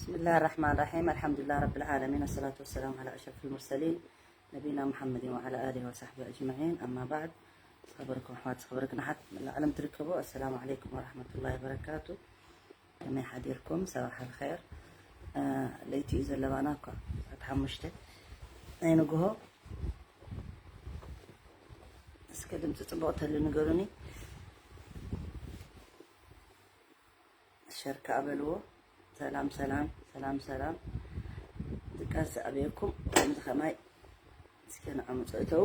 بسم الله الرحمن الرحيم. الحمد لله رب العالمين. الصلاة والسلام على أشرف المرسلين نبينا محمد وعلى آله وصحبه أجمعين. أما بعد. ዝኸበርኩም ኣሕዋት፣ ዝኸበርክን ኣሓት መላእ ዓለም ትርከቡ፣ ኣሰላሙ ዓለይኩም ወራሕመቱላሂ ወበረካቱ። ከመይ ሓዲርኩም? ሰባሕ ኣልኸይር። ለይቲ እዩ ዘለባና እኳ፣ ሰዓት ሓሙሽተ ናይ ንግሆ። እስከ ድምፂ ፅቡቕ ተሉ ንገሩኒ። ሸር ከኣ በልዎ። ሰላም ሰላም ሰላም ሰላም። ድቃስ ዝኣበየኩም ከምዚ ከማይ እስከ ንዓመጾ እተው።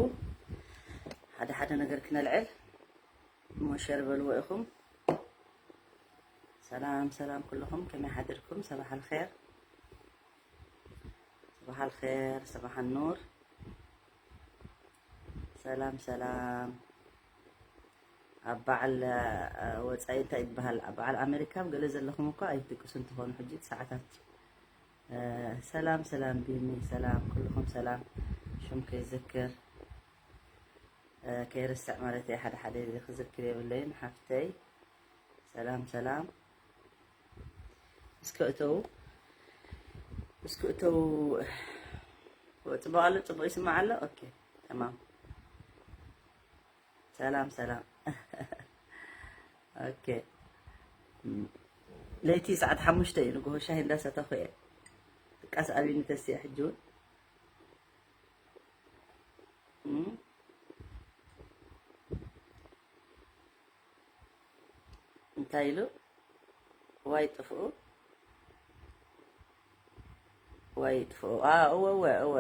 ሓደ ሓደ ነገር ክነልዕል እሞ ሸር በልዎ ኢኹም። ሰላም ሰላም ኩልኹም፣ ከመይ ሓድርኩም? ሰባሕ ኣልኸር። ሰባሕ ኣልኸር፣ ሰባሕ ኑር። ሰላም ሰላም። ኣብ በዓል ወፃኢ እንታይ ይበሃል? ኣብ በዓል ኣሜሪካ ገለ ዘለኹም እኳ ኣይትድቅሱ እንትኾኑ ሕጂ ሰዓታት። ሰላም ሰላም ቢኒ፣ ሰላም ኩልኹም ሰላም። ሽም ከይዝክር ከይርስዕ ማለት እየ፣ ሓደ ሓደ ክዝክር የብለይን ሓፍተይ። ሰላም ሰላም። እስከ እተው፣ እስከ እተው። ጽቡቕ ኣሎ፣ ጽቡቕ ይስማዕ ኣሎ። ኦኬ፣ ተማም። ሰላም ሰላም። ኦኬ። ለይቲ ሰዓት ሓሙሽተ እዩ፣ ንግሆ ሻሂ እንዳሰተኹ እየ። ድቃስ ኣብዩኒ ተስየ ሕጂ እውን። እም። እንታይ ኢሉ? ዋይ ጥፍኡ፣ ዋይ ጥፍኡ። አ፣ እወ፣ እወ፣ እወ።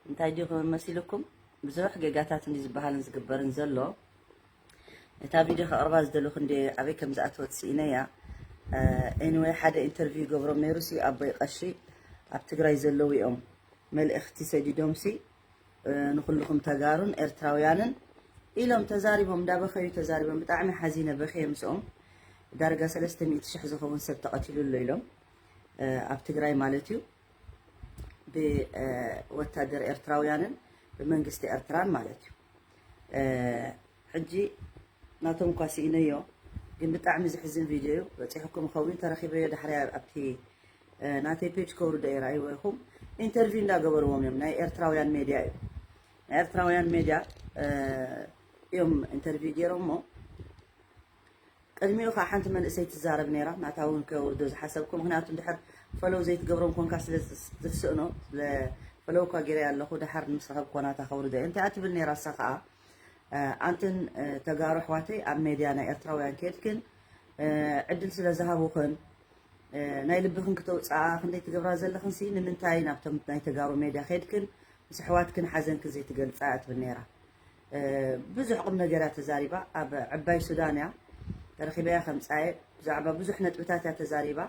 እንታይ ድዩ ክብል መሲልኩም? ብዙሕ ጌጋታት እንዲ ዝበሃልን ዝግበርን ዘሎ። እታ ቪድዮ ከቕርባ ዝደለኹ እንዲ ኣበይ ከም ዝኣተወት ስኢነያ። ኤኒወይ፣ ሓደ ኢንተርቪው ይገብሮም ነይሩ ሲ ኣቦይ ቀሺ ኣብ ትግራይ ዘለዉ እዮም። መልእኽቲ ሰዲዶም ሲ ንኹልኹም ተጋሩን ኤርትራውያንን ኢሎም ተዛሪቦም፣ እንዳበኸዩ ተዛሪቦም። ብጣዕሚ ሓዚነ፣ በኸየ ምስኦም። ዳርጋ ሰለስተ ሚእቲ ሽሕ ዝኸውን ሰብ ተቐቲሉ ኣሎ ኢሎም፣ ኣብ ትግራይ ማለት እዩ፣ ብወታደር ኤርትራውያንን ብመንግስቲ ኤርትራን ማለት እዩ። ሕጂ ናቶም እኳ ስኢነዮ፣ ግን ብጣዕሚ ዝሕዝን ቪድዮ እዩ። በፂሕኩም ይኸውን፣ ተረኺበዮ ዳሕሪ ኣብቲ ናተይ ፔጅ ከውርዶ እየ። ራእይዎ ኢኹም፣ ኢንተርቪው እንዳገበርዎም እዮም። ናይ ኤርትራውያን ሜድያ እዩ፣ ናይ ኤርትራውያን ሜድያ እዮም ኢንተርቪው ገይሮሞ። ቅድሚኡ ከዓ ሓንቲ መንእሰይ ትዛረብ ነይራ፣ ናታ እውን ከውርዶ ዝሓሰብኩ፣ ምክንያቱ እንድሕር ፈለው ዘይትገብሮም ኮንካ ስለ ዝስእኖ፣ ስለ ፈለው እኳ ገይረ ኣለኹ፣ ድሓር ምስ ረኸብኩ ናታ ከውርዶ እየ። እንታይ እያ ትብል ነይራ እሳ ከዓ፣ ኣንትን ተጋሩ ኣሕዋተይ ኣብ ሜድያ ናይ ኤርትራውያን ከድክን ዕድል ስለ ዝሃቡኽን፣ ናይ ልብኽን ክተውፅኣ ክንደይ ትገብራ ዘለኽን ሲ፣ ንምንታይ ናብቶም ናይ ተጋሩ ሜድያ ከድክን ምስ ኣሕዋትክን ሓዘንክን ዘይትገልፃ እያ ትብል ነይራ። ብዙሕ ቁም ነገር እያ ተዛሪባ። ኣብ ዕባይ ሱዳን እያ ተረኺበያ ከምፃየ፣ ብዛዕባ ብዙሕ ነጥብታት እያ ተዛሪባ።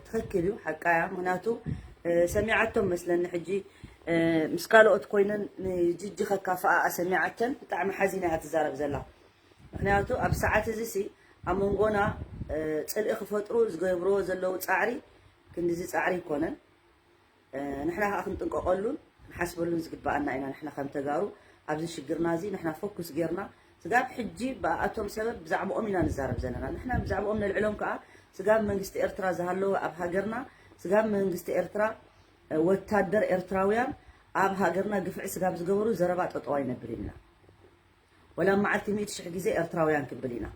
ትኽክል እዩ፣ ሓቃ እያ። ምክንያቱ ሰሚዓቶም መስለኒ ሕጂ፣ ምስ ካልኦት ኮይነን ንጅጂ ከካፍኣ ሰሚዓተን ብጣዕሚ ሓዚና እያ ትዛረብ ዘላ። ምክንያቱ ኣብ ሰዓት እዚ ሲ ኣብ መንጎና ፅልኢ ክፈጥሩ ዝገብርዎ ዘለዉ ፃዕሪ ክንዲዚ ፃዕሪ ይኮነን። ንሕና ከዓ ክንጥንቀቀሉን ክንሓስበሉን ዝግበኣና ኢና። ንሕና ከም ተጋሩ ኣብዚ ሽግርና እዚ ንሕና ፎኩስ ጌርና፣ ስጋብ ሕጂ ብኣቶም ሰበብ ብዛዕባኦም ኢና ንዛረብ ዘለና። ንሕና ብዛዕባኦም ነልዕሎም ከዓ፣ ስጋብ መንግስቲ ኤርትራ ዝሃለወ ኣብ ሃገርና፣ ስጋብ መንግስቲ ኤርትራ፣ ወታደር ኤርትራውያን ኣብ ሃገርና ግፍዒ ስጋብ ዝገበሩ ዘረባ ጠጠው ኣይነብልን ኢና። ወላ መዓልቲ ሚእቲ ሽሕ ግዜ ኤርትራውያን ክንብል ኢና።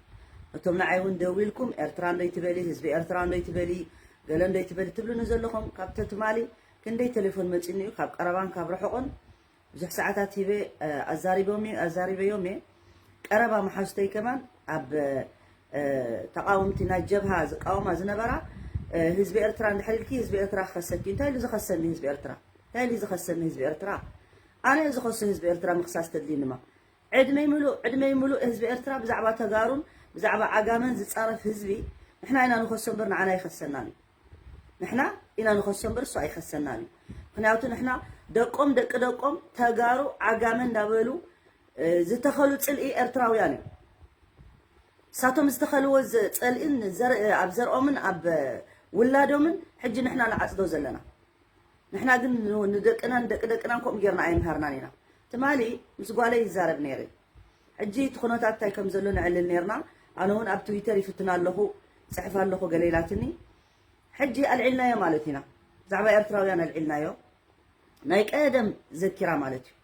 እቶም ንዓይ እውን ደዊልኩም ኤርትራ እንዶ ይትበሊ፣ ህዝቢ ኤርትራ እንዶ ይትበሊ፣ ገለ እንዶ ይትበሊ ትብሉኒ ዘለኹም፣ ካብ ተትማሊ ክንደይ ቴሌፎን መፂኒ እዩ፣ ካብ ቀረባን ካብ ርሑቕን ብዙሕ ሰዓታት ሂበ ኣዛሪቦም ኣዛሪበዮም እየ። ቀረባ መሓዙተይ ከማን ኣብ ተቃወምቲ ናይ ጀብሃ ዝቃወማ ዝነበራ፣ ህዝቢ ኤርትራ እንድሕር ኢልኪ ህዝቢ ኤርትራ ክኸሰኪ። እንታይ ኢሉ ዝኸሰኒ ህዝቢ ኤርትራ? እንታይ ኢሉ ዝኸሰኒ ህዝቢ ኤርትራ? ኣነ ዝኸሶ ህዝቢ ኤርትራ ምኽሳስ ተድልይንማ። ዕድመይ ምሉእ፣ ዕድመይ ምሉእ ህዝቢ ኤርትራ ብዛዕባ ተጋሩን ብዛዕባ ዓጋመን ዝጻረፍ ህዝቢ ንሕና ኢና ንኸሶ እምበር ንዓና ኣይኸሰናን እዩ። ንሕና ኢና ንኸሶ እምበር እሱ ኣይኸሰናን እዩ። ምኽንያቱ ንሕና ደቆም ደቂ ደቆም ተጋሩ ዓጋመ እንዳበሉ ዝተኸሉ ጽልኢ ኤርትራውያን እዮም። እሳቶም ዝተኸልዎ ጸልኢን ኣብ ዘርኦምን ኣብ ውላዶምን ሕጂ ንሕና ንዓጽዶ ዘለና። ንሕና ግን ንደቅናን ደቂ ደቅናን ከምኡ ጌርና ኣይምሃርናን ኢና። ትማሊ ምስ ጓለይ ይዛረብ ነይረ። ሕጂ እቲ ኩነታት እንታይ ከም ዘሎ ነዕልል ኔርና። ኣነ እውን ኣብ ትዊተር ይፍትን ኣለኹ፣ ጽሕፍ ኣለኹ ገለ ኢላትኒ። ሕጂ ኣልዒልናዮ ማለት ኢና። ብዛዕባ ኤርትራውያን ኣልዒልናዮ። ናይ ቀደም ዘኪራ ማለት እዩ።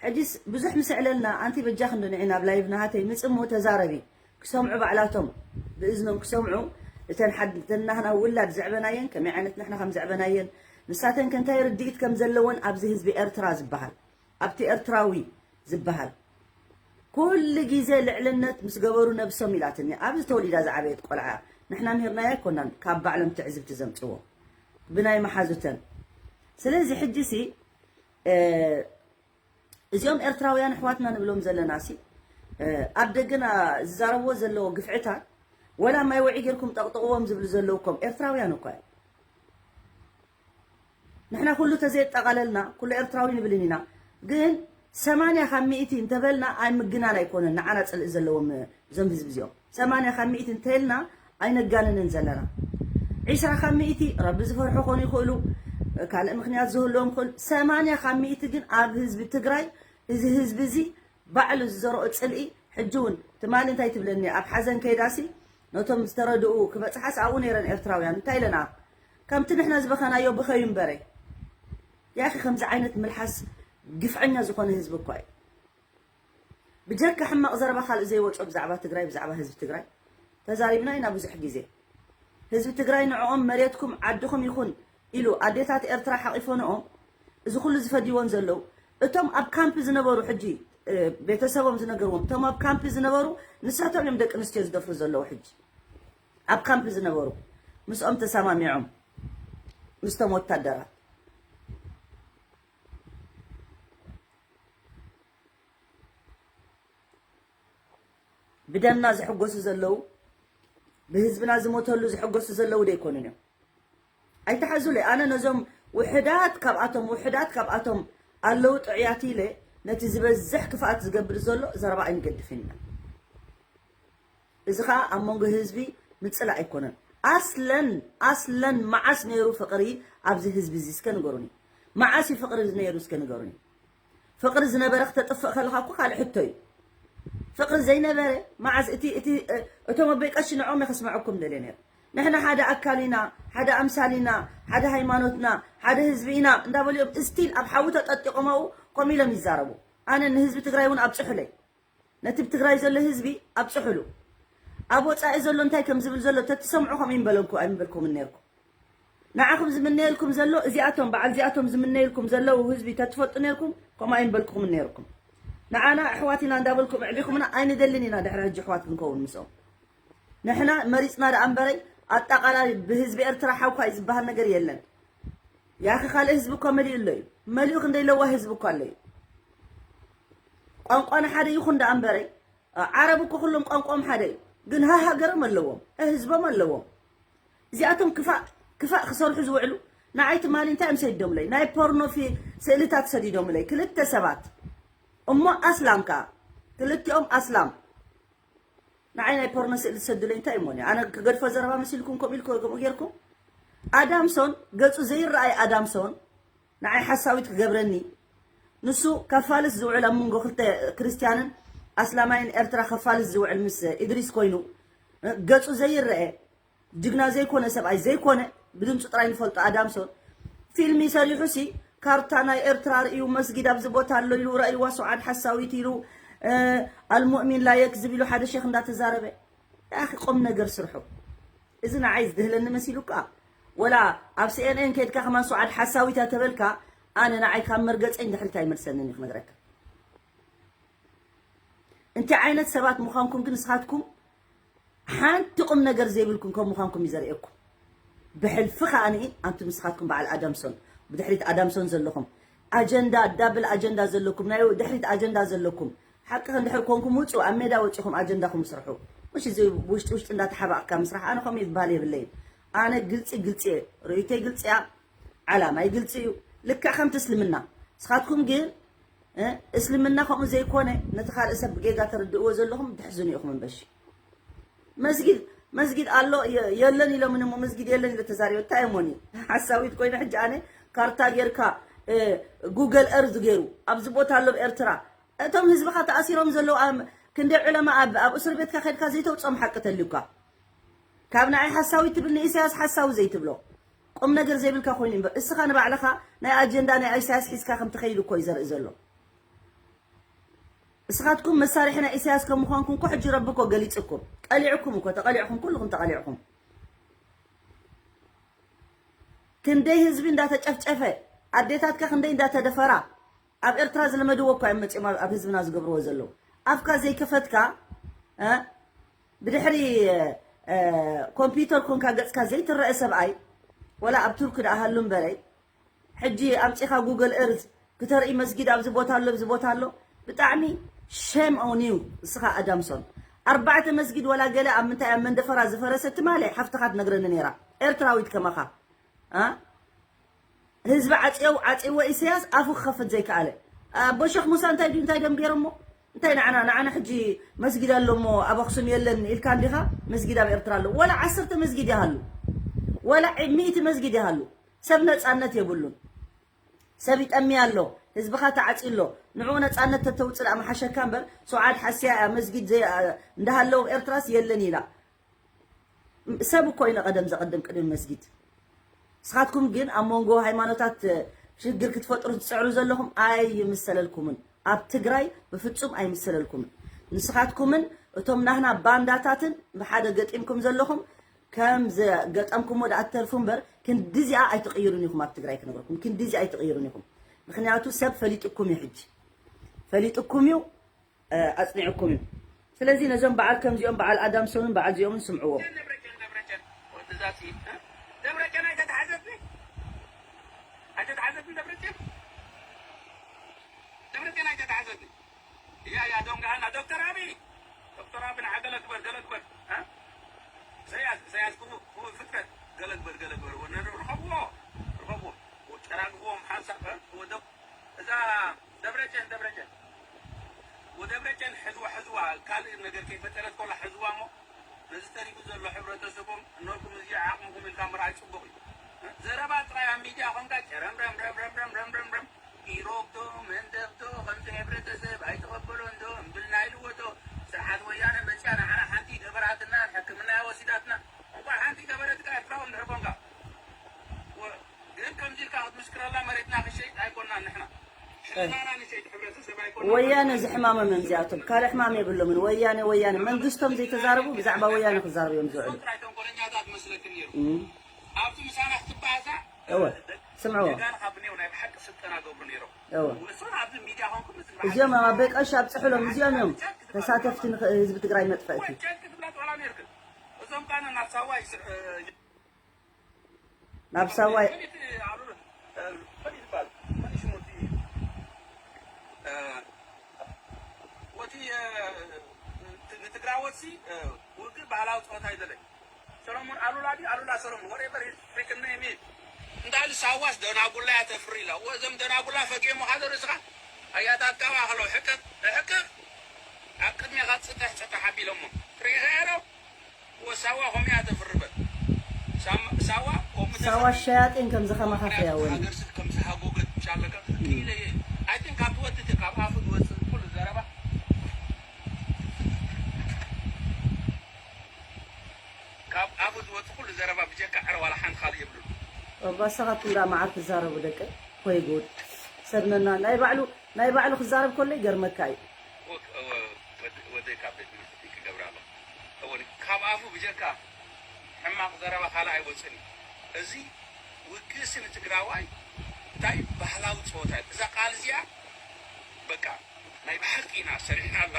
ሕጂስ ብዙሕ ምስ ኣዕለልና፣ ኣንቲ በጃኺ እንዶ ንዒ ናብ ላይቭ ናሃተይ ምጽሞ ተዛረቢ። ክሰምዑ ባዕላቶም ብእዝኖም ክሰምዑ፣ እተን ሓድ-፣ እተን ናህና ውላድ ዘዕበናየን፣ ከመይ ዓይነት ንሕና ከም ዘዕበናየን፣ ንሳተን ከ እንታይ ርድኢት ከም ዘለወን ኣብዚ ህዝቢ ኤርትራ ዝበሃል፣ ኣብቲ ኤርትራዊ ዝበሃል። ኩሉ ግዜ ልዕልነት ምስ ገበሩ ነብሶም ኢላትኒ። ኣብዚ ተወሊዳ ዝዓበየት ቆልዓ ንሕና ምሂርናያ ኣይኮናን፣ ካብ ባዕሎም ትዕዝብቲ ዘምጽዎ ብናይ መሓዙተን። ስለዚ ሕጂ ሲ፣ እ፣ እዚኦም ኤርትራውያን ኣሕዋትና ንብሎም ዘለና ሲ፣ እ፣ ኣብ ደገና ዝዛረብዎ ዘለዎ ግፍዕታት፣ ወላ ማይ ወዒ ጌርኩም ጠቕጥቕዎም ዝብሉ ዘለዉ ኮም ኤርትራውያን እኳ እዮም። ንሕና ኩሉ ተዘየጠቓለልና ኩሉ ኤርትራዊ ንብልን ኢና። ግን ሰማንያ ካብ ሚእቲ እንተበልና ኣይምግናን ኣይኮነን ንዓና ጽልኢ ዘለዎም እዞም ህዝቢ እዚኦም። ሰማንያ ካብ ሚእቲ እንተልና ኣይነጋንንን ዘለና። ዒስራ ካብ ሚእቲ ረቢ ዝፈርሑ ኮኑ ይኽእሉ፣ ካልእ ምኽንያት ዝህልዎም ይኽእሉ። ሰማንያ ካብ ሚእቲ ግን ኣብ ህዝቢ ትግራይ፣ እዚ ህዝቢ እዚ ባዕሉ ዝዘርኦ ጽልኢ፣ ሕጂ እውን ትማሊ እንታይ ትብለኒ፣ ኣብ ሓዘን ከይዳሲ ነቶም ዝተረድኡ ክበጽሓስ ኣብኡ ነይረን ኤርትራውያን እንታይ ኢለና፣ ከምቲ ንሕና ዝበኸናዮ ብኸዩ እምበረ። ያኺ ከምዚ ዓይነት ምልሓስ ግፍዐኛ ዝኾነ ህዝቢ እኳ እዩ። ብጀካ ሕማቕ ዘረባ ካልእ ዘይወጾ ብዛዕባ ትግራይ፣ ብዛዕባ ህዝቢ ትግራይ ተዛሪብና ኢና ብዙሕ ግዜ። ህዝቢ ትግራይ ንዕኦም መሬትኩም ዓድኹም ይኹን ኢሉ ኣዴታት ኤርትራ ሓቒፎንኦም እዚ ኩሉ ዝፈድይዎን ዘለዉ፣ እቶም ኣብ ካምፕ ዝነበሩ፣ ሕጂ፣ እ፣ ቤተሰቦም ዝነገርዎም፣ እቶም ኣብ ካምፕ ዝነበሩ ንሳቶም እዮም ደቂ ኣንስትዮ ዝደፍሩ ዘለዉ። ሕጂ ኣብ ካምፕ ዝነበሩ ምስኦም ተሰማሚዖም ምስቶም ወታደራት ብደምና ዝሕጎሱ ዘለዉ፣ ብህዝብና ዝሞተሉ ዝሕጎሱ ዘለዉ ደይኮኑን እዮም። ኣይተሓዙለይ። ኣነ ነዞም ውሕዳት ካብኣቶም፣ ውሕዳት ካብኣቶም ኣለዉ ጥዑያት ኢለ ነቲ ዝበዝሕ ክፍኣት ዝገብር ዘሎ ዘረባ ኣይንገድፍን ኢና። እዚ ኸኣ ኣብ መንጎ ህዝቢ ምጽላእ ኣይኮነን። ኣስለን፣ ኣስለን መዓስ ነይሩ ፍቕሪ ኣብዚ ህዝቢ እዚ? እስከ ንገሩኒ። መዓስ እዩ ፍቕሪ ነይሩ? እስከ ንገሩኒ። ፍቕሪ ዝነበረ ክተጥፍእ ከለኻ እኮ ካልእ ሕቶ እዩ። ፍቕሪ ዘይነበረ መዓስ? እቲ፣ እቲ፣ እ፣ እቶም ኣቦይ ቀሺ ንዕኦም እየ ከስምዐኩም ደልየ ነይረ። ንሕና ሓደ ኣካል ኢና፣ ሓደ ኣምሳል ኢና፣ ሓደ ሃይማኖትና፣ ሓደ ህዝቢ ኢና እንዳበሉ እዮም እስቲል ኣብ ሓዊ ተጠጢቖም ኣብኡ ኮም ኢሎም ይዛረቡ። ኣነ ንህዝቢ ትግራይ እውን ኣብፅሑለይ። ነቲ ብትግራይ ዘሎ ህዝቢ ኣብፅሑሉ። ኣብ ወፃኢ ዘሎ እንታይ ከም ዝብል ዘሎ ተትሰምዑ ከምኡ ይምበለንኩ ኣይምበልኩምን ነይርኩም። ንዓኹም ዝምነየልኩም ዘሎ እዚኣቶም፣ በዓል እዚኣቶም ዝምነየልኩም ዘለዉ ህዝቢ ተትፈልጡ ነይርኩም ከምኡ ኣይምበልኩምን ነይርኩም። ንዓና ኣሕዋት ኢና እንዳበልኩም ኣዕቢኹምና ኣይንደልን ኢና ድሕሪ ሕጂ ኣሕዋት ክንከውን ምስኦም። ንሕና መሪፅና ደኣ እምበረይ ኣጠቓላይ ብህዝቢ ኤርትራ ሓውካ እዩ ዝበሃል ነገር የለን። ያኺ ካልእ ህዝቢ እኮ መሊኡ ኣሎ እዩ። መሊኡ ክንደይ ለዋህ ህዝቢ እኮ ኣሎ እዩ። ቋንቋና ሓደ ይኹን ደኣ እምበረይ፣ ዓረብ እኮ ኩሎም ቋንቋኦም ሓደ እዩ። ግን ሃሃገሮም ኣለዎም፣ ህዝቦም ኣለዎም። እዚኣቶም ክፋእ፣ ክፋእ ክሰርሑ ዝውዕሉ ንዓይ ትማሊ እንታይ እዮም ሰዲዶምለይ? ናይ ፖርኖ ፊ-፣ ስእልታት ሰዲዶምለይ ክልተ ሰባት። እሞ ኣስላም ከኣ ክልቲኦም ኣስላም ንዓይ ናይ ፖርኖ ስእሊ ትሰዱለይ እንታይ እሞ? ኣነ ክገድፎ ዘረባ መሲልኩም ከምኡ ኢልኩ ከምኡ ጌርኩም? ኣዳምሶን ገጹ ዘይረኣይ ኣዳምሶን ንዓይ ሓሳዊት ክገብረኒ፣ ንሱ ከፋልስ ዝውዕል ኣብ መንጎ ክልተ ክርስትያንን ኣስላማይን ኤርትራ ከፋልስ ዝውዕል ምስ ኢድሪስ ኮይኑ፣ ገጹ ዘይረአ ጅግና ዘይኮነ ሰብኣይ ዘይኮነ ብድምፁ ጥራይ ንፈልጦ ኣዳምሶን ፊልሚ ሰሪሑ ሲ ካርታ ናይ ኤርትራ ርእዩ መስጊድ ኣብዚ ቦታ ኣሎ ኢሉ ረእይዋ ሱዓድ ሓሳዊት ኢሉ፣ እ፣ ኣልሙእሚን ላየክ ዝብ ኢሉ ሓደ ሼክ እንዳተዛረበ። ያኺ ቁም ነገር ስርሑ። እዚ ንዓይ ዝድህለኒ መሲሉካ ወላ ኣብ ሲ ኤን ኤን ከይድካ ከማን ሱዓድ ሓሳዊት እያ ተበልካ ኣነ ንዓይ ካብ መርገፀይ ንድሕሪት ኣይመልሰንን እዩ ክነግረካ። እንታይ ዓይነት ሰባት ምዃንኩም ግን ንስኻትኩም ሓንቲ ቁም ነገር ዘይብልኩም ከም ምዃንኩም እዩ ዘርእየኩም። ብሕልፊ ከኣ ኣንቱም ንስኻትኩም በዓል ኣዳምሶን ብድሕሪት ኣዳምሶን ዘለኹም ኣጀንዳ ዳብል ኣጀንዳ ዘለኩም ናይ ድሕሪት ኣጀንዳ ዘለኩም ሓቂ እንድሕር ኮንኩም ውፁ ኣብ ሜዳ ወፂኹም ኣጀንዳኹም ስርሑ። ምሽ እዚ ውሽጢ ውሽጢ እንዳተሓባእካ ምስራሕ ኣነ ከምኡ ይባል የብለይን። ኣነ ግልፂ ግልፂ እየ። ርእይቶይ ግልፂ እያ። ዓላማይ ግልፂ እዩ። ልክዕ ከምቲ እስልምና ንስኻትኩም ግን እ፣ እስልምና ከምኡ ዘይኮነ ነቲ ካልእ ሰብ ብጌጋ ተረድእዎ ዘለኹም ትሕዝኑ ኢኹም እምበሺ። መስጊድ መስጊድ ኣሎ የ-፣ የለን ኢሎም እሞ መስጊድ የለን ኢለ ተዛሪበ እንታይ እሞኒ ሓሳዊት ኮይነ ሕጂ ኣነ ካርታ ጌርካ እ፣ ጉገል እርዝ ገይሩ ኣብዚ ቦታ ኣሎ ኣብ ኤርትራ እቶም ህዝብኻ ተኣሲሮም ዘለዉ ኣም-፣ ክንደይ ዑለማ ኣብ፣ ኣብ እስር ቤትካ ከድካ ዘይተውፅኦም ሓቂ ተልዩካ ካብ ንዓይ ሓሳዊ ትብል ንኢሳያስ ሓሳዊ ዘይትብሎ ቁም ነገር ዘይብልካ ኮይኑ እምበር እስኻ ንባዕልኻ ናይ ኣጀንዳ ናይ ኢሳያስ ሒዝካ ከም ትኸይድ እኮ እዩ ዘርኢ ዘሎ። እስኻትኩም መሳርሒ ናይ ኢሳያስ ከም ምዃንኩም እኮ ሕጂ ረቢ እኮ ገሊጽኩም። ቀሊዕኩም እኮ፣ ተቐሊዕኩም፣ ኩልኹም ተቐሊዕኩም። ክንደይ ህዝቢ እንዳተጨፍጨፈ፣ ኣዴታትካ ክንደይ እንዳተደፈራ፣ ኣብ ኤርትራ ዝለመድዎ እኮ እዮም መጺኦም ኣብ፣ ኣብ ህዝብና ዝገብርዎ ዘለዉ። ኣፍካ ዘይከፈትካ፣ እ፣ ብድሕሪ፣ እ፣ ኮምፒውተር ኮንካ ገጽካ ዘይትረአ ሰብኣይ፣ ወላ ኣብ ቱርክ ደኣ ሃሉ እምበረይ፣ ሕጂ ኣምጺኻ ጉግል እርዝ ክተርኢ መስጊድ ኣብዚ ቦታ ኣሎ፣ ኣብዚ ቦታ ኣሎ። ብጣዕሚ ሼም ኦን ዩ። እስኻ ኣዳምሶን ኣርባዕተ መስጊድ ወላ ገለ ኣብ ምንታይ ኣብ መንደፈራ ዝፈረሰ ትማሊ ሓፍትኻ ትነግረኒ ነይራ። ኤርትራዊት ከማኻ፣ እ፣ ህዝቢ ዓጽየው፣ ዓጽይዎ ኢሳያስ ኣፉ ክኸፍት ዘይከኣለ። ኣቦ ሸኽ ሙሳ እንታይ ድዩ፣ እንታይ ደም ገይሮሞ? እንታይ ንዓና፣ ንዓና ሕጂ መስጊድ ኣሎ እሞ ኣብ ኣኽሱም የለን ኢልካ እንዲኻ? መስጊድ ኣብ ኤርትራ ኣሎ። ወላ ዓሰርተ መስጊድ ይሃሉ፣ ወላ ዕ-፣ ሚእቲ መስጊድ ይሃሉ፣ ሰብ ነጻነት የብሉን። ሰብ ይጠሚ ኣሎ፣ ህዝብኻ ተዓጽዩ ኣሎ። ንዕኡ ነጻነት ተተውጽእ ደኣ መሓሸካ እምበር፣ ሱዓድ ሓስያ እያ መስጊድ ዘይ-፣ እንዳሃለው ኤርትራስ የለን ኢላ። ሰብ እኮ እዩ ንቐደም ዘቐድም ቅድሚ መስጊድ። ንስኻትኩም ግን ኣብ መንጎ ሃይማኖታት ሽግር ክትፈጥሩ ትጽዕሩ ዘለኹም ኣይምሰለልኩምን። ኣብ ትግራይ ብፍጹም ኣይምሰለልኩምን። ንስኻትኩምን እቶም ናህና ባንዳታትን ብሓደ ገጢምኩም ዘለኹም ከም ዝገጠምኩሞ ደኣ ትተርፉ እምበር ክንዲ እዚኣ ኣይትቕይሩን ኢኹም። ኣብ ትግራይ ክነግረኩም ክንዲ እዚኣ ኣይትቕይሩን ኢኹም። ምኽንያቱ ሰብ ፈሊጥኩም እዩ፣ ሕጂ ፈሊጥኩም እዩ። እ፣ ኣጽኒዕኩም እዩ። ስለዚ ነዞም በዓል ከምዚኦም በዓል ኣዳምሶንን በዓል እዚኦምን ስምዕዎም። ደብረጨን፣ ደብረጨን፣ ወዲ ዛሲ፣ እ? ደብረጨን ኣይተተሓዘትኒ? ኣይተተሓዘትኒ ደብረጨን? ደብረጨን ኣይተተሓዘትኒ? እያ፣ እያ፣ ዶንጋሃና፣ ዶክተር ኣቢ፣ ዶክተር ኣቢ ንዓ ገለ ግበር፣ ገለ ግበር፣ እ? ኢሳያስ፣ ኢሳያስ ክፉእ፣ ክፉእ ፍጥረት፣ ገለ ግበር፣ ገለ ግበር፣ ወነ ርኸብዎ፣ ርኸብዎ፣ ወጨራግዎም ሓንሳብ፣ እ? ወደብ፣ እዛ ደብረጨን፣ ደብረጨን። ወደብረጨን ሕዝዋ፣ ሕዝዋ፣ ካልእ ነገር ከይፈጠረት ኮላ ሕዝዋ እሞ፣ ነዚ ተሪፉ ዘሎ ሕብረተሰቦም፣ እነኩም እዚ ዓቕምኩም ኢልካ ምርኣይ ጽቡቕ እዩ። ዘረባ ጥራይ ኣብ ሚድያ ኮንካ ጨረምረም፣ ረምረም፣ ረምረም፣ ረምረም፣ ረምረም። ኢሮብ ዶ፣ መንደፍ ዶ፣ ከምዚ ሕብረተሰብ ኣይተቐበሎን ዶ፣ እምብልና ኢልዎ ዶ፣ ስርዓት ወያነ መጽያ ንዓና ሓንቲ ገበራትና፣ ሕክምና ወሲዳትና፣ እንኳዕ ሓንቲ ገበረትካ ኤርትራዊ እንድሕር ኮንካ። ወ-፣ ግን ከምዚ ኢልካ ክትምስክረላ መሬትና ክሸይጥ ኣይኮናን ንሕና። ሕልናና ንሸይጥ ሕብረተሰብ ኣይኮናን። ወያነ ዝሕማሞም እዮም እዚኣቶም። ካልእ ሕማም የብሎምን። ወያነ፣ ወያነ። መንግስቶም ዘይተዛረቡ ብዛዕባ ወያነ ክዛረቡ እዮም ዝውዕሉ። እዞም ጥራይ ተንኮለኛታት መስለክን ነይሩ። እም። ኣብዚ ምሳና ክትባእሳ፣ እወ፣ ስምዕዎ። ጀጋኑ ካብ ብኔው ናይ ብሓቂ ስልጠና ገብሩ ነይሮም። እወ። እሶም ኣብዚ ሚድያ ኮንኩም እዚ እዚኦም ኣብ ኣቦይ ቀሺ ኣብፅሑሎም፣ እዚኦም እዮም ተሳተፍቲ ንኽ-፣ ህዝቢ ትግራይ መጥፈእቲ። ጨርቂ ትብላ ጦላ ነይርክን። እዞም ካነ ናብ ሳዋ ይስዕ-፣ ናብ ሳዋ መን እቲ ኣሉላ፣ እ፣ መን ይባል? መን ሽሙ እቲ፣ እ፣ ወቲ፣ እ፣ ንትግራዎት ሲ፣ እ፣ ውግእ ባህላዊ ፀወታ ይደለይ። ሰሎሞን ኣሉላ ድዩ? ኣሉላ ሰሎሞን፣ whatever his freaking name is። እንታይ ኢሉ ሳዋስ ደናጉላ እያ ተፍሪ ኢላ። እወ፣ እዞም ደናጉላ ፈጊኦምኻ ዶ ርእስኻ? ኣያታትካ ዋ ከለዉ ሕቅቕ፣ ሕቅቕ። ኣብ ቅድሜኻ ጽጥሕ፣ ጽጥሕ ኣቢሎሞ። ርኢኻዮ ዶ? እወ፣ ሳዋ ከምኡ እያ ተፍሪ በል። ሳም-፣ ሳዋ ከምኡ ሳዋ ተፍሪ። ሸያጢን ከም ዝኸማኻ ምኽንያቱ ፍርያውን። ሃገር ስድ ከም ዝሃጎገት ብቻ ኣለካ። ክኢለ እየ። I think ካብ ትወድእ ካብ ኣፉ ዝወጽእ ኩሉ ዘረባ ካብ ኣፉ ዝወጽእ ኩሉ ዘረባ ብጀካ ዕረ ዋላ ሓንቲ ካልእ የብሉን። እባ ንስኻትኩም ደኣ መዓር ትዛረቡ ደቂ። ወይ ጉድ። ሰብ ነና ናይ ባዕሉ፣ ናይ ባዕሉ ክዛረብ ከሎ ይገርመካ እዩ። ወ-፣ ወ-፣ ወደ-፣ ወደይ ካብ ቤት ትምህርቲ ፒክ ይገብር ኣሎ። እወ፣ ካብ ኣፉ ብጀካ ሕማቕ ዘረባ ካልእ ኣይወጽእን እዩ። እዚ ውግእሲ ንትግራዋይ እንታይ ባህላዊ ጸወታ እዩ። እዛ ቃል እዚኣ በቃ ናይ ብሓቂ ኢና ሰሪሕናላ።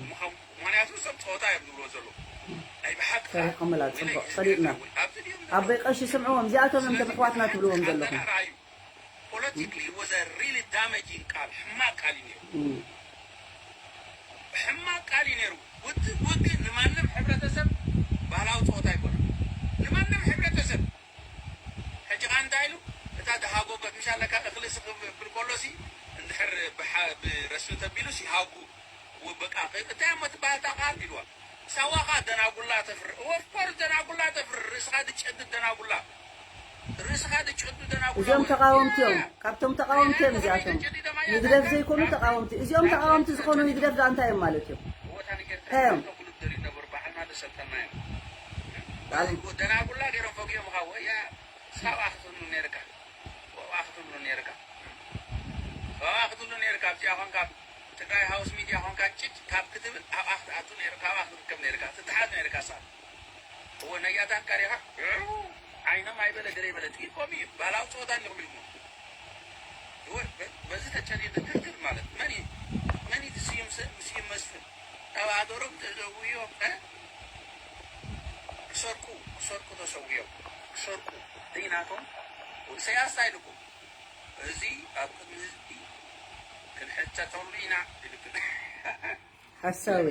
ምዃኑ-፣ ምኽንያቱ ሰብ ጸወታ እዮም ዝብልዎ ዘለዉ። ናይ ብሓቂ ሰሪሕኩምላ፣ ጽቡቕ፣ ፈሊጥና። ኣብዚ ድዮም ዘለዉ? ኣቦይ ቀሺ ስምዕዎም፣ እዚኣቶም እዮም እቶም ኣሕዋትና ትብልዎም ዘለኹም። ፖለቲክሊ it was a really damaging ቃል፣ ሕማቅ ቃል እዩ ነይሩ። እም። ሕማቅ ቃል እዩ ነይሩ። ውድ-፣ ውግእ ንማንም ሕብረተሰብ ባህላዊ ጸወታ ኣይኮነን። ንማንም ሕብረተሰብ። ሕጂ ኸኣ እንታይ ኢሉ? እታ ተሃጎገት፣ ምሽ ኣለካ እኽሊ ስቕ ክብል ከሎሲ፣ እንድሕር ብሓ-፣ ብረስኒ ተቢሉሲ ሃጉ። ወበቃ፣ እንታይ እሞ ትበሃል እታ ቃል ኢልዋ። ሳዋ ኸኣ ደናጉላ ተፍሪ። Of course ደናጉላ ተፍሪ። ርእስኻ ድጨዱ ደናጉላ። ርእስኻ ድጨዱ ደናጉላ። እዚኦም ተቃወምቲ እዮም። ካብቶም ተቃወምቲ እዮም እዚኣቶም። ንግደፍ ዘይኮኑ ተቃወምቲ። እዚኦም ተቃወምቲ ዝኾኑ ንግደፍ ደኣ እንታይ እዮም ማለት እዮም? እንታይ እዮም? ክልደር ይነበሩ፣ ባዕልና ዝሰልጠና እዮም። ደናጉላ ገይሮም ፈጊኦም ኻ ወያ ሳብኣ ክትብሉ ነርካ ወኣ ክትብሉ ነርካ ወኣ ክትብሉ ነርካ ኣብዚኣ ኾንካ ትግራይ ሃውስ ሚድያ ኾንካ ጭጭ ካብ ክትብል ኣብኣ ክትኣቱ ነርካ ኣብኣ ክትርከብ ነርካ ትትሓዝ ነርካ ሳብ እወ ነያታት ካሪኻ ዓይኖም ኣይበለ ገለ ይበለ ጥቂቆም እዩ ባህላዊ ፀወታ እንዲኹም ኢልኩም በዚ ተጨኒዱ ክርክር ማለት መን እዩ መን እዩ ስዩም ስዩም መስፍን ካብ ኣገሮም ተዘውዮ ክሰርቁ ክሰርቁ ተሰውዮም ክሰርቁ ደይናቶም ኢሳያስ ኣይልኩም እዚ ኣብ ቅድሚ ህዝቢ ክንሕተተሉ ኢና ኢልኩም ሓሳዊ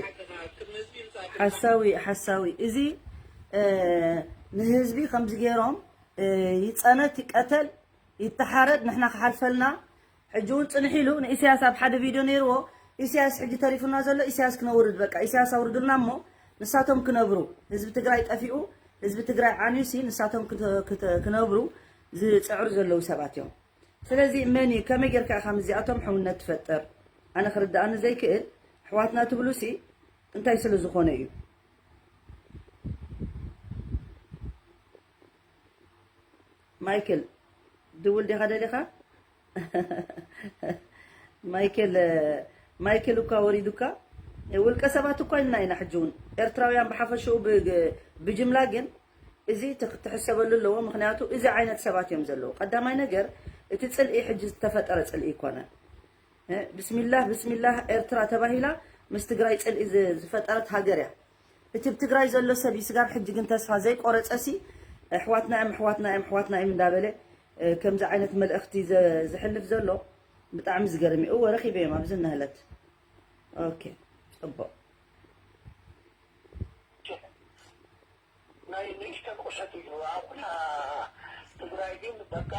ሓሳዊ ሓሳዊ እዚ ንህዝቢ ከምዚ ገይሮም ይፀነት ይቀተል ይተሓረድ ንሕና ክሓልፈልና ሕጂ እውን ፅንሕ ኢሉ ንኢሳያስ ኣብ ሓደ ቪድዮ ነይርዎ ኢሳያስ ሕጂ ተሪፉና ዘሎ ኢሳያስ ክነውርድ በቃ ኢሳያስ ኣውርዱልና እሞ ንሳቶም ክነብሩ ህዝቢ ትግራይ ጠፊኡ ህዝቢ ትግራይ ዓንዩ ሲ ንሳቶም ክነብሩ ዝፅዕሩ ዘለዉ ሰባት እዮም ስለዚ መን እዩ ከመይ ጌርካ ኢኻ ምስዚኣቶም ሕውነት ትፈጥር ኣነ ክርድኣኒ ዘይክእል ኣሕዋትና ትብሉ ሲ እንታይ ስለ ዝኾነ እዩ ማይክል ድውል ዲኻ ደሊኻ ማይክል ማይክል እኳ ወሪዱካ ውልቀ ሰባት እኳ ኢልና ኢና ሕጂ እውን ኤርትራውያን ብሓፈሽኡ ብጅምላ ግን እዚ ትሕሰበሉ ኣለዎ ምክንያቱ እዚ ዓይነት ሰባት እዮም ዘለዉ ቀዳማይ ነገር እቲ ፅልኢ ሕጂ ዝተፈጠረ ፅልኢ ይኮነ ብስሚላህ ብስሚላህ ኤርትራ ተባሂላ ምስ ትግራይ ፅልኢ ዝፈጠረት ሃገር እያ እቲ ብትግራይ ዘሎ ሰብ እዩ ስጋብ ሕጂ ግን ተስፋ ዘይቆረፀ ሲ ኣሕዋትና እዮም ኣሕዋትና እዮም ኣሕዋትና እዮም እንዳበለ ከምዚ ዓይነት መልእኽቲ ዘሕልፍ ዘሎ ብጣዕሚ ዝገርም እዩ እወ ረኺበ እዮም ኣብዚ እናህለት ኦኬ ፅቡቅ ናይ ንእሽተን ቁሸት እዩ ኣብ ኩላ ትግራይ ግን በቃ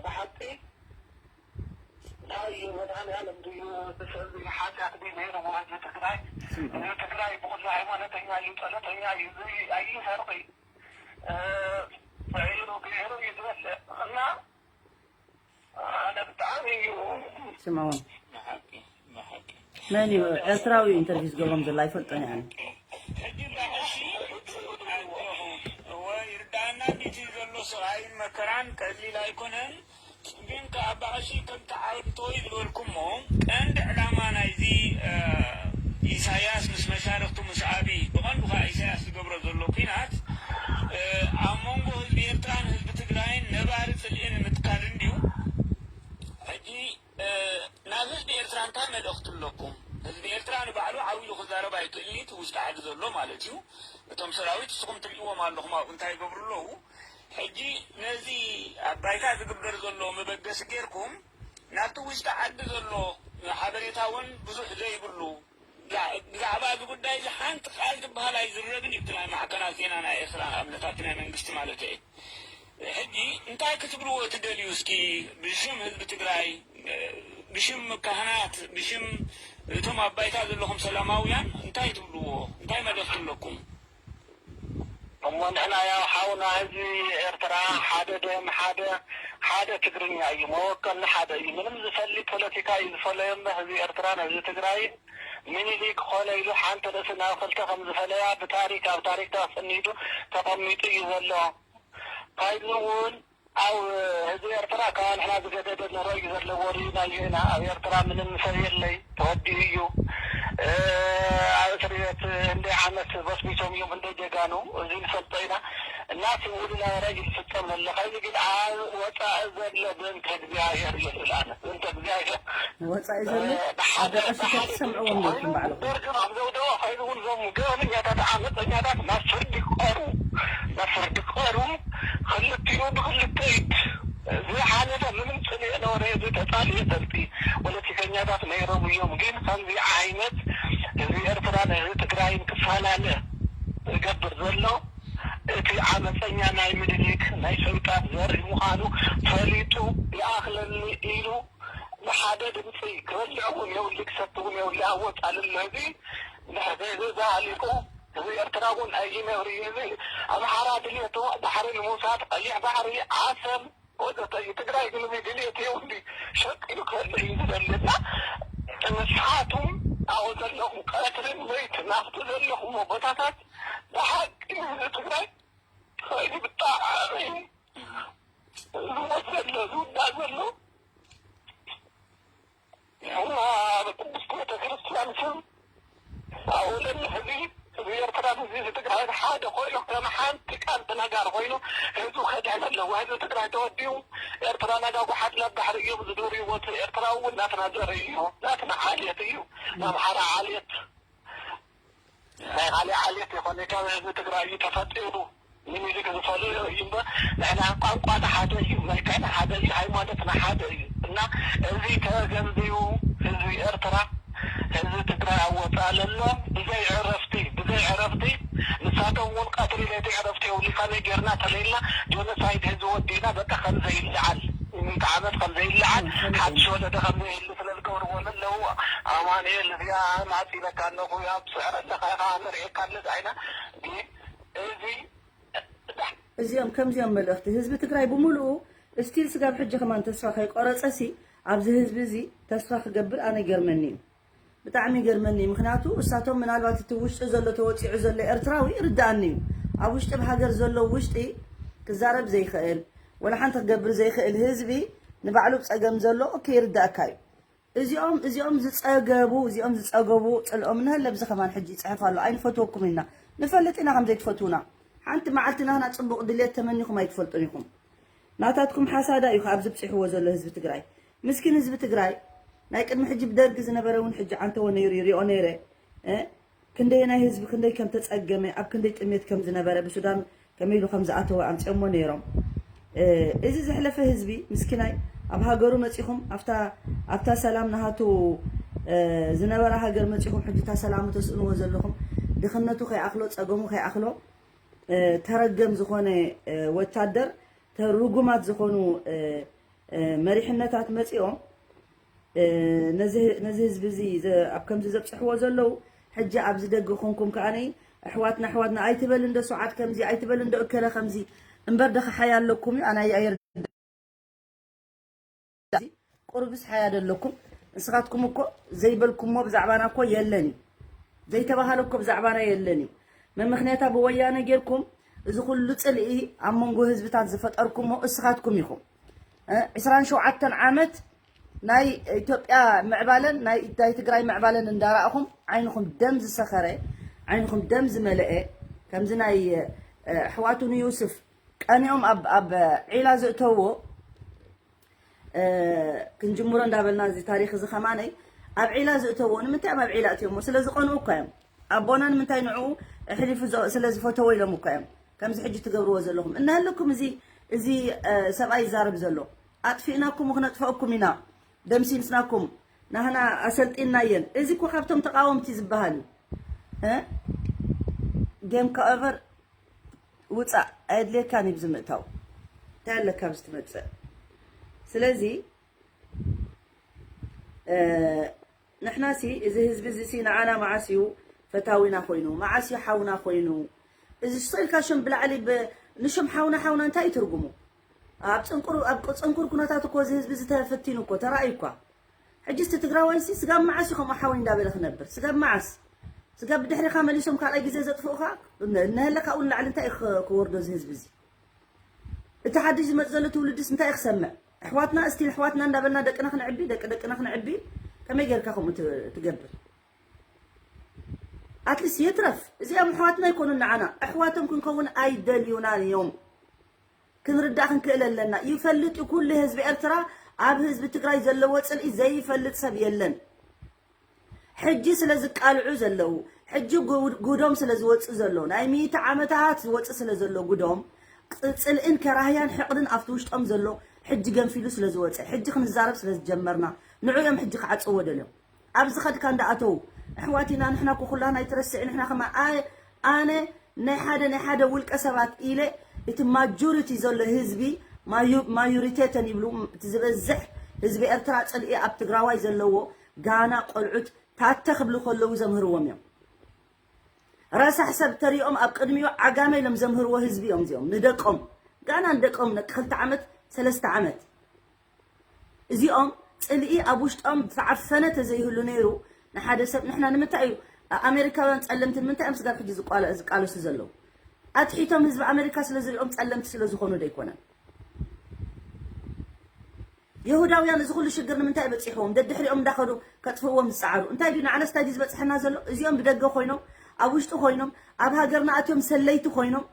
ብሓቂ እንታይ እዩ መድሃኒኣለም ድዩ ብሰብ ሓጢኣት ድዩ ነይሩ ህዝቢ ትግራይ ህዝቢ ትግራይ ብኩሉ ሃይማኖተኛ እዩ ፀሎተኛ እዩ ኣይሰርቂ ብዒሩ ብዒሩ እዩ ዝበልዕ እና ኣነ ብጣዕሚ እዩ ስምዖን መን እዩ ኤርትራዊ ኢንተርቪው ዝገብሮም ዘሎ ኣይፈልጦን እየ ኣነ ይርዳእና እንዲቲ ዘሎ ስቓይን መከራን ቀሊል ኣይኮነን ግን ከኣ ባእሲ ከም ተዓወትቶ ይግበርኩሞ ቀንዲ ዕላማ ናይዚ ኢሳያስ ምስ መሻርክቱ ምስ ኣብይ ብቐንዱ ከዓ ኢሳያስ ዝገብሮ ዘሎ ኩናት ኣብ መንጎ ህዝቢ ኤርትራን ህዝቢ ትግራይን ነባሪ ፅልኢ ንምትካል እንድዩ ሕጂ ናብ ህዝቢ ኤርትራ እንታይ መልእኽቲ ኣለኩም ህዝቢ ኤርትራ ንባዕሉ ዓው ኢሉ ክዛረብ ኣይክእልን እቲ ውሽጢ ዓዲ ዘሎ ማለት እዩ እቶም ሰራዊት ንስኹም ትሪእዎም ኣለኹም ኣብኡ እንታይ ይገብሩ ኣለዉ ሕጂ ነዚ ኣብ ባይታ ዝግበር ዘሎ መበገሲ ጌርኩም ናብቲ ውሽጢ ዓዲ ዘሎ ሓበሬታ እውን ብዙሕ ዘይብሉ ብዛዕባ እዚ ጉዳይ እዚ ሓንቲ ቃል ዝበሃል ኣይዝረብን እዩ ናይ ማዕከናት ዜና ናይ ኤርትራ ኣብነታት ናይ መንግስቲ ማለት እየ ሕጂ እንታይ ክትብልዎ ትደልዩ እስኪ ብሽም ህዝቢ ትግራይ ብሽም ካህናት ብሽም እቶም ኣብ ባይታ ዘለኹም ሰላማውያን እንታይ ትብልዎ እንታይ መልእኽቲ ኣለኩም እሞ ንሕና ያው ሓውና ህዝቢ ኤርትራ ሓደ ደም ሓደ ሓደ ትግርኛ እዩ መወከልና ሓደ እዩ ምንም ዝፈሊ ፖለቲካ እዩ ዝፈለዮም ህዝቢ ኤርትራ ነህዝቢ ትግራይ ምኒሊክ ኾነ ኢሉ ሓንቲ ርእሲ ናብ ክልተ ከም ዝፈለያ ብታሪክ ኣብ ታሪክ ተሰኒዱ ተቐሚጡ እዩ ዘሎ ካይዚ እውን ኣብ ህዝቢ ኤርትራ ካብ ንሕና ዝገደደ ኑሮ እዩ ዘለዎ ርኢናዮ ኢና ኣብ ኤርትራ ምንም ሰብ የለይ ተወዲኡ እዩ ኣብ እስር ቤት እንደ ዓመት በስቢሶም እዮም እንደ ጀጋኑ እዚ ንፈልጦ ኢና እና ስውል ነበረ እዩ ዝፍጸም ዘሎ ከዚ ግን ኣብ ወፃኢ ዘሎ ብእንተ እግዚኣብሔር ይብል ኣነ ብእንተ እግዚኣብሔር ወፃኢ ዘሎ ኣብ ደቀሲ ተትሰምዕዎም ነይርኩም ባዕልኹም ደርግን ኣብ ዘውደቦ ኸይዱ እውን ዞም ገበነኛታት ዓመፀኛታት ናብ ፍርዲ ክቐርቡ ናብ ፍርዲ ክቐርቡ ክልቲኡ ብክልተ ኢድ ዝሓለፈ ምንም ፅልኢ ነበረ ህዝቢ ተፃልኢ ሰልፊ ፖለቲከኛታት ነይሮም እዮም ግን ከምዚ ዓይነት ህዝቢ ኤርትራን ህዝቢ ትግራይን ክፈላለ ዝገብር ዘሎ እቲ ዓመፀኛ ናይ ምኒሊክ ናይ ሰይጣን ዘርኢ ምዃኑ ፈሊጡ ይኣኽለኒ ኢሉ ብሓደ ድምፂ ክበልዕ እውን የብሉ ክሰቲ እውን የብሉ ኣብ ወፃኢ ኣሎ እዚ ድሕሪ እዚ ኣሊቁ እዚ ኤርትራ እውን ኣይነብር እዩ እዚ ኣምሓራ ድልየቱ ባሕሪ ንምውሳድ ቀይሕ ባሕሪ ዓሰብ ወዘተ እዩ ትግራይ ግን እዚ ድልየት የብሉ ሸቂሉ ክበልዕ እዩ ዝደሊ እና ንስኻቱም ኣብኡ ዘለኹም ቀትርን ለይትን ኣብቲ ዘለኹሞ ቦታታት ብሓቂ ህዝቢ ትግራይ ተኸይዱ ብጣዕሚ ዝሞት ዘሎ ዝውዳእ ዘሎ እና ብቅድስቲ ቤተክርስትያን ስም ኣውለን ህዝቢ ህዝቢ ኤርትራ ህዝቢ ትግራይ ሓደ ኮይኑ ከም ሓንቲ ቃል ተናጋሪ ኮይኑ ህዝቡ ከድሕን ኣለዎ። ህዝቢ ትግራይ ተወዲኡ ኤርትራ ናጋ ጉሓት ናብ ባሕሪ እዮም ዝደርይዎ። ኤርትራ እውን ናትና ዘርኢ እዩ፣ ናትና ዓሌት እዩ። ኣምሓራ ዓሌት ናይ ካልእ ዓሌት ይኾነ ካብ ህዝቢ ትግራይ እዩ ተፈጢሩ። ምኒልክ ዝፈልዮ እዩ እምበር ንሕና ቋንቋና ሓደ እዩ፣ መልክዕና ሓደ እዩ፣ ሃይማኖትና ሓደ እዩ። እና እዚ ተገንዚቡ ህዝቢ ኤርትራ ህዝቢ ትግራይ ኣብ ወፃእ ለሎ ብዘይ ዕረፍቲ ብዘይ ዕረፍቲ ንሳቶም እውን ቀትሪ ለይቲ ዕረፍቲ የውሊካ ነጌርና ተለይልና ጆኖሳይድ ህዝቢ ወዲእና በቃ ከምዘይለዓል ሚእቲ ዓመት ከምዘይለዓል ሓድሽ ወለደ ከምዘይህሉ ስለዝገብርዎ ለለዉ ኣማኑኤል እዚኣ ማፂለካ ኣለኹ ኣብ ስዕረለካ ኢኻ ንርእየካ ኣለዚ ዓይና እዚ እዚኦም ከምዚኦም መልእኽቲ ህዝቢ ትግራይ ብምሉኡ ስቲል ስጋብ ሕጂ ከማን ተስፋ ከይቆረፀ ሲ ኣብዚ ህዝቢ እዚ ተስፋ ክገብር ኣነ ይገርመኒ እዩ። ብጣዕሚ ይገርመኒ እዩ። ምክንያቱ እሳቶም ምናልባት እቲ ውሽጢ ዘሎ ተወፂዑ ዘሎ ኤርትራዊ ይርዳኣኒ እዩ። ኣብ ውሽጢ ኣብ ሃገር ዘሎ ውሽጢ ክዛረብ ዘይክእል ወላ ሓንቲ ክገብር ዘይክእል ህዝቢ ንባዕሉ ብፀገም ዘሎ ኦኬ ይርዳእካ እዩ። እዚኦም እዚኦም ዝፀገቡ እዚኦም ዝፀገቡ ፅልኦም ንህለ ብዚ ከማን ሕጂ ይፅሕፍ ኣሎ ኣይንፈትወኩም ኢና ንፈልጥ ኢና ከም ዘይትፈትውና ሓንቲ መዓልቲ ናህና ፅቡቅ ድልየት ተመኒኹም ኣይትፈልጡን ኢኹም ናታትኩም ሓሳዳ እዩ ኣብዚ ብፅሕዎ ዘሎ ህዝቢ ትግራይ ምስኪን ህዝቢ ትግራይ ናይ ቅድሚ ሕጂ ብደርጊ ዝነበረ እውን ሕጂ ዓንተዎ ነይሩ ይሪኦ ነይረ ክንደየናይ ህዝቢ ክንደይ ከም ተፀገመ ኣብ ክንደይ ጥሜት ከም ዝነበረ ብሱዳን ከመይ ኢሉ ከም ዝኣተወ ኣምፅኦሞ ነይሮም። እዚ ዘሕለፈ ህዝቢ ምስኪናይ ኣብ ሃገሩ መፂኹም ኣብታ ኣብታ ሰላም ናሃቱ ዝነበራ ሃገር መፂኹም ሕጂ እታ ሰላሙ ተስእንዎ ዘለኹም ድኽነቱ ከይኣኽሎ ፀገሙ ከይኣኽሎ ተረገም ዝኾነ ወታደር ተርጉማት ዝኾኑ መሪሕነታት መፂኦም ነዚ ህዝቢ እዚ ኣብ ከምዚ ዘብፅሕዎ ዘለዉ ሕጂ ኣብዚ ደገ ኮንኩም ከዓኒ ኣሕዋትና ኣሕዋትና ኣይትበል እንዶ ሰዓት ከምዚ ኣይትበል እንዶ እከለ ከምዚ እምበር ደኸሓያ ኣለኩም እዩ ኣናይ ኣየር ቁርብስ ሓያ ደለኩም ንስኻትኩም እኮ ዘይበልኩሞ ብዛዕባና እኮ የለን እዩ ዘይተባሃለ እኮ ብዛዕባና የለን እዩ መምክንያታ ብወያነ ጌርኩም እዚ ኩሉ ፅልኢ ኣብ መንጎ ህዝብታት ዝፈጠርኩሞ እስኻትኩም ኢኹም ዕስራን ሸውዓተን ዓመት ናይ ኢትዮጵያ ምዕባለን ናይ ናይ ትግራይ ምዕባለን እንዳረኣኹም ዓይንኹም ደም ዝሰኸረ ዓይንኹም ደም ዝመለአ ከምዚ ናይ ኣሕዋቱ ንዩስፍ ቀኒኦም ኣብ ኣብ ዒላ ዝእተዎ ክንጅምሮ እንዳበልና እዚ ታሪክ እዚ ከማነይ ኣብ ዒላ ዝእተዎ ንምንታይ ኣብ ዒላ እትዮሞ ስለ ዝቀንኡ እኳ እዮም ኣቦና ንምንታይ ንዕኡ ኣሕሊፉ ስለ ዝፈተዎ ኢሎም እኳ እዮም ከምዚ ሕጂ ትገብርዎ ዘለኹም እናሃለኩም እዚ እዚ ሰብኣይ ይዛረብ ዘሎ ኣጥፊእናኩም ክነጥፈእኩም ኢና ደምሲስናኩም ናህና ኣሰልጢናየን እዚ እኮ ካብቶም ተቃወምቲ ዝበሃል እዩ game cover ውፃእ ኣየድልየካን እዩ ብዝምእታው እንታይ ኣለካ ኣብዚ ትመፅእ ስለዚ ንሕናሲ እዚ ህዝቢ እዚሲ ንዓና መዓስ እዩ ፈታዊና ኮይኑ መዓስ እዩ ሓውና ኮይኑ እዚ ስቕ ኢልካ ሽም ብላዕሊ ንሽም ሓውና ሓውና እንታይ እዩ ትርጉሙ ኣብ ፅንቁር ኣብ ፅንኩር ኩነታት እኮ እዚ ህዝቢ ዝተፈቲኑ እኮ ተራእዩ እኳ ሕጂ እቲ ትግራዋይሲ ስጋብ መዓስ እዩ ከምኡ ሓወይ እንዳበለ ክነብር ስጋብ መዓስ ስጋብ ብድሕሪኻ መሊሶም ካልኣይ ግዜ ዘጥፍኡኻ እነሀለ ካብኡ ንላዕሊ እንታይ እዩ ክወርዶ እዚ ህዝቢ እዚ እቲ ሓድሽ ዝመፅ ዘሎ ትውልድስ እንታይ እዩ ክሰምዕ ኣሕዋትና እስቲል ኣሕዋትና እንዳበልና ደቅና ክንዕቢ ደቂ ደቅና ክንዕቢ ከመይ ጌርካ ከምኡ ትገብር ኣትሊስ ይትረፍ እዚኦም ኣሕዋትና ይኮኑ ንዓና ኣሕዋቶም ክንከውን ኣይደልዩናን እዮም ክንርዳእ ክንክእል ኣለና ይፈልጥ እዩ ኩሉ ህዝቢ ኤርትራ ኣብ ህዝቢ ትግራይ ዘለዎ ፅልኢ ዘይፈልጥ ሰብ የለን ሕጂ ስለ ዝቃልዑ ዘለዉ ሕጂ ጉዶም ስለ ዝወፅእ ዘሎ ናይ ሚእቲ ዓመታት ዝወፅእ ስለ ዘሎ ጉዶም ፅልእን ከራህያን ሕቕድን ኣብቲ ውሽጦም ዘሎ ሕጂ ገንፊሉ ስለ ዝወፀ ሕጂ ክንዛረብ ስለ ዝጀመርና ንዑ እዮም ሕጂ ክዓፅዎ ደልዮም ኣብዚ ኸድካ እንዳኣተው ኣሕዋት ኢና ንሕና እኮ ኩላና ኣይትረስዕ ንሕና ከማ ኣነ ናይ ሓደ ናይ ሓደ ውልቀ ሰባት ኢለ እቲ ማጆሪቲ ዘሎ ህዝቢ ማዩሪቴተን ይብሉ እቲ ዝበዝሕ ህዝቢ ኤርትራ ፅልኢ ኣብ ትግራዋይ ዘለዎ ጋና ቆልዑት ታተ ክብሉ ከለዉ ዘምህርዎም እዮም ረሳሕ ሰብ ተሪኦም ኣብ ቅድሚኡ ዓጋመ ኢሎም ዘምህርዎ ህዝቢ እዮም እዚኦም ንደቆም ጋና ንደቆም ክልተ ዓመት ሰለስተ ዓመት እዚኦም ፅልኢ ኣብ ውሽጦም ዝተዓፈነ ተዘይህሉ ነይሩ ንሓደ ሰብ ንሕና ንምንታይ እዩ ኣሜሪካውያን ፀለምቲ ንምንታይ እዮም ስጋብ ሕጂ ዝቃለሱ ዘለዉ ኣትሒቶም ህዝቢ ኣመሪካ ስለ ዝሪኦም ጸለምቲ ስለ ዝኾኑ ዶ ኣይኮነን? ይሁዳውያን እዚ ኩሉ ሽግር ንምንታይ በጺሕዎም? ደድሕሪኦም እንዳኸዱ ከጥፍእዎም ዝጸዓሩ እንታይ ድዩ? ንዓለስ እንታይ ድዩ ዝበጽሐና ዘሎ? እዚኦም ብደገ ኮይኖም፣ ኣብ ውሽጢ ኮይኖም፣ ኣብ ሃገርና ኣትዮም ሰለይቲ ኮይኖም፣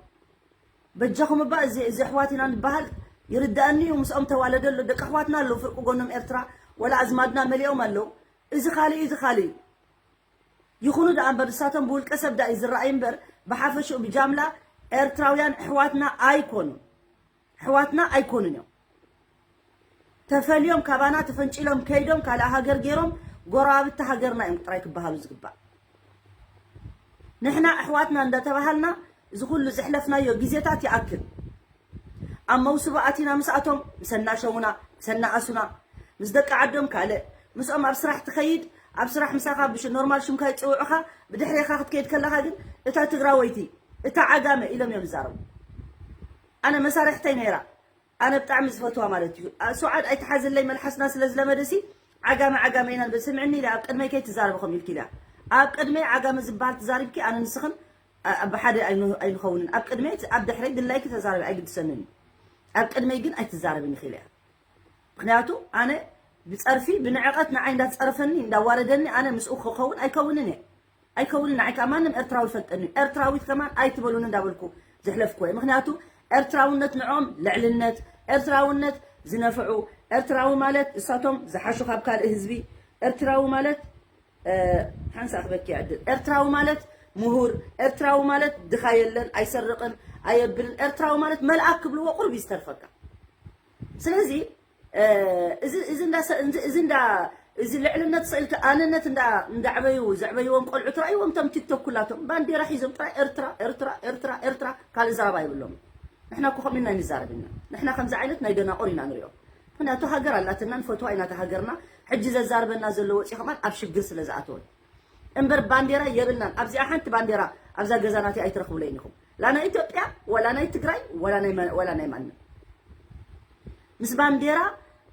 በጃኹም እባ እዚ እዚ ኣሕዋት ኢና ንበሃል ይርዳእኒ እዩ። ምስኦም ተዋለደ ኣሎ ደቂ ኣሕዋትና ኣለዉ ፍርቂ ጎኖም ኤርትራ ወላ ኣዝማድና መሊኦም ኣለዉ። እዚ ካልእ እዩ፣ እዚ ካልእ እዩ። ይኹኑ ደኣ እምበር ንሳቶም ብውልቀ ሰብ ደኣ እዩ ዝረኣይ እምበር ብሓፈሽኡ ብጃምላ ኤርትራውያን ኣሕዋትና ኣይኮኑን። ኣሕዋትና ኣይኮኑን እዮም። ተፈልዮም ካባና ተፈንጪሎም ከይዶም ካልእ ሃገር ገይሮም ጎረባብቲ ሃገርና እዮም ጥራይ ክበሃሉ ዝግባእ። ንሕና ኣሕዋትና እንዳተባሃልና እዚ ኩሉ ዘሕለፍናዮ ግዜታት ይኣክል። ኣብ መውስቦ ኣቲና ምስኣቶም ምስ ኣናሸዉና ምስ ኣናኣሱና ምስ ደቂ ዓዶም ካልእ ምስኦም ኣብ ስራሕ ትኸይድ ኣብ ስራሕ ምሳኻ ብሽ ኖርማል ሽምካ ይፅውዑኻ ብድሕሬኻ ክትከይድ ከለኻ ግን እታ ትግራወይቲ እታ ዓጋመ ኢሎም እዮም ዝዛረቡ። ኣነ መሳርሕተይ ነይራ ኣነ ብጣዕሚ ዝፈትዋ ማለት እዩ። ሱዓድ ኣይትሓዝለይ መልሓስና ስለ ዝለመደሲ ዓጋመ ዓጋመ ኢና ንብል። ስምዕኒ ኢለ ኣብ ቅድመይ ከይትዛረቢ ከምኡ ኢልኪ ኢልያ። ኣብ ቅድመይ ዓጋመ ዝበሃል ትዛሪብኪ ኣነ ንስኽን ብሓደ ኣይንኸውንን። ኣብ ቅድመይ ኣብ ድሕረይ ድላይኪ ተዛረቢ ኣይግድሰንን እዩ። ኣብ ቅድመይ ግን ኣይትዛረብን ኢኺ ኢልያ። ምክንያቱ ኣነ ብፀርፊ ብንዕቐት ንዓይ እንዳፀረፈኒ እንዳዋረደኒ ኣነ ምስኡ ክኸውን ኣይከውንን እየ። ኣይከውንን ንዓይ ከዓ ማንም ኤርትራዊ ይፈልጠኒ እዩ። ኤርትራዊት ከማን ኣይትበሉኒ እንዳበልኩ ዘሕለፍኩ እየ። ምክንያቱ ኤርትራውነት ንዕኦም ልዕልነት፣ ኤርትራውነት ዝነፍዑ፣ ኤርትራዊ ማለት እሳቶም ዝሓሹ ካብ ካልእ ህዝቢ፣ ኤርትራዊ ማለት ሓንሳ ክበኪ ዕድል ኤርትራዊ ማለት ምሁር፣ ኤርትራዊ ማለት ድኻ የለን፣ ኣይሰርቕን፣ ኣየብልን፣ ኤርትራዊ ማለት መልኣክ ክብልዎ ቁርብ ይዝተርፈካ። ስለዚ እዚ እዚ እንዳ እዚ እንዳ እዚ ልዕልነት ስእልቲ ኣነነት እንዳ እንዳዕበዩ ዘዕበይዎም ቆልዑ ትራእይዎም ቶም ቲክቶክ ኩላቶም ባንዴራ ሒዞም ጥራይ ኤርትራ ኤርትራ ኤርትራ ኤርትራ ካልእ ዘረባ ይብሎም። ንሕና እኮ ከምኡ ኢና ንዛረብ ኢና። ንሕና ከምዚ ዓይነት ናይ ደናቑር ኢና ንሪኦ። ምክንያቱ ሃገር ኣላትና ንፈትዋ ኢና እታ ሃገርና። ሕጂ ዘዛርበና ዘሎ ወፂ ከማን ኣብ ሽግር ስለ ዝኣተወን እምበር ባንዴራ የብልናን። ኣብዚኣ ሓንቲ ባንዴራ ኣብዛ ገዛ ናተይ ኣይትረኽቡለይን ኢኹም። ላ ናይ ኢትዮጵያ ወላ ናይ ትግራይ ወላ ናይ መ- ወላ ናይ ማንም ምስ ባንዴራ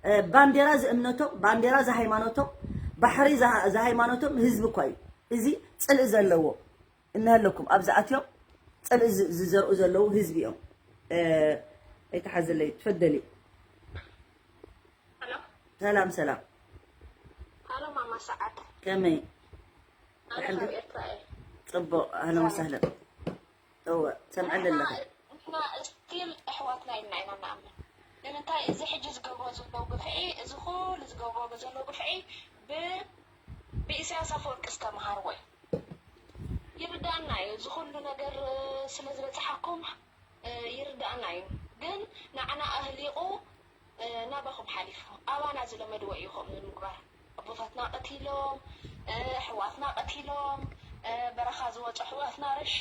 እ፣ ባንዴራ ዝእምነቶም ባንዴራ ዝሃይማኖቶም ባሕሪ ዝሃ- ዝሃይማኖቶም ህዝቢ እኳ እዩ። እዚ ፅልኢ ዘለዎ እነሀለኩም ኣብዚ ኣትዮም ፅልኢ ዝ- ዝዘርኡ ዘለዉ ህዝቢ እዮም። እ፣ ኣይተሓዘለይ ትፈደሊ። ሰላም ሰላም። ሰላም ማማ ሰዓድ። ከመይ? ኣነ ካብ ኤርትራ እየ። ፅቡቅ ኣህለን ወሰህለን። እወ ሰምዐኒ ኣለኹ። ንሕና ስቲል ኣሕዋትና ኢልና ኢና ንኣምን። ንምንታይ እዚ ሕጂ ዝገብሮ ዘለዉ ግፍዒ፣ እዚ ኩሉ ዝገብሮ ዘለዉ ግፍዒ ብ ብኢሳያስ ኣፈወርቂ ዝተምሃርዎ እዩ። ይርዳእና እዩ፣ እዚ ኩሉ ነገር ስለ ዝበፅሓኩም ይርዳእና እዩ። ግን ንዓና ኣህሊቑ ናባኹም ሓሊፉ ኣባና ዝለመድዎ እዩ ከምኡ ንምግባር። ኣቦታትና ቀቲሎም፣ ኣሕዋትና ቀቲሎም፣ በረኻ ዝወፁ ኣሕዋትና ረሽ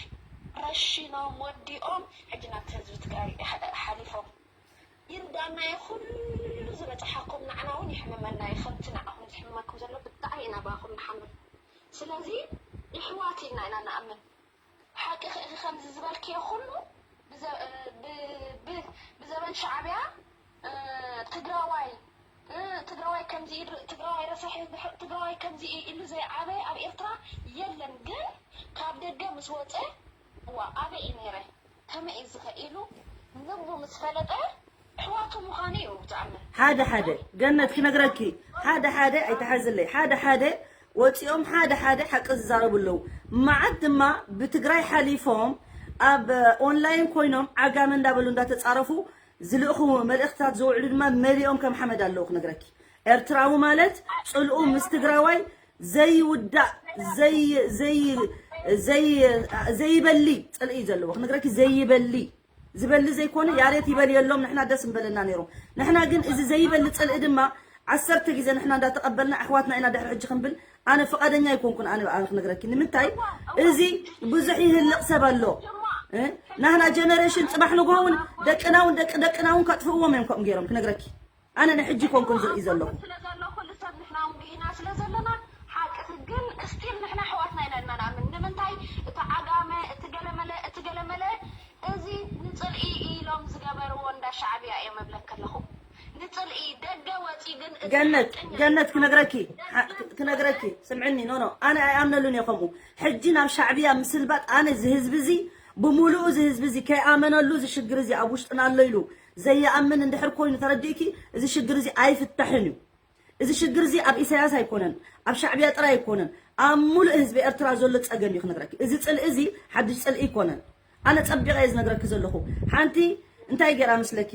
ረሺኖም ወዲኦም ሕጂ ናብቲ ህዝቢ ትግራይ ሓሊፎም። ይርዳእና እዩ ኩሉ ዝበፅሓኩም ንዓና እውን ይሕምመና እዩ ከምቲ ንዓኹም ዝሕምመኩም ዘሎ ብጣዕሚ ኢና ብኣኹም ንሓምም። ስለዚ የሕዋት ኢልና ኢና ንኣምን። ሓቂ ኢኺ ከምዚ ዝበልክዮ ኩሉ ብዘበን ሻዕብያ ትግራዋይ ትግራዋይ ከምዚ ኢሉ ትግራዋይ ረሳሕ እዩ ትግራዋይ ከምዚ እዩ ኢሉ ዘይዓበየ ኣብ ኤርትራ የለን። ግን ካብ ደገ ምስ ወፀ እዋ ኣበይ እዩ ነይረ ከመይ እዩ ዝኸ ኢሉ ልቡ ምስ ፈለጠ ኣሕዋቱ ምዃኑ እዩ ዝኣምን። ሓደ ሓደ ገነት ክነግረኪ ሓደ ሓደ ኣይትሓዝለይ ሓደ ሓደ ወፂኦም ሓደ ሓደ ሓቂ ዝዛረቡ ኣለዉ። መዓት ድማ ብትግራይ ሓሊፎም ኣብ ኦንላይን ኮይኖም ዓጋመ እንዳበሉ እንዳተፃረፉ ዝልእኹ መልእኽትታት ዝውዕሉ ድማ መሊኦም ከም ሓመድ ኣለዉ ክነግረኪ። ኤርትራዊ ማለት ፅልኡ ምስ ትግራዋይ ዘይውዳእ ዘይበሊ ፅልኢ እዩ ዘለዎ ክነግረኪ ዘይበሊ ዝበሊ ዘይኮነ ያሬት ይበል የሎም ንሕና ደስ ምበለና ነይሩ። ንሕና ግን እዚ ዘይበሊ ፅልኢ ድማ ዓሰርተ ግዜ ንሕና እንዳተቐበልና ኣሕዋትና ኢና ድሕሪ ሕጂ ክንብል ኣነ ፍቓደኛ ኣይኮንኩን። ኣነ ብኣነ ክነግረኪ ንምንታይ እዚ ብዙሕ ይህልቕ ሰብ ኣሎ። ናህና ጀነሬሽን ፅባሕ ንግሆ እውን ደቅና እውን ደቂ ደቅና እውን ከጥፍእዎም እዮም ከምኡ ገይሮም ክነግረኪ። ኣነ ንሕጂ ኮንኩን ዝርኢ ዘለኹ። ስለ ዘሎ ኩሉ ሰብ ንሕና እውን ግሂና ስለ ዘለና ሓቂ ግን እስቲል ንሕና ኣሕዋትና ኢና ኢልና ንኣምን። ንምንታይ እቲ ዓጋመ እቲ ገለመለ እቲ ገለመለ እዚ ንፅልኢ ኢሎም ዝገበርዎ እንዳ ሻዕብያ እዮም እብለክ ኣለኹ። ንፅልኢ ደገ ወፂ ግን እቲ ገነት ሓቀኛ ገነት ክነግረኪ ሓ- ክነግረኪ ስምዕኒ ኖ ኖ ኣነ ኣይኣምነሉን እየ ከምኡ ሕጂ ናብ ሻዕብያ ምስልባጥ ኣነ እዚ ህዝቢ እዚ ብምሉኡ እዚ ህዝቢ እዚ ከይኣመነሉ እዚ ሽግር እዚ ኣብ ውሽጥና ኣሎ ኢሉ ዘይኣምን እንድሕር ኮይኑ ተረዲእኪ፣ እዚ ሽግር እዚ ኣይፍታሕን እዩ። እዚ ሽግር እዚ ኣብ ኢሳያስ ኣይኮነን፣ ኣብ ሻዕብያ ጥራይ ኣይኮነን፣ ኣብ ሙሉእ ህዝቢ ኤርትራ ዘሎ ጸገም እዩ ክነግረኪ። እዚ ጽልኢ እዚ ሓድሽ ጽልኢ ኣይኮነን። ኣነ ጸቢቐ እየ ዝነግረኪ ዘለኹ። ሓንቲ እንታይ ገይራ መስለኪ?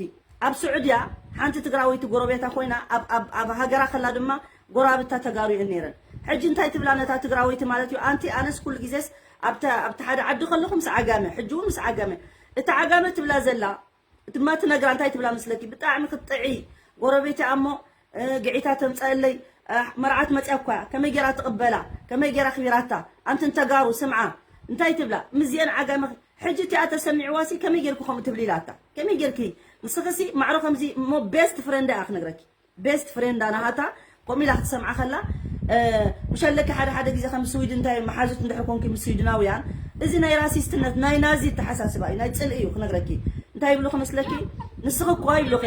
ኣብ ስዑድያ ሓንቲ ትግራወይቲ ጎረቤታ ኮይና ኣብ ኣብ ኣብ ሃገራ ከላ ድማ ጎራብታ ተጋሩ እየን ነይረን። ሕጂ እንታይ ትብላ ነታ ትግራወይቲ ማለት እዩ? ኣንቲ ኣነስ ኩሉ ግዜስ ኣብታ ኣብቲ ሓደ ዓዲ ከለኹ ምስ ዓጋመ፣ ሕጂ እውን ምስ ዓጋመ። እቲ ዓጋመ ትብላ ዘላ ድማ ትነግራ እንታይ ትብላ መስለኪ? ብጣዕሚ ክትጥዒ ጎረቤቲ ኣሞ እ፣ ግዒታ ተምፀአለይ እ፣ መርዓት መፅያ እኳ ከመይ ገይራ ትቕበላ? ከመይ ገይራ ኣኽቢራታ? ኣንትን ተጋሩ ስምዓ እንታይ ትብላ? ምስዚአን ዓጋመ ሕጂ እቲኣ ተሰሚዕዋ ሲ ከመይ ጌርኪ ከምኡ ትብሊ ኢላታ? ከመይ ጌርኪ ንስኺ ሲ ማዕሮ ከምዚ እሞ ቤስት ፍሬንዳ እያ ክነግረኪ። ቤስት ፍሬንዳ ናሃታ ከምኡ ኢላ ክትሰምዓ ከላ እ፣ ምሸለኪ ሓደ ሓደ ግዜ ከም ስዊድን እንታይ መሓዙት እንድሕር ኮንኪ ምስ ስዊድናውያን እዚ ናይ ራሲስትነት ናይ ናዚ ኣተሓሳስባ እዩ፣ ናይ ፅልኢ እዩ ክነግረኪ። እንታይ ይብሉ ክመስለኪ? ንስኺ እኮ ይብሉኺ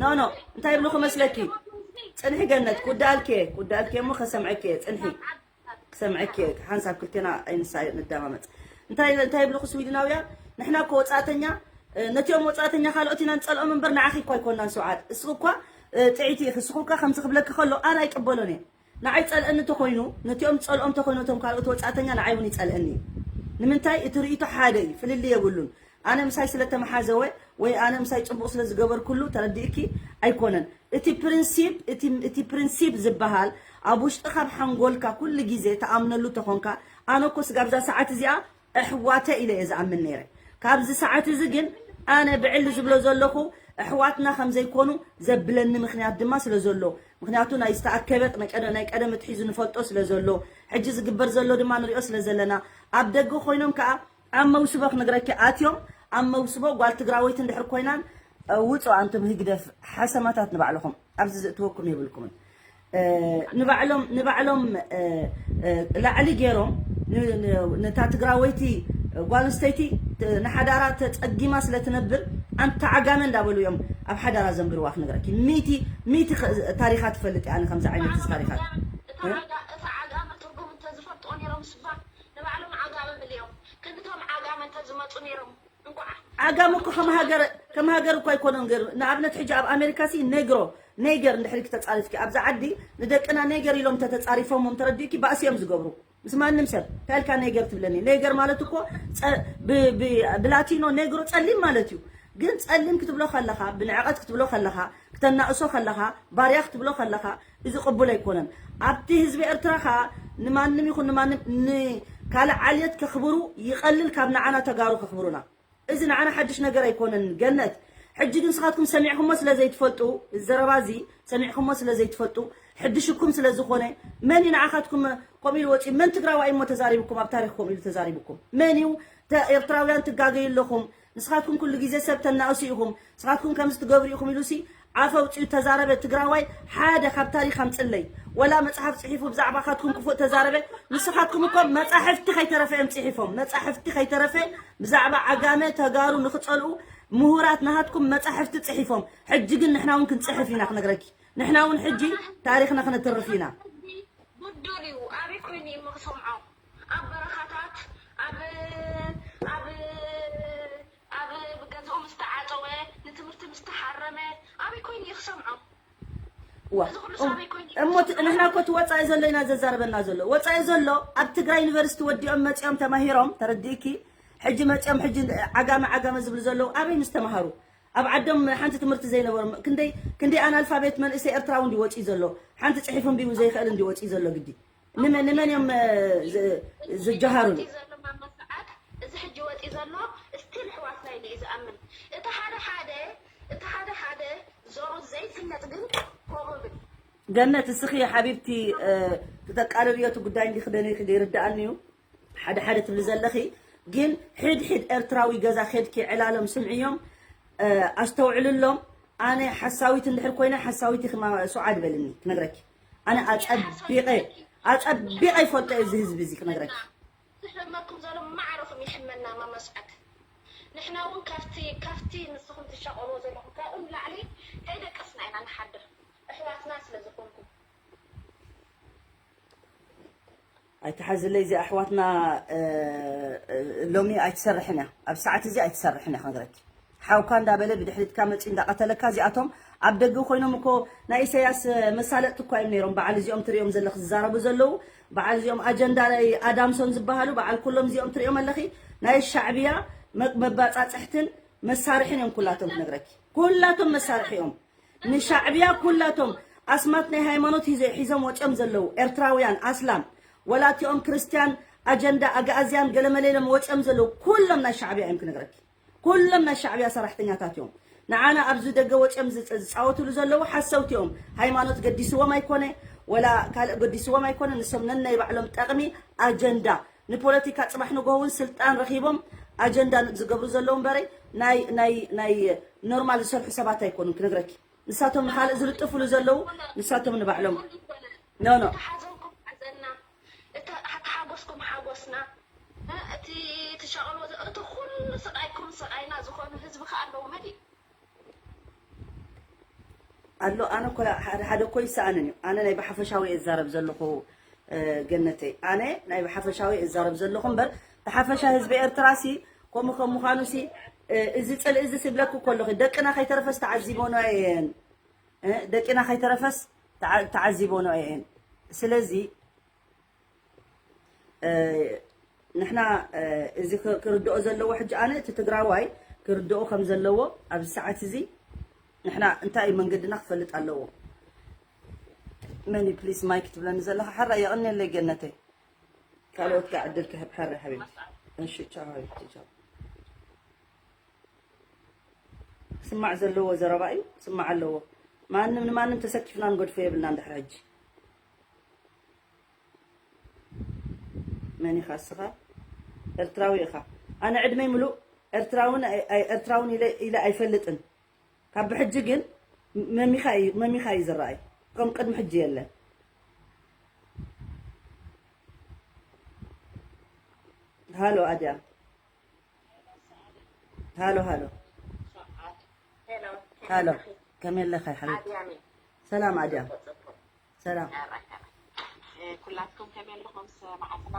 ኖ ኖ እንታይ ይብሉ ክመስለኪ? ፅንሒ ገነት ክውዳኣልኪ እየ፣ ክውዳኣልኪ እየ እሞ ከሰምዐኪ እየ፣ ፅንሒ ክሰምዐኪ እየ። ሓንሳብ ክልቴና ኣይንሳ ንዳማመፅ። እንታይ እንታይ ይብሉኺ ስዊድናውያን? ንሕና እኮ ወፃእተኛ እ፣ ነቲኦም ወፃእተኛ ካልኦት ኢና ንፀልኦም እምበር ንዓኺ እኮ ኣይኮናን ስውዓል። እስኺ እኳ እ፣ ጥዒቲ ኢኺ። እስኹ እኳ ከምዚ ክብለኪ ከሎ ኣነ ኣይቅበሎን እየ። ንዓይ ፀልአኒ ተኮይኑ ነቲኦም ፀልኦም ተኮይኑ እቶም ካልኦት ወፃእተኛ ንዓይ እውን ይፀልአኒ እዩ። ንምንታይ እቲ ርእይቶ ሓደ እዩ፣ ፍልልይ የብሉን። ኣነ ምሳይ ስለተመሓዘወ ወይ ኣነ ምሳይ ፅቡቕ ስለ ዝገበርኩሉ ተረዲእኪ ኣይኮነን። እቲ ፕሪንሲፕ እቲ እቲ ፕሪንሲፕ ዝበሃል ኣብ ውሽጢ ካብ ሓንጎልካ ኩሉ ግዜ ተኣምነሉ ተኾንካ ኣነ እኮ ስጋብ እዛ ሰዓት እዚኣ ኣሕዋተ ኢለ እየ ዝኣምን ነይረ። ካብዚ ሰዓት እዚ ግን ኣነ ብዕሊ ዝብሎ ዘለኹ ኣሕዋትና ከም ዘይኮኑ ዘብለኒ ምኽንያት ድማ ስለ ዘሎ፣ ምኽንያቱ ናይ ዝተኣከበ ናይ ቀደ- ናይ ቀደም ኣትሒዙ ንፈልጦ ስለ ዘሎ፣ ሕጂ ዝግበር ዘሎ ድማ ንሪኦ ስለ ዘለና፣ ኣብ ደገ ኮይኖም ከኣ ኣብ መውስቦ ክነግረኪ ኣትዮም፣ ኣብ መውስቦ ጓል ትግራወይቲ እንድሕር ኮይናን ውፁ ኣንቱም ህግደፍ ሓሰማታት ንባዕልኹም ኣብዚ ዝእትወኩም የብልኩምን። ንባዕሎም ንባዕሎም ላዕሊ ገይሮም ነታ ትግራወይቲ ጓል ኣንስተይቲ ንሓዳራ ተፀጊማ ስለ ትነብር ኣንታ ዓጋመ እንዳበሉ እዮም ኣብ ሓዳራ ዘንብርዋ ክነግረኪ። ሚእቲ ሚእቲ ታሪኻ ትፈልጥ ኣነ ከምዚ ዓይነት ታሪኻት እታ ዓጋመ ትርጉም እንተዝፈልጥዎ ነይሮም ስባ ንባዕሎም ዓጋመ ምልዮም ክንድቶም ዓጋመ እንተዝመፁ ነይሮም ዓጋመ እኮ ከም ሃገር ከም ሃገር እኮ ኣይኮነን ገይሩ። ንኣብነት ሕጂ ኣብ ኣሜሪካ ሲ ኔግሮ ኔገር እንድሕር ተጻሪፍኪ ኣብዛ ዓዲ ንደቅና ኔገር ኢሎም ተተጻሪፎሞም ተረዲእኪ ባእሲ እዮም ዝገብሩ ምስ ማንም ሰብ ታልካ ኔገር ትብለኒ ኔገር ማለት እኮ ብላቲኖ ኔግሮ ጸሊም ማለት እዩ። ግን ጸሊም ክትብሎ ከለኻ ብንዕቐት ክትብሎ ከለኻ ክተናእሶ ከለኻ ባርያ ክትብሎ ከለኻ እዚ ቅቡል ኣይኮነን። ኣብቲ ህዝቢ ኤርትራ ከኣ ንማንም ይኹን ንማንም ንካልእ ዓልየት ከኽብሩ ይቐልል ካብ ንዓና ተጋሩ ከኽብሩና። እዚ ንዓና ሓድሽ ነገር ኣይኮነን። ገነት ሕጂ ግን ንስኻትኩም ሰሚዕኩሞ ስለ ዘይትፈልጡ እዚ ዘረባ እዚ ሰሚዕኩሞ ስለ ዘይትፈልጡ ሕድሽኩም ስለ ዝኾነ መን እዩ ንዓኻትኩም ከምኡ ኢሉ ወፂኡ መን ትግራዋይ እሞ ተዛሪብኩም ኣብ ታሪኽኩም ኢሉ ተዛሪብኩም መን እዩ ኤርትራውያን ትጋገዩ ኣለኹም ንስኻትኩም ኩሉ ግዜ ሰብ ተናእሱ ኢኹም ንስኻትኩም ከምዚ ትገብሩ ኢኹም ኢሉሲ ኣፍ ኣውጺኡ ተዛረበ ትግራዋይ ሓደ ካብ ታሪኽ ኣምጽለይ ወላ መጽሓፍ ጽሒፉ ብዛዕባኻትኩም ክፉእ ተዛረበ ንስኻትኩም እኮ መጻሕፍቲ ከይተረፈ እዮም ጽሒፎም መጻሕፍቲ ከይተረፈ ብዛዕባ ዓጋመ ተጋሩ ንኽጸልኡ ምሁራት ናሃትኩም መጻሕፍቲ ጽሒፎም ሕጂ ግን ንሕና እውን ክንጽሕፍ ኢና ክነግረኪ ንሕና እውን ሕጂ ታሪኽና ክነትርፍ ኢና ብዱር እዩ ኣበይ ኮይኑ እዩ ክሰምዖ ኣብ በረኻታት ኣብ ኣብ ኣብ ገዝኡ ምስ ተዓፀወ ንትምህርቲ ምስ ተሓረመ ኣበይ ኮይኑ እዩ ክሰምዖ እሞ ንሕና እኮ እቲ ወፃኢ ዘሎ ኢና ዘዛርበና ዘሎ ወፃኢ ዘሎ ኣብ ትግራይ ዩኒቨርሲቲ ወዲኦም መፂኦም ተማሂሮም ተረዲእኪ ሕጂ መፂኦም ሕጂ ዓጋመ ዓጋመ ዝብሉ ዘለዉ ኣበይ ምስ ተምሃሩ ኣብ ዓዶም ሓንቲ ትምህርቲ ዘይነበሮም ክንደይ ክንደይ ኣናልፋቤት መንእሰይ ኤርትራዊ እንዲ ወፂኡ ዘሎ ሓንቲ ፅሒፉ እንቢቡ ዘይኽእል እንዲ ወፂኡ ዘሎ ግዲ ንመን ንመን እዮም ዝጀሃሩሉ እዚ ሕጂ ወፂ ዘሎ ስቲል ኣሕዋትና ኢለ እዩ ዝኣምን እቲ ሓደ ሓደ እቲ ሓደ ሓደ ዞሮ ዘይፍለጥ ግን ከምኡ ብል ገነት እስኺ ሓቢብቲ ተጠቃልልዮ እቲ ጉዳይ እንዲ ክደልይኪ ዘይርድኣኒ እዩ ሓደ ሓደ ትብሊ ዘለኺ ግን ሕድ ሕድ ኤርትራዊ ገዛ ኬድኪ ዕላሎም ስምዕዮም ኣስተውዕልሎም ኣነ ሓሳዊት እንድሕር ኮይነ ሓሳዊት ኢኺ ሱዓድ በልኒ ክነግረኪ ኣነ ኣጸቢቐ ኣጸቢቐ ይፈልጦ እዚ ህዝቢ እዚ ክነግረኪ ዝሕመኩም ዘሎ ማዕረኹም ይሕመና ማማ ሱዓድ ንሕና እውን ካብቲ ካብቲ ንስኹም ትሻቐልዎ ዘለኹም ካብኡ ንላዕሊ ከይደቀስና ኢና ንሓድር ኣሕዋትና ስለ ዝኾንኩም ኣይትሓዝለይ፣ እዚ ኣሕዋትና ሎሚ ኣይትሰርሕን እያ፣ ኣብ ሰዓት እዚ ኣይትሰርሕን እያ ክነግረኪ። ሓውካ እንዳበለ ብድሕሪትካ መፂ እንዳቐተለካ፣ እዚኣቶም ኣብ ደገ ኮይኖም እኮ ናይ ኢሳያስ መሳለጥቲ እኳ እዮም ነይሮም። በዓል እዚኦም ትሪኦም ዘለኽ ዝዛረቡ ዘለዉ፣ በዓል እዚኦም ኣጀንዳ ናይ ኣዳምሶን ዝበሃሉ፣ በዓል ኩሎም እዚኦም ትሪኦም ኣለኺ፣ ናይ ሻዕብያ መባፃፅሕትን መሳርሕን እዮም ኩላቶም ክነግረኪ። ኩላቶም መሳርሒ እዮም። ንሻዕብያ ኩላቶም ኣስማት ናይ ሃይማኖት ሒዞም ወፅኦም ዘለዉ ኤርትራውያን ኣስላም፣ ወላቲኦም ክርስትያን፣ ኣጀንዳ ኣግኣዝያን ገለመለ ኢሎም ወፅኦም ዘለዉ ኩሎም ናይ ሻዕብያ እዮም ክነግረኪ። ኩሎም ናይ ሻዕብያ ሰራሕተኛታት እዮም። ንዓና ኣብዚ ደገ ወፅኦም ዝፃወትሉ ዘለዉ ሓሰውቲ እዮም። ሃይማኖት ገዲስዎም ኣይኮነ፣ ወላ ካልእ ገዲስዎም ኣይኮነ። ንሶም ነናይ ባዕሎም ጠቕሚ ኣጀንዳ ንፖለቲካ ፅባሕ ንጎ እውን ስልጣን ረኺቦም ኣጀንዳ ዝገብሩ ዘለዉ እምበረ ናይ ናይ ናይ ኖርማል ዝሰርሑ ሰባት ኣይኮኑን ክነግረኪ። ንሳቶም ንኻልእ ዝልጥፍሉ ዘለዉ ንሳቶም ንባዕሎም። ኖ ኖ። ሓጎስኩም ሓጎስና፣ እቲ ትሻቀሎ እቲ ኩሉ ስቃይኩም ስቃይና ዝኾኑ ህዝቢ ከ ኣለዉ መን እዩ? ኣሎ ኣነ እኮ ሓደ ሓደ እኮ ይሰኣንን እዩ። ኣነ ናይ ብሓፈሻዊ እዛረብ ዘለኹ ገነተይ፣ ኣነ ናይ ብሓፈሻዊ እዛረብ ዘለኹ እምበር፣ ተሓፈሻ ህዝቢ ኤርትራ ሲ ከምኡ ከም ምዃኑ ሲ እዚ ጽልኢ እዚ ስብለኩ ከለኹ ደቅና ከይተረፈስ ተዓዚቦኖ እየን። ደቅና ከይተረፈስ ተዓዚቦኖ እየን። ስለዚ ንሕና እዚ ክርድኦ ዘለዎ ሕጂ ኣነ እቲ ትግራዋይ ክርድኦ ከም ዘለዎ ኣብዚ ሰዓት እዚ ንሕና እንታይ እዩ መንገድና ክፈልጥ ኣለዎ። መኒ ፕሊስ ማይክ ትብለኒ ዘለኻ ሓራ የቐንየለይ ገነተይ። ካልኦት ጋር ዕድል ክህብ ሓራ ሓቢብቲ። እሺ ቻው ሓቢብቲ ቻው። ስማዕ ዘለዎ ዘረባ እዩ ስማዕ ኣለዎ። ማንም ንማንም ተሰኪፍና ንገድፎ የብልና እንድሕር ሕጂ መን ኢኻ እስኻ? ኤርትራዊ ኢኻ። ኣነ ዕድመይ ምሉእ ኤርትራውን ኣይ- ኣይ- ኤርትራውን ኢለ ኢለ ኣይፈልጥን። ካብ ብሕጂ ግን መሚኻ እዩ መሚኻ እዩ ዝረኣይ። ከም ቅድሚ ሕጂ የለን። ሃሎ ኣድያ ሃሎ ሃሎ ሃሎ ከመይ ኣለኻ ሓቢብቲ? ሰላም ኣድያ ሰላም። ኩላትኩም ከመይ ኣለኹም? ሰማዕትና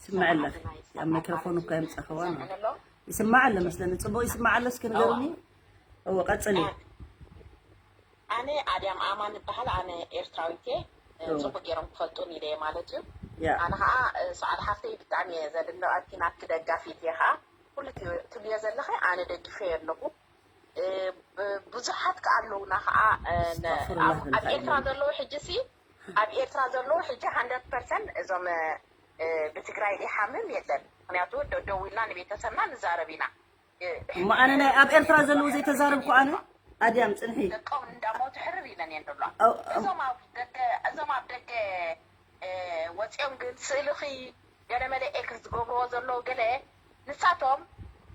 ስምዐለኺ ኣብ ማይክሮፎን እኳ የምፀኽዋ ነው። ይስማዕ ኣሎ መስለኒ። ፅቡቅ ይስማዕ ኣሎ እስኪ ንገሩኒ። እወ ቀፅሊ። ኣነ ኣድያም ኣማን እበሃል። ኣነ ኤርትራዊት እየ። ጽቡቅ ገይሮም ክፈልጡን ኢለ እየ ማለት እዩ። ኣነ ከዓ ሰዓድ ሓፍተይ ብጣዕሚ እየ ዘድንቀኪ ናትኪ ደጋፊት እየ ከዓ ኩሉ ትብልዮ ዘለኺ ኣነ ደግፈዮ ኣለኹ። ብዙሓት ከዓ ኣለውና ከዓ ኣብ ኤርትራ ዘለዉ ሕጂ ሲ ኣብ ኤርትራ ዘለዉ ሕጂ ሃንድረድ ፐርሰንት እዞም ብትግራይ ይሓምም የለን። ምክንያቱ ደደው ኢልና ንቤተሰብና ንዛረብ ኢና። እሞ ኣነ ናይ ኣብ ኤርትራ ዘለዉ ዘይተዛረብኩ ኣነ ኣድያም ፅንሒ ደቆም እንዳሞቱ ሕርር ኢለን እየን ደሎ። እዞም ኣብ ደገ እዞም ኣብ ደገ ወፂኦም ግን ስእልኺ ገለመለ ኤክስ ዝገብርዎ ዘለዉ ገለ ንሳቶም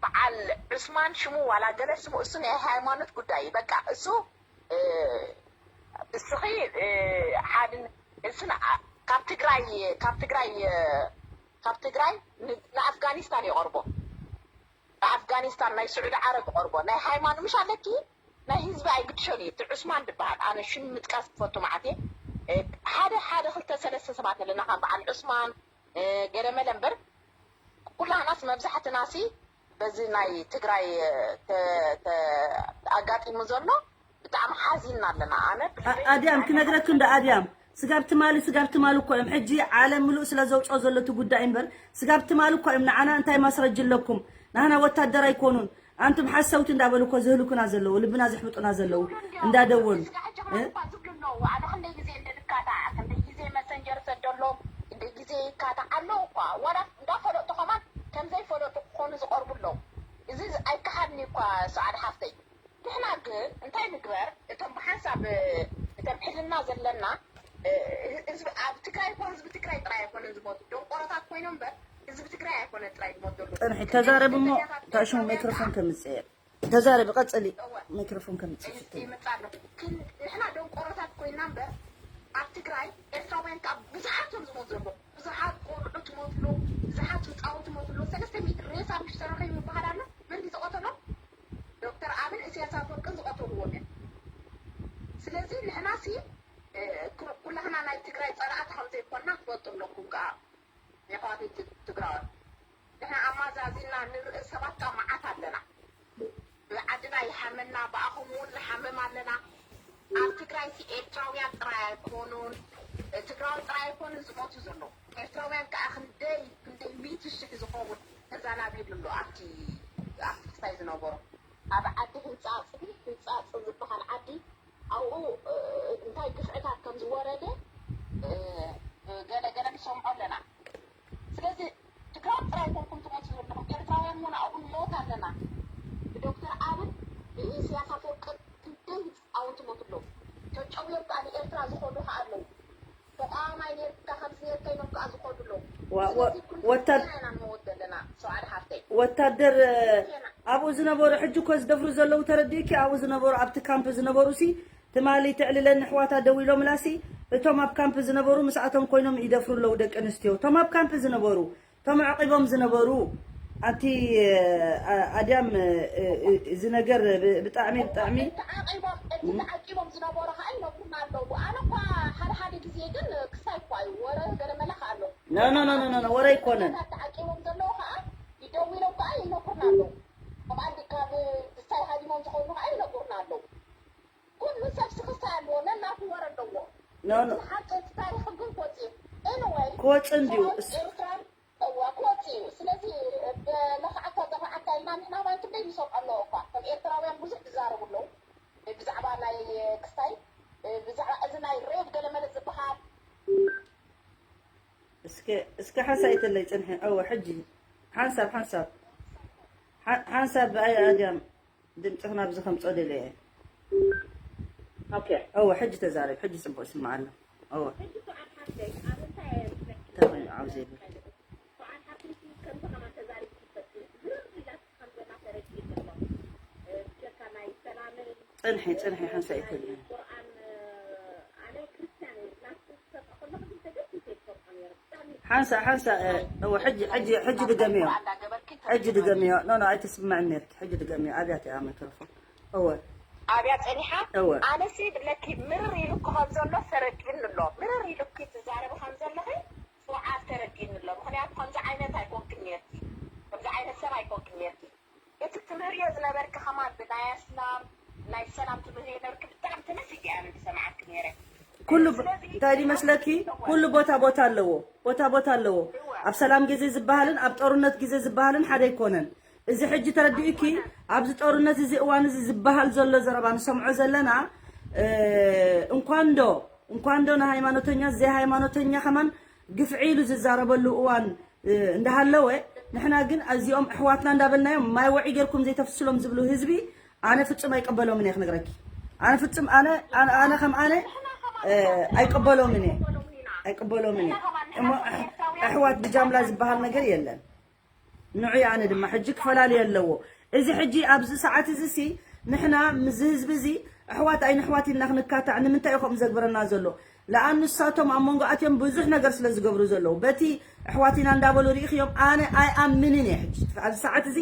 በዓል ዑስማን ሽሙ ዋላ ገለ ስሙ እሱ ናይ ሃይማኖት ጉዳይ እዩ። በቃ እሱ እስኺ ሓድን እሱ ካብ ትግራይ ካብ ትግራይ ካብ ትግራይ ንኣፍጋኒስታን የቐርቦ። ንኣፍጋኒስታን ናይ ስዑዲ ዓረብ ይቐርቦ። ናይ ሃይማኖት ምሽ ኣለኪ ናይ ህዝቢ ኣይግድሾን እዩ። እቲ ዑስማን ዝበሃል ኣነ ሽም ምጥቃስ ክፈቱ መዓት እየ። ሓደ ሓደ ክልተ ሰለስተ ሰባት ኣለና ከም በዓል ዑስማን ገለመለ እምበር ኩላህናስ መብዛሕትናሲ በዚ ናይ ትግራይ ኣጋጢሙ ዘሎ ብጣዕሚ ሓዚንና ኣለና። ኣነ ኣድያም ክነግረክ እንዶ ኣድያም ስጋብ ትማሊ ስጋብ ትማሊ እኮ እዮም ሕጂ ዓለም ምሉእ ስለ ዘውፅኦ ዘሎ እቲ ጉዳይ እምበር ስጋብ ትማሊ እኮ እዮም ንዓና እንታይ ማስረጅ ኣለኩም ናህና ወታደር ኣይኮኑን ኣንቱም ሓሰውቲ እንዳበሉ እኮ ዝህልኩና ዘለዉ ልብና ዘሕምጡና ዘለዉ እንዳደወሉ ዝብሉ ኣለዉ። ኣነ ክንደይ ግዜ እንደልካታዕ ክንደይ ግዜ መሰንጀር ሰደሎም ክንደይ ግዜ ይካታዕ ኣለዉ እኳ ዋላ እንዳፈለጡ ከማን ከምዘይፈለጡ ክኾኑ ዝቐርቡ ኣለዉ። እዚ ኣይከሓድኒ እኳ ሰዓድ ሓፍተይ። ንሕና ግን እንታይ ንግበር እቶም ብሓንሳብ እቶም ሕልና ዘለና ህዝቢ ኣብ ትግራይ እኮ ህዝቢ ትግራይ ጥራይ ኣይኮነን ዝሞቱ ደንቆሮታት ኮይኖም እምበር ህዝቢ ትግራይ ኣይኮነን ጥራይ ዝሞት ዘሎ ፅንሒ ተዛረቢ እሞ ታሽሙ ማይክሮፎን ከምፅእ ተዛረቢ ቀፅሊ ማይክሮፎን ከምፅእ ፍትኒ ይመፅእ ኣሎ ግን ንሕና ደንቆሮታት ኮይና እምበር ኣብ ትግራይ ኤርትራውያን ከዓ ብዙሓት እዮም ዝሞት ዘሎ ብዙሓት ቆልዑ ትሞትሉ ብዙሓት ህፃውንቲ ሞትሉ ሰለስተ ሚእቲ ሬሳ ምሽ ተረኺቡ ይበሃል ኣሎ መን ዝቐተሎም ዶክተር ኣብን እስያስ ኣፈወርቅን ዝቐተልዎም እዮም። ስለዚ ንሕናሲ ኩላህና ናይ ትግራይ ፀላእቲ ከምዘይኮንና ክፈልጡ ኣለኩም ከዓ ኣብ ትግራይ ሲ ኤርትራውያን ጥራይ ኣይኮኑን፣ ትግራዋይ ጥራይ ኣይኮኑን ዝሞቱ ዘሎ። ኤርትራውያን ከዓ ክንደይ ክንደይ ሚእቲ ሽሕ ዝኸውን ተዛናቢሉ ኣሎ። ኣብቲ ኣብቲ ክሳይ ዝነበሩ ኣብ ዓዲ ህንፃፅቢ ህንፃፅ ዝበሃል ዓዲ ኣብኡ እንታይ ግፍዕታት ከም ዝወረደ ገለ ገለ ንሰምዖ ኣለና። ስለዚ ትግራይ ጥራይ ኣይኮንኩም ትሞቱ ዘለኹም፣ ኤርትራውያን እውን ኣብኡ ንሞት ኣለና። ብዶክተር ኣብን ብኢሳያስ ኣፈወርቂ ክንደይ ህፃውንቲ ሞቱ ኣለዉ። ተጨውዮም ከዓ ንኤርትራ ዝኸዱ ከዓ ኣለዉ። ተቃዋማይ ኔርካ ከምዚ ኔርካ ኢሎም ከዓ ዝኸዱ ኣለዉ። ስለዚ ኩሉ ኢና ንመወት ዘለና ሰውዓድ ሓፍተይ። ወታደር ኣብኡ ዝነበሩ ሕጂ እኮ ዝደፍሩ ዘለዉ ተረዲእኪ ኣብኡ ዝነበሩ ኣብቲ ካምፕ ዝነበሩ ሲ ትማሊ ትዕልለን ኣሕዋታ ደው ኢሎምላሲ እቶም ኣብ ካምፕ ዝነበሩ ምስኣቶም ኮይኖም ይደፍሩ ኣለዉ ደቂ ኣንስትዮ እቶም ኣብ ካምፕ ዝነበሩ እቶም ኣዕቂቦም ዝነበሩ ኣቲ ኣድያም እዚ ነገር ብጣዕሚ ብጣዕሚ ተዓቂቦም እቲ ተዓቂቦም ዝነበሩ ከዓ ይነግሩና ኣለዉ ኣነ እኳ ሓደ ሓደ ግዜ ግን ክሳይ እኳ እዩ ወረ ገለመለ ከዓ ኣሎ no no no no no ወረ ይኮነን ተዓቂቦም ዘለዉ ከዓ ይደው ኢሎም ከዓ ይነግሩና ኣለዉ ካብ ኣዲ ካብ ክሳይ ሃዲሞም ዝኮኑ ከዓ ይነግሩና ኣለዉ ኩሉ ሰብ ስክስታ ኣለዎ ነናቱ ወረ ኣለዎ no no ሓቂ ታሪክ ግን ክወፅእ anyway ክወፅእ እንድዩ ኤርትራን እዋ ክወፅእ እዩ። ስለዚ ብለኽዓካ ጠፋዓካ ኢልና ንሕና ማን ክንደይ ንሰምዖ ኣለዎ እኳ ከም ኤርትራውያን ብዙሕ ዝዛረቡ ኣለዉ ብዛዕባ ናይ ክስታይ ብዛዕባ እዚ ናይ ሬብ ገለመለ ዝበሃል እስከ እስከ ሓንሳብ ይተለይ ፅንሒ እወ ሕጂ ሓንሳብ ሓንሳብ ሓንሳብ ብኣይ ኣድያም ድምፅኽን ኣብዚ ከምፆ ደልየ እየ እወ ሕጂ ተዛረብ ሕጂ ፅቡቅ ይስማዕ ኣሎ እወ ተኸዩ ዓብዚ የብሉ ፅንሒ ፅንሒ ሓንሳ ይተልዩ ሓንሳ ሓንሳ እወ ሕጂ ሕጂ ሕጂ ድገምዮ ሕጂ ድገምዮ ኖ ኖ ኣይትስምዕን ነርኪ ሕጂ ድገምዮ ኣብያት እያ ማይክሮፎን እወ ኣብያ ፀኒሓ እወ ኣነሲ ብለኪ ምርር ኢሉ ክኸም ዘሎ ተረዲኡኒ ኣሎ ምርር ኢሉኪ ትዛረቢ ከም ዘለኺ ሰውዓት ተረዲኡኒ ኣሎ ምኽንያቱ ከምዚ ዓይነት ኣይኮንክን ነርኪ ከምዚ ዓይነት ሰብ ኣይኮንክን ነርኪ እቲ ትምህርዮ ዝነበርኪ ከማን ብናይ ኣስላም ናይ ሰላም ትምህርዮ ነበርኪ ብጣዕሚ ተመሲጠ ኣነ ዝሰምዓኪ ነይረ ኩሉ እንታይ ይመስለኪ ኩሉ ቦታ ቦታ ኣለዎ ቦታ ቦታ ኣለዎ ኣብ ሰላም ግዜ ዝበሃልን ኣብ ጦርነት ግዜ ዝበሃልን ሓደ ኣይኮነን እዚ ሕጂ ተረዲኡኪ ኣብዚ ጦርነት እዚ እዋን እዚ ዝበሃል ዘሎ ዘረባ ንሰምዖ ዘለና እንኳን ዶ እንኳን ዶ ንሃይማኖተኛ ዘይሃይማኖተኛ ከማን ግፍዒ ኢሉ ዝዛረበሉ እዋን እንዳሃለወ ንሕና ግን እዚኦም ኣሕዋትና እንዳበልናዮም ማይ ወዒ ጌርኩም ዘይተፍስሎም ዝብሉ ህዝቢ ኣነ ፍጹም ኣይቀበሎምን እየ ክነግረኪ ኣነ ፍጹም ኣነ ኣነ ከም ኣነ ኣይቀበሎምን እየ ኣይቀበሎምን እየ እሞ ኣሕዋት ብጃምላ ዝበሃል ነገር የለን ንዑ ኣነ ድማ ሕጂ ክፈላለዩ ኣለዎ እዚ ሕጂ ኣብዚ ሰዓት እዚ ሲ ንሕና ምዚ ህዝቢ እዚ ኣሕዋት ኣይንሕዋት ኢልና ክንካታዕ ንምንታይ እዩ ከምኡ ዘግበረና ዘሎ ለኣን ንሳቶም ኣብ መንጎ ኣትዮም ብዙሕ ነገር ስለ ዝገብሩ ዘለዉ በቲ ኣሕዋት ኢና እንዳበሉ ርኢኽዮም ኣነ ኣይኣምንን እየ ሕጂ ኣብዚ ሰዓት እዚ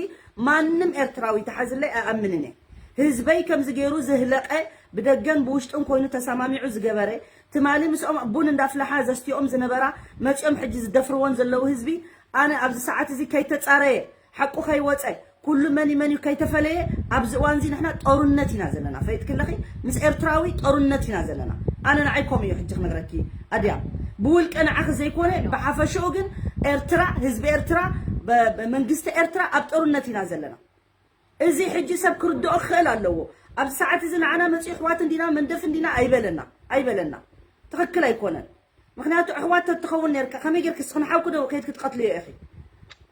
ማንም ኤርትራዊ ተሓዝለይ ኣይኣምንን እየ ህዝበይ ከምዚ ገይሩ ዘህለቀ ብደገን ብውሽጥን ኮይኑ ተሰማሚዑ ዝገበረ ትማሊ ምስኦም ቡን እንዳፍለሓ ዘስትኦም ዝነበራ መፂኦም ሕጂ ዝደፍርዎን ዘለዉ ህዝቢ ኣነ ኣብዚ ሰዓት እዚ ከይተፃረየ ሓቁ ከይወፀ ኩሉ መን መን እዩ ከይተፈለየ ኣብዚ እዋን እዚ ንሕና ጦርነት ኢና ዘለና ፈይጥክለኺ ምስ ኤርትራዊ ጦርነት ኢና ዘለና ኣነ ንዓይ ኮም እዩ ሕጂ ክነግረኪ ኣድያ ብውልቀ ንዓኺ ዘይኮነ ብሓፈሽኡ ግን ኤርትራ ህዝቢ ኤርትራ መንግስቲ ኤርትራ ኣብ ጦርነት ኢና ዘለና እዚ ሕጂ ሰብ ክርድኦ ክኽእል ኣለዎ ኣብዚ ሰዓት እዚ ንዓና መፅኡ ኣሕዋት እንዲና መንደፍ እንዲና ኣይበለና ኣይበለና ትኽክል ኣይኮነን ምኽንያቱ ኣሕዋት ተትኸውን ነርካ ከመይ ጌርኪ እስኺ ንሓውኪ ዶ ከይድ ክትቀትልዮ ኢኺ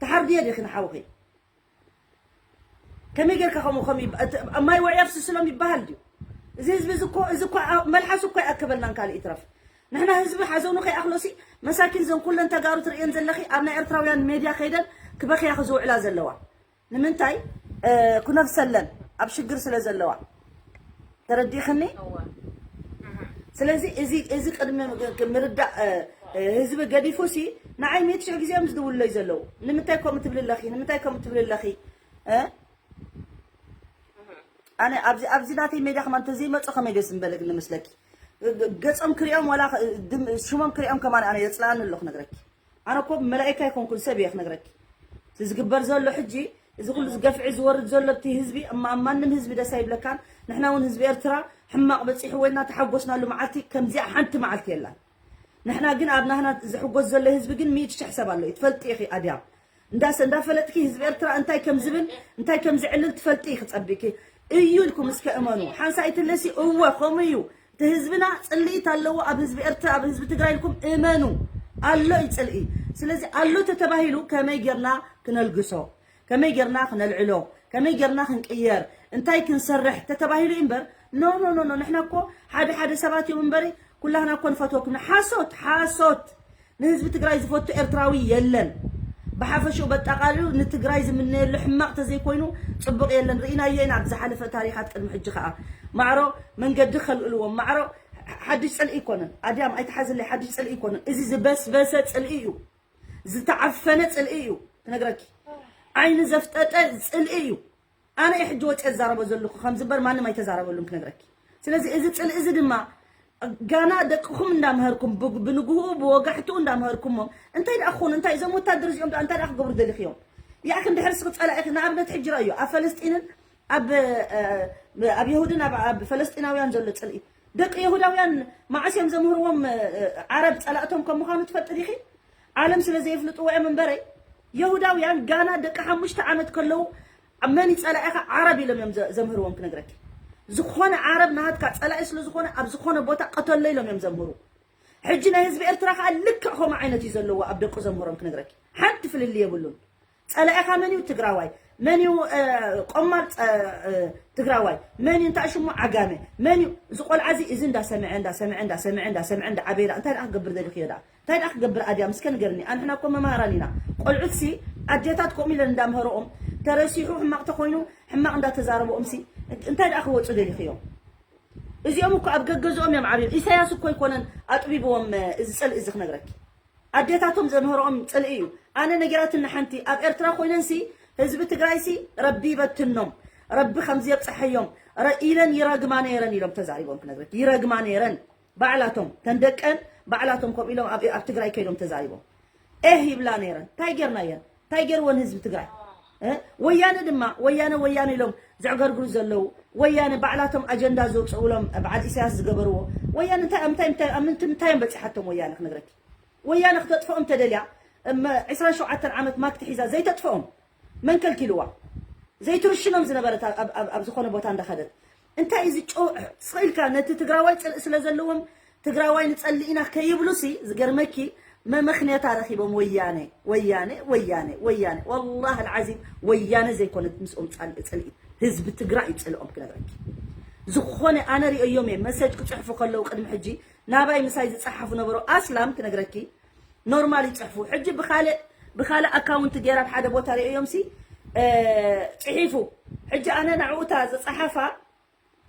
ትሓርድዮ ዲኺ ንሓውኺ ከመይ ጌርካ ከምኡ ከም ማይ ወዒ ኣፍስስሎም ይበሃል ድዩ እዚ ህዝቢ እዚ እኮ እዚ እኮ መልሓሱ እኮ ይኣከበልናን ካልእ ይትረፍ ንሕና ህዝቢ ሓዘኑ ከይኣኽሎሲ መሳኪን ዘን ኩለን ተጋሩ ትርእየን ዘለኺ ኣብ ናይ ኤርትራውያን ሜድያ ከይደን ክበኽያ ክዝውዕላ ዘለዋ ንምንታይ ክነፍሰለን ኣብ ሽግር ስለ ዘለዋ ተረዲእኽኒ ስለዚ እዚ እዚ ቅድሚ ምርዳእ ህዝቢ ገዲፉ ሲ ንዓይ ሚእቲ ሽሕ ግዜ እዮም ዝድውሉለይ ዘለዉ ንምንታይ ከምኡ ትብሊ ኣለኺ ንምንታይ ከምኡ ትብሊ ኣለኺ ኣነ ኣብዚ ኣብዚ ናተይ ሜድያ ከማን ተዘይመፁ ከመይ ደስ ምበለግ ንምስለኪ ገፆም ክሪኦም ዋላ ሽሞም ክሪኦም ከማን ኣነ የፅላኣኒ ኣሎ ክነግረኪ ኣነ እኮ መላኢካ ኣይኮንኩን ሰብ እየ ክነግረኪ እቲ ዝግበር ዘሎ ሕጂ እዚ ኩሉ ዝገፍዒ ዝወርድ ዘሎ እቲ ህዝቢ እማ ኣብ ማንም ህዝቢ ደስ ኣይብለካን። ንሕና እውን ህዝቢ ኤርትራ ሕማቕ በፂሕዎ ኢልና ተሓጎስናሉ መዓልቲ ከምዚኣ ሓንቲ መዓልቲ የላን። ንሕና ግን ኣብ ናህና ዝሕጎስ ዘሎ ህዝቢ ግን ሚእቲ ሽሕ ሰብ ኣሎ እዩ። ትፈልጢ ኢኺ ኣድያም። እንዳሰ እንዳፈለጥኪ ህዝቢ ኤርትራ እንታይ ከም ዝብል እንታይ ከም ዝዕልል ትፈልጢ ኢኺ። ጸቢቂ እዩ ኢልኩም እስከ እመኑ። ሓንሳእ ኣይትለሲ። እወ ከምኡ እዩ። እቲ ህዝብና ጽልኢት ኣለዎ ኣብ ህዝቢ ኤርትራ፣ ኣብ ህዝቢ ትግራይ ኢልኩም እመኑ። ኣሎ እዩ ጽልኢ። ስለዚ ኣሎ ተተባሂሉ ከመይ ጌርና ክነልግሶ፣ ከመይ ጌርና ክነልዕሎ፣ ከመይ ጌርና ክንቅየር፣ እንታይ ክንሰርሕ ተተባሂሉ እዩ እምበር። ኖ ኖ ኖ ኖ። ንሕና እኮ ሓደ ሓደ ሰባት እዮም እምበሪ ኩላህና እኮ ንፈትወኩም። ሓሶት፣ ሓሶት። ንህዝቢ ትግራይ ዝፈቱ ኤርትራዊ የለን። ብሓፈሽኡ በጠቓልሉ ንትግራይ ዝምነየሉ ሕማቕ ተዘይኮይኑ ጽቡቕ የለን። ርኢናዮ ኢና ኣብ ዝሓለፈ ታሪኻት ቅድሚ ሕጂ ከኣ። ማዕሮ መንገዲ ከልእልዎም። ማዕሮ ሓድሽ ጽልኢ ኣይኮነን። ኣድያም ኣይትሓዝለይ፣ ሓድሽ ጽልኢ ኣይኮነን። እዚ ዝበስበሰ ጽልኢ እዩ። ዝተዓፈነ ጽልኢ እዩ። ክነግረኪ። ዓይኒ ዘፍጠጠ ጽልኢ እዩ። ኣነ እየ ሕጂ ወፅየ ዝዛረቦ ዘለኹ ከም ዝበር ማንም ኣይተዛረበሉን ክነግረኪ። ስለዚ እዚ ጽልኢ እዚ ድማ ጋና ደቅኹም እንዳምሀርኩም ብ- ብንግህኡ ብወጋሕትኡ እንዳምሀርኩሞም እንታይ ደኣ ክኾኑ እንታይ እዞም ወታደር እዚኦም ደኣ እንታይ ደኣ ክገብሩ ደሊኽዮም? ያእክ እንድሕር ስኺ ጸላኢኺ ንኣብነት ሕጂ ረእዮ ኣብ ፈለስጢንን ኣብ እ፣ ኣብ የሁድን ኣብ ኣብ ፈለስጢናውያን ዘሎ ጽልኢ ደቂ የሁዳውያን መዓስ እዮም ዘምህርዎም እ፣ ዓረብ ጸላእቶም ከም ምዃኑ ትፈልጢ ዲኺ? ዓለም ስለ ዘየፍልጥዎ እዮም እምበረይ የሁዳውያን ጋና ደቂ ሓሙሽተ ዓመት ከለዉ ኣብ መን ይጸላኢኻ ዓረብ ኢሎም እዮም ዘ- ዘምህርዎም ክነግረኪ። ዝኾነ ዓረብ ናሃትካ ጸላኢ ስለ ዝኾነ ኣብ ዝኾነ ቦታ ቀተሎ ኢሎም እዮም ዘምህሩ። ሕጂ ናይ ህዝቢ ኤርትራ ከዓ ልክዕ ከምኡ ዓይነት እዩ ዘለዎ ኣብ ደቁ ዘምህሮም ክነግረኪ። ሓንቲ ፍልልይ የብሉን። ጸላኢኻ መን እዩ? ትግራዋይ። መን እዩ እ፣ ቆማል ጸ- እ፣ ትግራዋይ? መን እዩ እንታይ ሽሙ? ዓጋመ። መን እዩ እዚ ቆልዓ እዚ እዚ እንዳሰምዐ እንዳሰምዐ እንዳሰምዐ እንዳሰምዐ እንዳዓበየ እንታይ ደኣ ክገብር ደሊኽዮ ደኣ እንታይ ደኣ ክገብር ኣድያም እስከ ንገርኒ ኣንሕና እኮ መማህራን ኢና። ቆልዑትሲ ኣዴታት ከምኡ ኢለን እንዳምህረኦም ተረሲሑ ሕማቕ ተኮይኑ ሕማቕ እንዳተዛረበኦምሲ እንታይ ደኣ ክወፁ ደሊኽዮም? እዚኦም እኮ ኣብ ገገዝኦም እዮም ዓብዮም። ኢሳያስ እኮ ኣይኮነን ኣጥቢብዎም እዚ ፅልኢ እዚ ክነግረኪ ኣዴታቶም ዘምህረኦም ፅልኢ እዩ። ኣነ ነጊራትኒ ሓንቲ ኣብ ኤርትራ ኮይነንሲ ህዝቢ ትግራይሲ ረቢ ይበትኖም ረቢ ከምዚ የብፅሐዮም ረ- ኢለን ይረግማ ነይረን ኢሎም ተዛሪቦም ክነግረኪ ይረግማ ነይረን ባዕላቶም ተንደቀን ባዕላቶም ከምኡ ኢሎም ኣብ ኣብ ትግራይ ከይዶም ተዛሪቦም ኤህ ይብላ ነይረን እንታይ ጌርናየን እንታይ ጌርወን ህዝቢ ትግራይ እ? ወያነ ድማ ወያነ ወያነ ኢሎም ዘዕገርግሩ ዘለዉ ወያነ ባዕላቶም ኣጀንዳ ዘውፅእሎም በዓል ኢሳያስ ዝገበርዎ ወያነ እንታይ እንታይ እንታይ ኣብ ምንት- ምንታይ እዮም በፂሓቶም ወያነ ክነግረኪ ወያነ ክተጥፍኦም ተደልያ እመ ዕስራን ሸውዓተን ዓመት ማክቲ ሒዛ ዘይተጥፍኦም መን ከልኪልዋ ዘይትርሽኖም ዝነበረት ኣብ- ኣብ- ኣብ ዝኾነ ቦታ እንዳኸደት እንታይ እዚ ጨው ስቕ ኢልካ ነቲ ትግራዋይ ፅልኢ ስለ ዘለዎም ትግራዋይ ንፀልእ ኢና ከይብሉሲ ዝገርመኪ መመኽንያታ ረኺቦም ወያነ ወያነ ወያነ ወያነ ወላሂ ልዓዚም ወያነ ዘይኮነት ምስኦም ፃል- ፅልኢ ህዝቢ ትግራይ እዩ ፅልኦም ክነግረኪ ዝኾነ ኣነ ሪኦዮም እየ መሰጅ ክፅሕፉ ከለዉ ቅድሚ ሕጂ ናባይ ምሳይ ዝፀሓፉ ነበሩ ኣስላም ክነግረኪ ኖርማል ይፅሕፉ ሕጂ ብካልእ ብካልእ ኣካውንት ገይራ ኣብ ሓደ ቦታ ሪኦዮም ሲ እ፣ ፅሒፉ ሕጂ ኣነ ናዕኡታ ዝፀሓፋ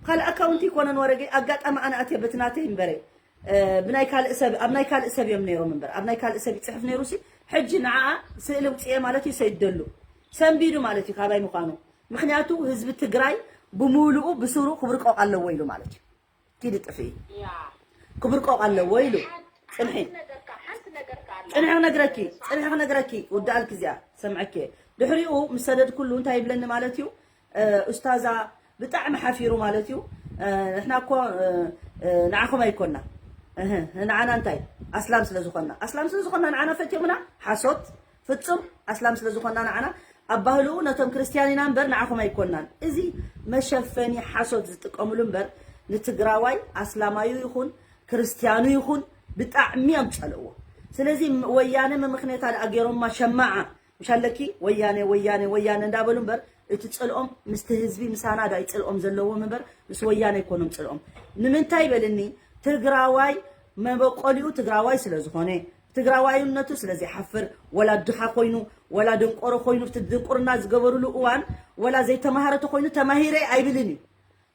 ካልእ ኣካውንቲ ይኮነን ወረገይ ኣጋጣሚ ኣነ ኣትየ በቲ ናተይ እምበረ እ፣ ብናይ ካልእ ሰብ ኣብ ናይ ካልእ ሰብ እዮም ነይሮም እምበር ኣብ ናይ ካልእ ሰብ ይፅሕፍ ነይሩ ሲ ሕጂ ንዓኣ ስእሊ ውፅኤ ማለት እዩ ሰይደሉ ሰንቢዱ ማለት እዩ ካባይ ምዃኑ ምክንያቱ ህዝቢ ትግራይ ብሙሉኡ ብስሩ ክብርቆቕ ኣለዎ ኢሉ ማለት እዩ ኪዲ ጥፍኢ ክብርቆቕ ኣለዎ ኢሉ ፅንሒ ፅንሒ ክነግረኪ ፅንሒ ክነግረኪ ውዳኣልኪ እዚኣ ሰምዐኪ ድሕሪኡ ምስ ሰደድኩሉ እንታይ ይብለኒ ማለት እዩ ኡስታዛ ብጣዕሚ ሓፊሩ ማለት እዩ ንሕና እኮ ንዓኹም ኣይኮና ንዓና እንታይ ኣስላም ስለ ዝኾና ኣስላም ስለ ዝኾና ንዓና ፈትዮምና ሓሶት ፍጹም ኣስላም ስለ ዝኾና ንዓና ኣብ ባህልኡ ነቶም ክርስትያን ኢና እምበር ንዓኹም ኣይኮናን እዚ መሸፈኒ ሓሶት ዝጥቀምሉ እምበር ንትግራዋይ ኣስላማዩ ይኹን ክርስትያኑ ይኹን ብጣዕሚ እዮም ዝፀልእዎ ስለዚ ወያነ መምኽንያታ ደኣ ገይሮማ ሸማዓ ምሽ ኣለኪ ወያነ ወያነ ወያነ እንዳበሉ እምበር እቲ ፅልኦም ምስቲ ህዝቢ ምሳና ዶ ኣይፅልኦም ዘለዎም እምበር ምስ ወያነ ኣይኮኖም ፅልኦም ንምንታይ በልኒ ትግራዋይ መበቆሊኡ ትግራዋይ ስለ ዝኾነ ትግራዋይነቱ ስለ ዘይሓፍር ወላ ድኻ ኮይኑ ወላ ደንቆሮ ኮይኑ እቲ ድንቁርና ዝገበሩሉ እዋን ወላ ዘይተማሃረ ተኮይኑ ተማሂረ ኣይብልን እዩ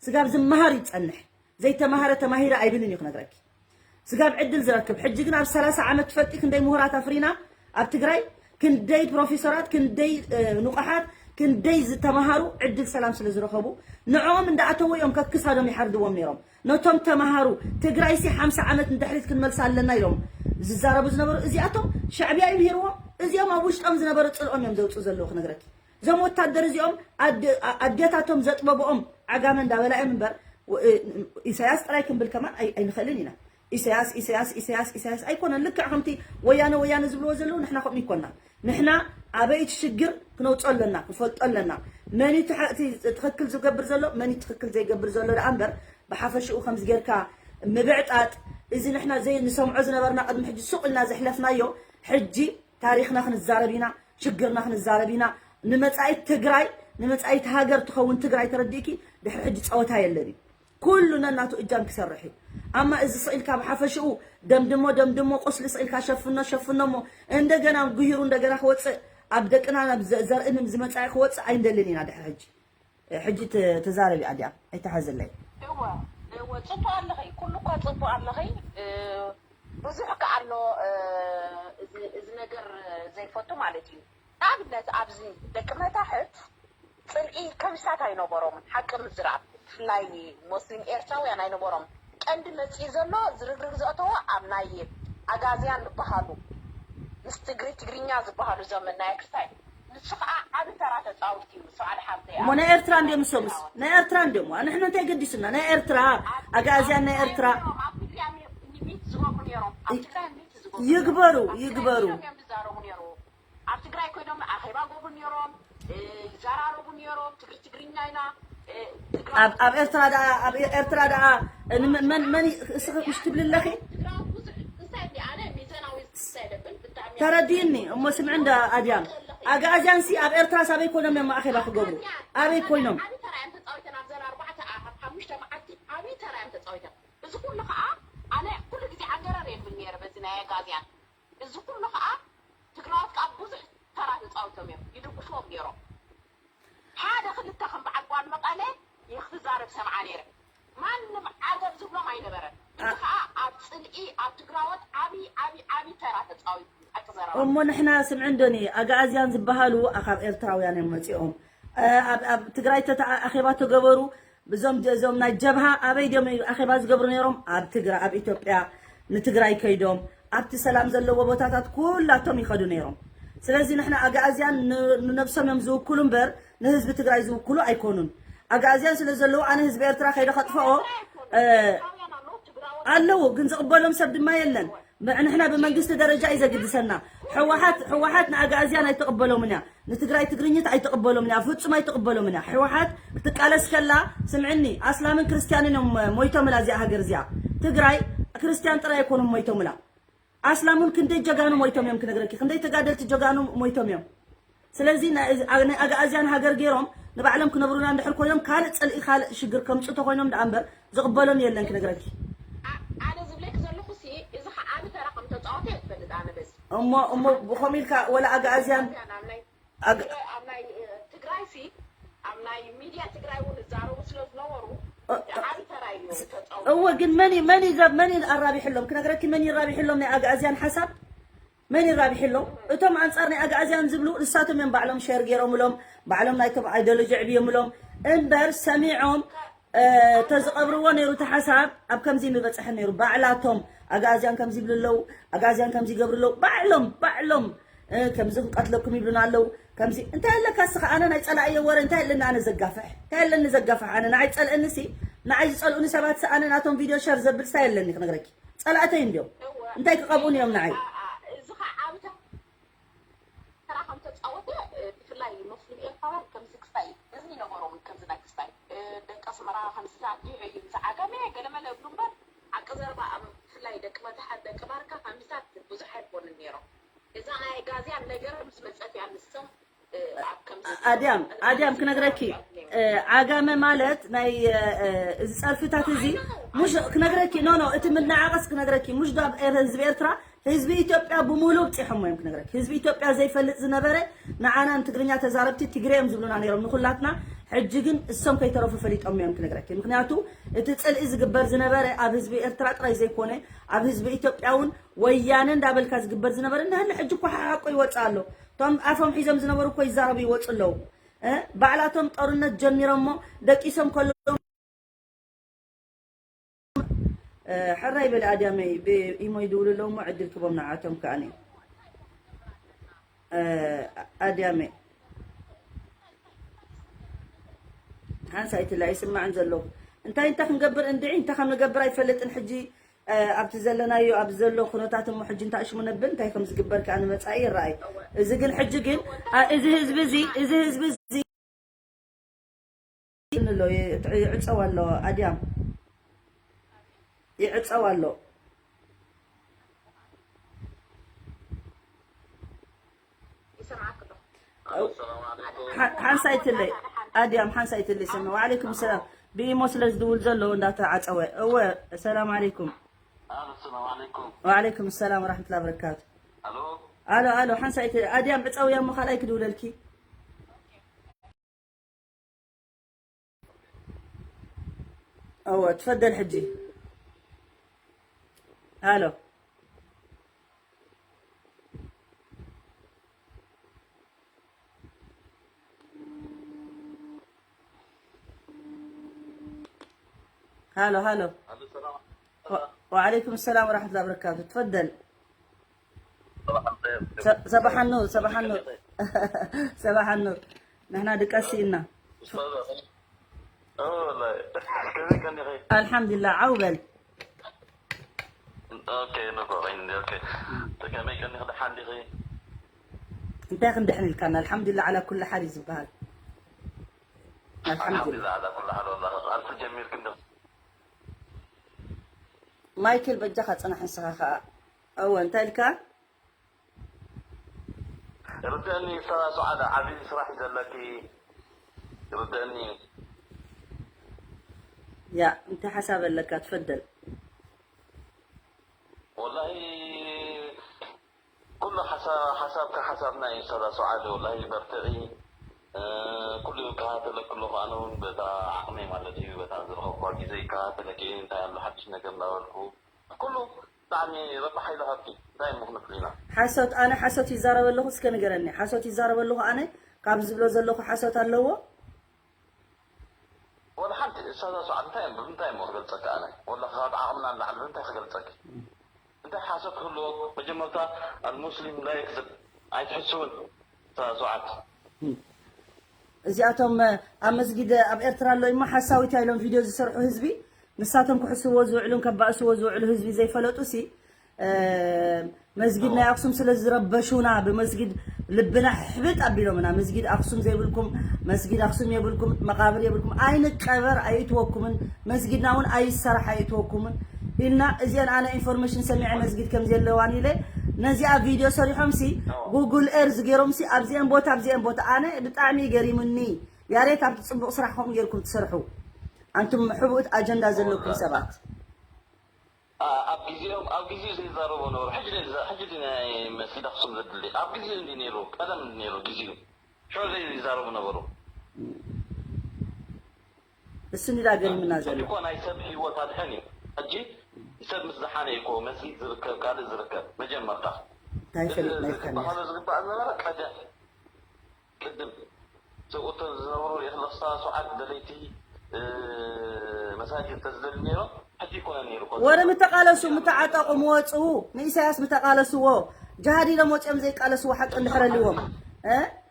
ስጋብ ዝመሃር ይፀንሕ ዘይተማሃረ ተማሂረ ኣይብልን እዩ ክነግረኪ ስጋብ ዕድል ዝረክብ ሕጂ ግን ኣብ ሰላሳ ዓመት ትፈልጢ ክንደይ ምሁራት ኣፍሪና ኣብ ትግራይ ክንደይ ፕሮፌሰራት ክንደይ ንቑሓት ክንደይ ዝተምሃሩ ዕድል ሰላም ስለ ዝረኸቡ ንዕኦም እንዳኣተዉ እዮም ከክሳዶም ይሓርድዎም ነይሮም ነቶም ተምሃሩ ትግራይሲ ሓምሳ ዓመት ንድሕሪት ክንመልሳ ኣለና ኢሎም ዝዛረቡ ዝነበሩ እዚኣቶም ሻዕብያ ይምሂርዎም እዚኦም ኣብ ውሽጦም ዝነበረ ፅልኦም እዮም ዘውፅኡ ዘለዉ ክነግረኪ እዞም ወታደር እዚኦም ኣደ- ኣዴታቶም ዘጥበብኦም ዓጋመ እንዳበላ እዮም እምበር፣ እ- ኢሳያስ ጥራይ ክንብል ከማን ኣይ- ኣይንኽእልን ኢና። ኢሳያስ ኢሳያስ ኢሳያስ ኢሳያስ ኣይኮነን። ልክዕ ከምቲ ወያነ ወያነ ዝብልዎ ዘለዉ ንሕና ከምኡ ይኮና። ንሕና ኣበይ እቲ ሽግር ክነውፅኦ ኣለና፣ ክፈልጦ ኣለና። መን እዩ እቲ ሓ- እቲ ትኽክል ዝገብር ዘሎ፣ መን እዩ ትኽክል ዘይገብር ዘሎ ደኣ እምበር፣ ብሓፈሽኡ ከምዚ ጌርካ ምብዕጣጥ፣ እዚ ንሕና ዘይንሰምዖ ዝነበርና ቅድሚ ሕጂ ሱቕ ኢልና ዘሕለፍናዮ፣ ሕጂ ታሪኽና ክንዛረብ ኢና፣ ሽግርና ክንዛረብ ኢና። ንመጻኢት ትግራይ፣ ንመጻኢት ሃገር ትኸውን ትግራይ ተረዲእኪ፣ ድሕሪ ሕጂ ጸወታ የለን እዩ። ኩሉ ነናቱ እጃም ክሰርሕ እዩ። ኣማ እዚ ስኢልካ ብሓፈሽኡ ደምድሞ ደምድሞ ቁስሊ ስኢልካ ሸፍኖ ሸፍኖ እሞ እንደገና ጉሂሩ እንደገና ክወፅእ ኣብ ደቅና ናብ ዘ- ዘርእንም ዝመፃኢ ክወፅእ ኣይንደልን ኢና። ድሕሪ ሕጂ ሕጂ ት- ተዛረቢ ኣዲኣ ኣይተሓዘለይ። እወ እወ፣ ጽቡቅ ኣለኺ፣ ኩሉ እኳ ጽቡቅ ኣለኺ። እ፣ ብዙሕ ከኣ ኣሎ፣ እ፣ እዚ እዚ ነገር ዘይፈቱ ማለት እዩ። ንኣብነት ኣብዚ ደቂ መታሕት ጽልኢ ከብሳት ኣይነበሮምን፣ ሓቂ ምዝራብ፣ ብፍላይ ሞስሊም ኤርትራውያን ኣይነበሮም። ቀንዲ መጽኢ ዘሎ ዝርግርግ ዘእተዎ ኣብ ናይ ኣጋዝያን ዝበሃሉ ምስ ትግሪ ትግርኛ ዝበሃሉ ዘመን ናይ ክስታይ ንሱ ከዓ ዓቢ ተራ ተጻዊቱ እዩ። ሰዓድ ሓብተይ እሞ ናይ ኤርትራ እንዲዮም ንሶምስ ናይ ኤርትራ እንዲዮም ንሕና እንታይ ገዲሱና ናይ ኤርትራ ኣጋእዝያን ናይ ኤርትራ ኣብ ትግራይ ሚት ዝገብሩ ነይሮም ኣብ ትግራይ ሚት ዝገብሩ ይግበሩ ነይሮም። ይግበሩ። እዮም ዝዛረቡ ነይሩ። ኣብ ትግራይ ኮይኖም ኣኼባ ገብሩ ነይሮም፣ እ፣ ይዘራረቡ ነይሮም። ትግሪ ትግርኛ ኢና፣ እ፣ ትግራይ ኣብ ኣብ ኤርትራ ደኣ ኣብ ኤርትራ ደኣ ን- መን መን እስኺ ምሽ ትብሊ ኣለኺ ትግራይ ብዙሕ እንታይ እንዲ ኣነ ሚዛናዊ ክሳይ ደብል ብጣዕሚ ተረዲእኒ እሞ ስምዒ እንዳ ኣድያም ኣጋእዝያን ሲ ኣብ ኤርትራ ሳበይ ኮይኖም እዮም ኣኼባ ክገብሩ ኣበይ ኮይኖም ዓቢ ተራ እዮም ተጻዊተን ኣብዘን ኣርባዕተ ኣብ ሓሙሽተ መዓልቲ ዓቢ ተራ እዮም ተጻዊተን። እዚ ኩሉ ከዓ ኣነ ኩሉ ግዜ ዓንገረር የብል ነይረ በዚ ናይ ኣጋዝያን። እዚ ኩሉ ከዓ ትግራዎት ከዓ ብዙሕ ተራ ተፃዊቶም እዮም ይድግፍዎም ነይሮም። ሓደ ክልተ ከም በዓል ጓል መቐለ ይክትዛረብ ሰምዓ ነይረ። ማንም ዓገብ ዝብሎም ኣይነበረን። እዚ ከዓ ኣብ ፅልኢ ኣብ ትግራዎት ዓብዪ ዓብዪ ዓብዪ ተራ ተፃዊቱ። ሓቂ ዘረባ እሞ ንሕና ስምዒ እንዶኒ ኣጋኣዝያን ዝበሃሉ ካብ ኤርትራውያን እዮም መፂኦም። ኣብ ኣብ ትግራይ ተተኣ ኣኼባ ተገበሩ። ብዞም እዞም ናይ ጀብሃ ኣበይ ድዮም ኣኼባ ዝገብሩ ነይሮም? ኣብ ትግራይ ኣብ ኢትዮጵያ ንትግራይ ከይዶም ኣብቲ ሰላም ዘለዎ ቦታታት ኩላቶም ይኸዱ ነይሮም። ስለዚ ንሕና ኣጋኣዝያን ን- ንነብሶም እዮም ዝውክሉ እምበር ንህዝቢ ትግራይ ዝውክሉ ኣይኮኑን። ኣጋኣዝያን ስለ ዘለዉ ኣነ ህዝቢ ኤርትራ ከይደ ከጥፍኦ እ፣ ኣለዉ ግን ዝቕበሎም ሰብ ድማ የለን። ብ- ንሕና ብመንግስቲ ደረጃ እዩ ዘግድሰና። ሕወሓት ሕወሓት ንኣጋእዝያን ኣይትቕበሎምን እያ፣ ንትግራይ ትግርኝት ኣይትቕበሎምን እያ፣ ፍጹም ኣይትቕበሎምን እያ። ሕወሓት ክትቃለስ ከላ ስምዕኒ ኣስላምን ክርስትያንን እዮም ሞይቶምላ እዚኣ ሃገር እዚኣ። ትግራይ ክርስትያን ጥራይ ኣይኮኑም ሞይቶምላ። ኣስላም እውን ክንደይ ጀጋኑ ሞይቶም እዮም ክነግረኪ፣ ክንደይ ተጋደልቲ ጀጋኑ ሞይቶም እዮም። ስለዚ ናይ ናይ ኣግኣዝያን ሃገር ገይሮም ንባዕሎም ክነብሩና እንድሕር ኮይኖም ካልእ ፅልኢ ካልእ ሽግር ከምፁ ተኮይኖም ደኣ እምበር ዝቕበሎም የለን ክነግረኪ። ኣነ ዝብለኪ ዘለኹ ሲ እዚ ከዓ ዓቢ ተራ ከም ተፃወተ እየ ዝፈልጥ ኣነ በዚ እሞ እሞ ብኸም ኢልካ ወላ ኣግኣዝያን ኣብ ናይ ኣብ ናይ ትግራይ ሲ ኣብ ናይ ሚድያ ትግራይ እውን እዛረቡ ስለ ዝነበሩ ዓቢ ተራ እዩ ተፃወተ። እወ ግን መን እዩ- መን እዩ ዘብ- መን እዩ ኣራቢሕሎም ክነግረኪ መን ይራቢሕሎም ናይ ኣግኣዝያን ሓሳብ መን ይራቢሕሎም እቶም ኣንፃር ናይ ኣግኣዝያን ዝብሉ ንሳቶም እዮም ባዕሎም ሸር ገይሮምሎም ባዕሎም ናይቶም ኣይዶሎጂ ዕብዮምሎም እምበር ሰሚዖም ተዝቐብርዎ ነይሩ እቲ ሓሳብ ኣብ ከምዚ ምበፅሐ ነይሩ። ባዕላቶም ኣግኣዝያን ከምዚ ይብሉ ኣለዉ፣ ኣግኣዝያን ከምዚ ይገብሩ ኣለዉ። ባዕሎም ባዕሎም ከምዚ ክንቀትለኩም ይብሉና ኣለዉ። ከምዚ እንታይ ኣለካ እስኻ ኣነ ናይ ፀላእየ ወረ እንታይ ኣለኒ ኣነ ዘጋፍሕ እንታይ ኣለኒ ዘጋፍሕ ኣነ ንዓይ ፀልእኒ ሲ ንዓይ ዝፀልኡኒ ሰባት ሲ ኣነ ናቶም ቪድዮ ሸር ዘብል ሳ የለኒ ክነግረኪ ፀላእተይ እንዲዮም እንታይ ክቐብኡኒ እዮም ንዓይ ተራ ከም ተፃወተ ብፍላይ ሙስሊም ኤርትራውያን ከምዚ ክስታይ እዚ ይነበሮም ከምዚ ናይ ክስታይ ደቂ ኣስመራ ከምዚታት ይዕዩ ምስ ዓጋመ ገለመለ እብሉ እምበር ሓቂ ዘረባ ኣብ ብፍላይ ደቂ መታሓት ደቂ ባርካ ከምዚታት ብዙሕ ኣይኮኑን ነይሮም። እዛ ናይ ኣጋዝያን ነገር ምስ መፀት እያ ንሶም ኣብ ከምዚ ኣድያም ኣድያም ክነግረኪ ዓጋመ ማለት ናይ እዚ ፀርፍታት እዚ ሙሽ ክነግረኪ ኖ ኖ እቲ ምናዓቀስ ክነግረኪ ሙሽ ዶ ኣብ ህዝቢ ኤርትራ ህዝቢ ኢትዮጵያ ብምሉእ ኣብፂሖሞ እዮም ክነግረኪ። ህዝቢ ኢትዮጵያ ዘይፈልጥ ዝነበረ ንዓና ንትግርኛ ተዛረብቲ ትግሬ እዮም ዝብሉና ነይሮም ንኩላትና። ሕጂ ግን እሶም ከይተረፉ ፈሊጦም እዮም ክነግረኪ። ምክንያቱ እቲ ፅልኢ ዝግበር ዝነበረ ኣብ ህዝቢ ኤርትራ ጥራይ ዘይኮነ ኣብ ህዝቢ ኢትዮጵያ እውን ወያነ እንዳበልካ ዝግበር ዝነበረ እንዳ ህሊ ሕጂ እኮ ሓሓቆ ይወፅእ ኣሎ። እቶም ኣፎም ሒዞም ዝነበሩ እኮ ይዛረቡ ይወፁ ኣለዉ። እ? ባዕላቶም ጦርነት ጀሚሮሞ ደቂሶም ከለዉ ሕራይ በል ኣድያመይ ብኢሞ ይድውሉ ኣለዉ እሞ ዕድል ክቦም ንዓቶም ከኣኒ ኣድያመይ ሓንሳእ ኣይትለ ኣይስማዕን ዘለኹ። እንታይ እንታይ ክንገብር እንድዒ እንታይ ከም ንገብር ኣይፈልጥን። ሕጂ ኣብቲ ዘለናዮ ኣብዚ ዘሎ ኩነታት እሞ ሕጂ እንታይ ሽሙ ነብል እንታይ ከም ዝግበር ከኣ ንመጻኢ ይረኣይ። እዚ ግን ሕጂ ግን እዚ ህዝቢ እዚ እዚ ህዝቢ እዚ ኣሎ ይዕጸው ኣሎ ኣድያም ይዕጸው ኣሎ። ሓንሳይትለይ ኣድያም ሓንሳይትለይ ስሚ። ወዓለይኩም ሰላም። ብኢሞ ስለ ዝድውል ዘሎ እንዳተዓጸወ። እወ ሰላም ዓለይኩም። ወዓለይኩም ሰላም ወራሕመቱላ በረካቱ። ኣሎ ኣሎ ሓንሳይት ኣድያም ዕጸውያ እሞ ካልኣይ ክድውለልኪ። እወ ትፈደል ሕጂ። ሃሎ ሃሎ ሃሎ። ወዓለይኩም ሰላም ወራሕመቱላ በረካቱ። ትፈደል። ሰባሕ ኑር ሰባሕ ኑር ሰባሕ ኑር። ንሕና ድቀሲ ኢና። ኣልሓምዱሊላህ ዓው በል። ኦኬ ንጎ ኦኬ። ከመይ ቀኒኺ ደሓን ዲኺ? እንታይ ክንድሕን ኢልካና? ኣልሓምዱሊላህ ዓላ ኩሉ ሓል እዩ ዝበሃል። ኣልሓምዱሊላህ። ኣልሓምዱሊላህ ዓላ ኩሉ ሓል። ወላሂ ቃልሲ ጀሚርኪ እንዶ? ማይክል በጃኻ ጽናሕ ንስኻ ኸኣ። እወ እንታይ ኢልካ? ርድእኒ ኡስታዛ ሱዓድ ዓቢ ስራሕ እዩ ዘለኪ። ርድእኒ። ያ እንታይ ሓሳብ ኣለካ? ትፈደል። ወላሂ ኩሉ ሓሳብ ሓሳብካ ሓሳብና እዩ ኡስታዛ ሱዓድ። ወላሂ በርትዒ። ኩሉ ይከታተለኪ ኣለኹ ኣነ እውን በታ ዓቕመይ ማለት እዩ በታ ዝረኸብኳ ግዜ ይከታተለኪ እየ እንታይ ኣሎ ሓድሽ ነገር እንዳበልኩ ኩሉ ብጣዕሚ ረቢ ሓይሊ ሃብኪ እንታይ እሞ ክንብል ኢና። ሓሶት ኣነ ሓሶት ይዛረብ ኣለኹ እስከ ንገረኒ ሓሶት ይዛረብ ኣለኹ ኣነ ካብ ዝብሎ ዘለኹ ሓሶት ኣለዎ። ወላ ሓንቲ እሳዛ ሰዓት እንታይ እሞ እንታይ እሞ ክገልጸካ ኣነ ወላ ካብ ዓቕምና ንላዕሊ ብምንታይ ክገልጸኪ እንታይ ሓሶት ክህልዎ መጀመርታ ኣልሙስሊም ላ የክዝብ ኣይትሕስውን እሳዛ ሰዓት እዚኣቶም ኣብ መስጊድ ኣብ ኤርትራ ኣሎ እሞ ሓሳዊት ኢሎም ቪድዮ ዝሰርሑ ህዝቢ ንሳቶም ክሕስዎ ዝውዕሉን ከባእስዎ ዝውዕሉ ህዝቢ ዘይፈለጡ ሲ መስጊድ ናይ ኣክሱም ስለ ዝረበሹና ብመስጊድ ልብና ሕብጥ ኣቢሎምና መስጊድ ኣክሱም ዘይብልኩም መስጊድ ኣክሱም የብልኩም መቃብር የብልኩም ኣይንቀበር ኣይእትወኩምን መስጊድና እውን ኣይሰራሕ ኣይእትወኩምን ኢልና እዚአን ኣነ ኢንፎርሜሽን ሰሚዐ መስጊድ ከም ዘለዋን ኢለ ነዚኣ ቪድዮ ሰሪሖም ሲ ጉግል ኤርዝ ገይሮም ሲ ኣብዚአን ቦታ ኣብዚአን ቦታ ኣነ ብጣዕሚ ገሪሙኒ ያሬት ኣብቲ ጽቡቕ ስራሕ ከምኡ ጌርኩም ትሰርሑ ኣንቱም ሕቡእት ኣጀንዳ ዘለኩም ሰባት ኣብ ግዜኦም ኣብ ግዜኡ ዘይዛረቡ ነበሩ ሕጂ ሕጂ ናይ መስጊድ ኣክሱም ዘድሊ ኣብ ግዜኡ እንዲ ነይሩ ቀደም እንዲ ነይሩ ግዜኡ ሽዑ ዘይዛረቡ ነበሩ እሱ እንዲ ገሪምና ዘሎ እኮ ናይ ሰብ ህይወት ኣድሕን እዩ ሕጂ ሰብ ምስ ዝሓነ እዩ እኮ መስጊድ ዝርከብ ካልእ ዝርከብ መጀመርታ እንታይ ፈሊጥና ይከና ዝግባእ ዝነበረ ቀደም ቅድም ሰብኡት ዝነብሩ ሪኢኽለኽሳ ሰዓት ደለይቲ መሳጅድ ተዝደሊ ነይሮም ሕጂ ይኮነ ነይሩ ወረ ምተቃለሱ ምተዓጠቁ ምወፅኡ ንኢሳያስ ምተቃለስዎ ጃሃድ ኢሎም ወፂኦም ዘይቃለስዎ ሓቂ እንድሕር ኣልዎም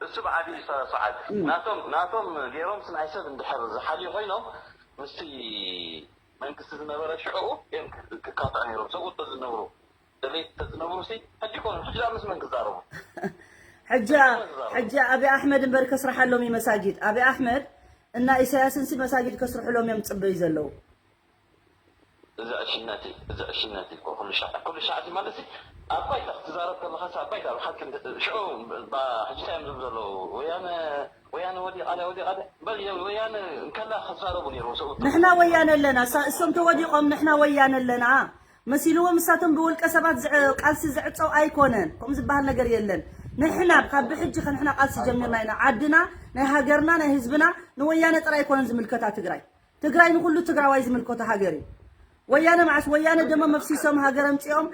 እሱ ብዓብዩ ሰዓት ናቶም ናቶም ገይሮም ናይ ሰብ እንድሕር ዝሓልዩ ኮይኖም ምስቲ መንግስቲ ዝነበረ ሽዕኡ እዮም ክካትዑ ነይሮም ሰብኡት ዝነብሩ ደለይቲ ተዝነብሩ ሲ ሕጂ ኮኑ ሕጂ ምስ መን ክዛረቡ ሕጂ ሕጂ ኣብይ ኣሕመድ እምበር ከስርሓሎም እዩ መሳጊድ ኣብይ ኣሕመድ እና ኢሳያስን ሲ መሳጊድ ከስርሕሎም እዮም ፅበዩ ዘለዉ እዚ ዕሽነት እዩ እዚ ዕሽነት እዩ ኩሉ ሻዕ ኩሉ ሻዕ ማለት ሲ ኣብ ባይታ ክትዛረብ ከለካ ሲ ኣብ ባይታ ብሓቂ ሽዑ ሕጂ እንታይ እዮም ዝብሉ ዘለዉ ወያነ ወያነ ወዲቓ ድያ ወዲቓ ድያ በል ወያነ እንከላ ክዛረቡ ነይሮም ሰብኡት ንሕና ወያነ ኣለና እሶም ተወዲቖም ንሕና ወያነ ኣለና መሲልዎም እሳቶም ብውልቀ ሰባት ቃልሲ ዝዕፀው ኣይኮነን ከምኡ ዝበሃል ነገር የለን ንሕና ካብ ብሕጂ ከንሕና ቃልሲ ጀሚርና ኢና ዓድና ናይ ሃገርና ናይ ህዝብና ንወያነ ጥራይ ኣይኮነን ዝምልከታ ትግራይ ትግራይ ንኩሉ ትግራዋይ ዝምልከቶ ሃገር እዩ ወያነ መዓስ ወያነ ደሞ መፍሲሶም ሃገር ኣምፂኦም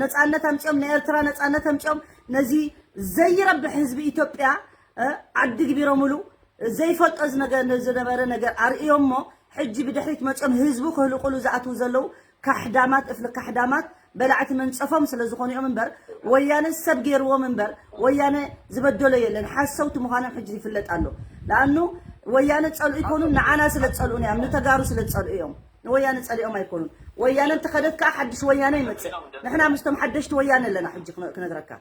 ነፃነት ኣምፂኦም ንኤርትራ ነፃነት ኣምፂኦም ነዚ ዘይረብሕ ህዝቢ ኢትዮጵያ ዓዲ ግቢሮምሉ ዘይፈልጦ ዝነበረ ነገር ኣርእዮሞ ሕጂ ብድሕሪት መፅኦም ህዝቡ ክህልቁሉ ዝኣትዉ ዘለዉ ካሕዳማት እፍሊ ካሕዳማት በላዕቲ መንፀፎም ስለ ዝኾኑ እዮም እምበር ወያነ ሰብ ገይርዎም እምበር ወያነ ዝበደሎ የለን ሓሰውቲ ምዃኖም ሕጂ ይፍለጥ ኣሎ ለኣኑ ወያነ ጸልኡ ይኮኑን ንዓና ስለ ጸልኡን እዮም፣ ንተጋሩ ስለ ጸልኡ እዮም። ንወያነ ጸሊኦም ኣይኮኑን። ወያነ እንተኸደት ከዓ ሓድሽ ወያነ ይመጽእ። ንሕና ምስቶም ሓደሽቲ ወያነ ኣለና። ሕጂ ክነ- ክነግረካ።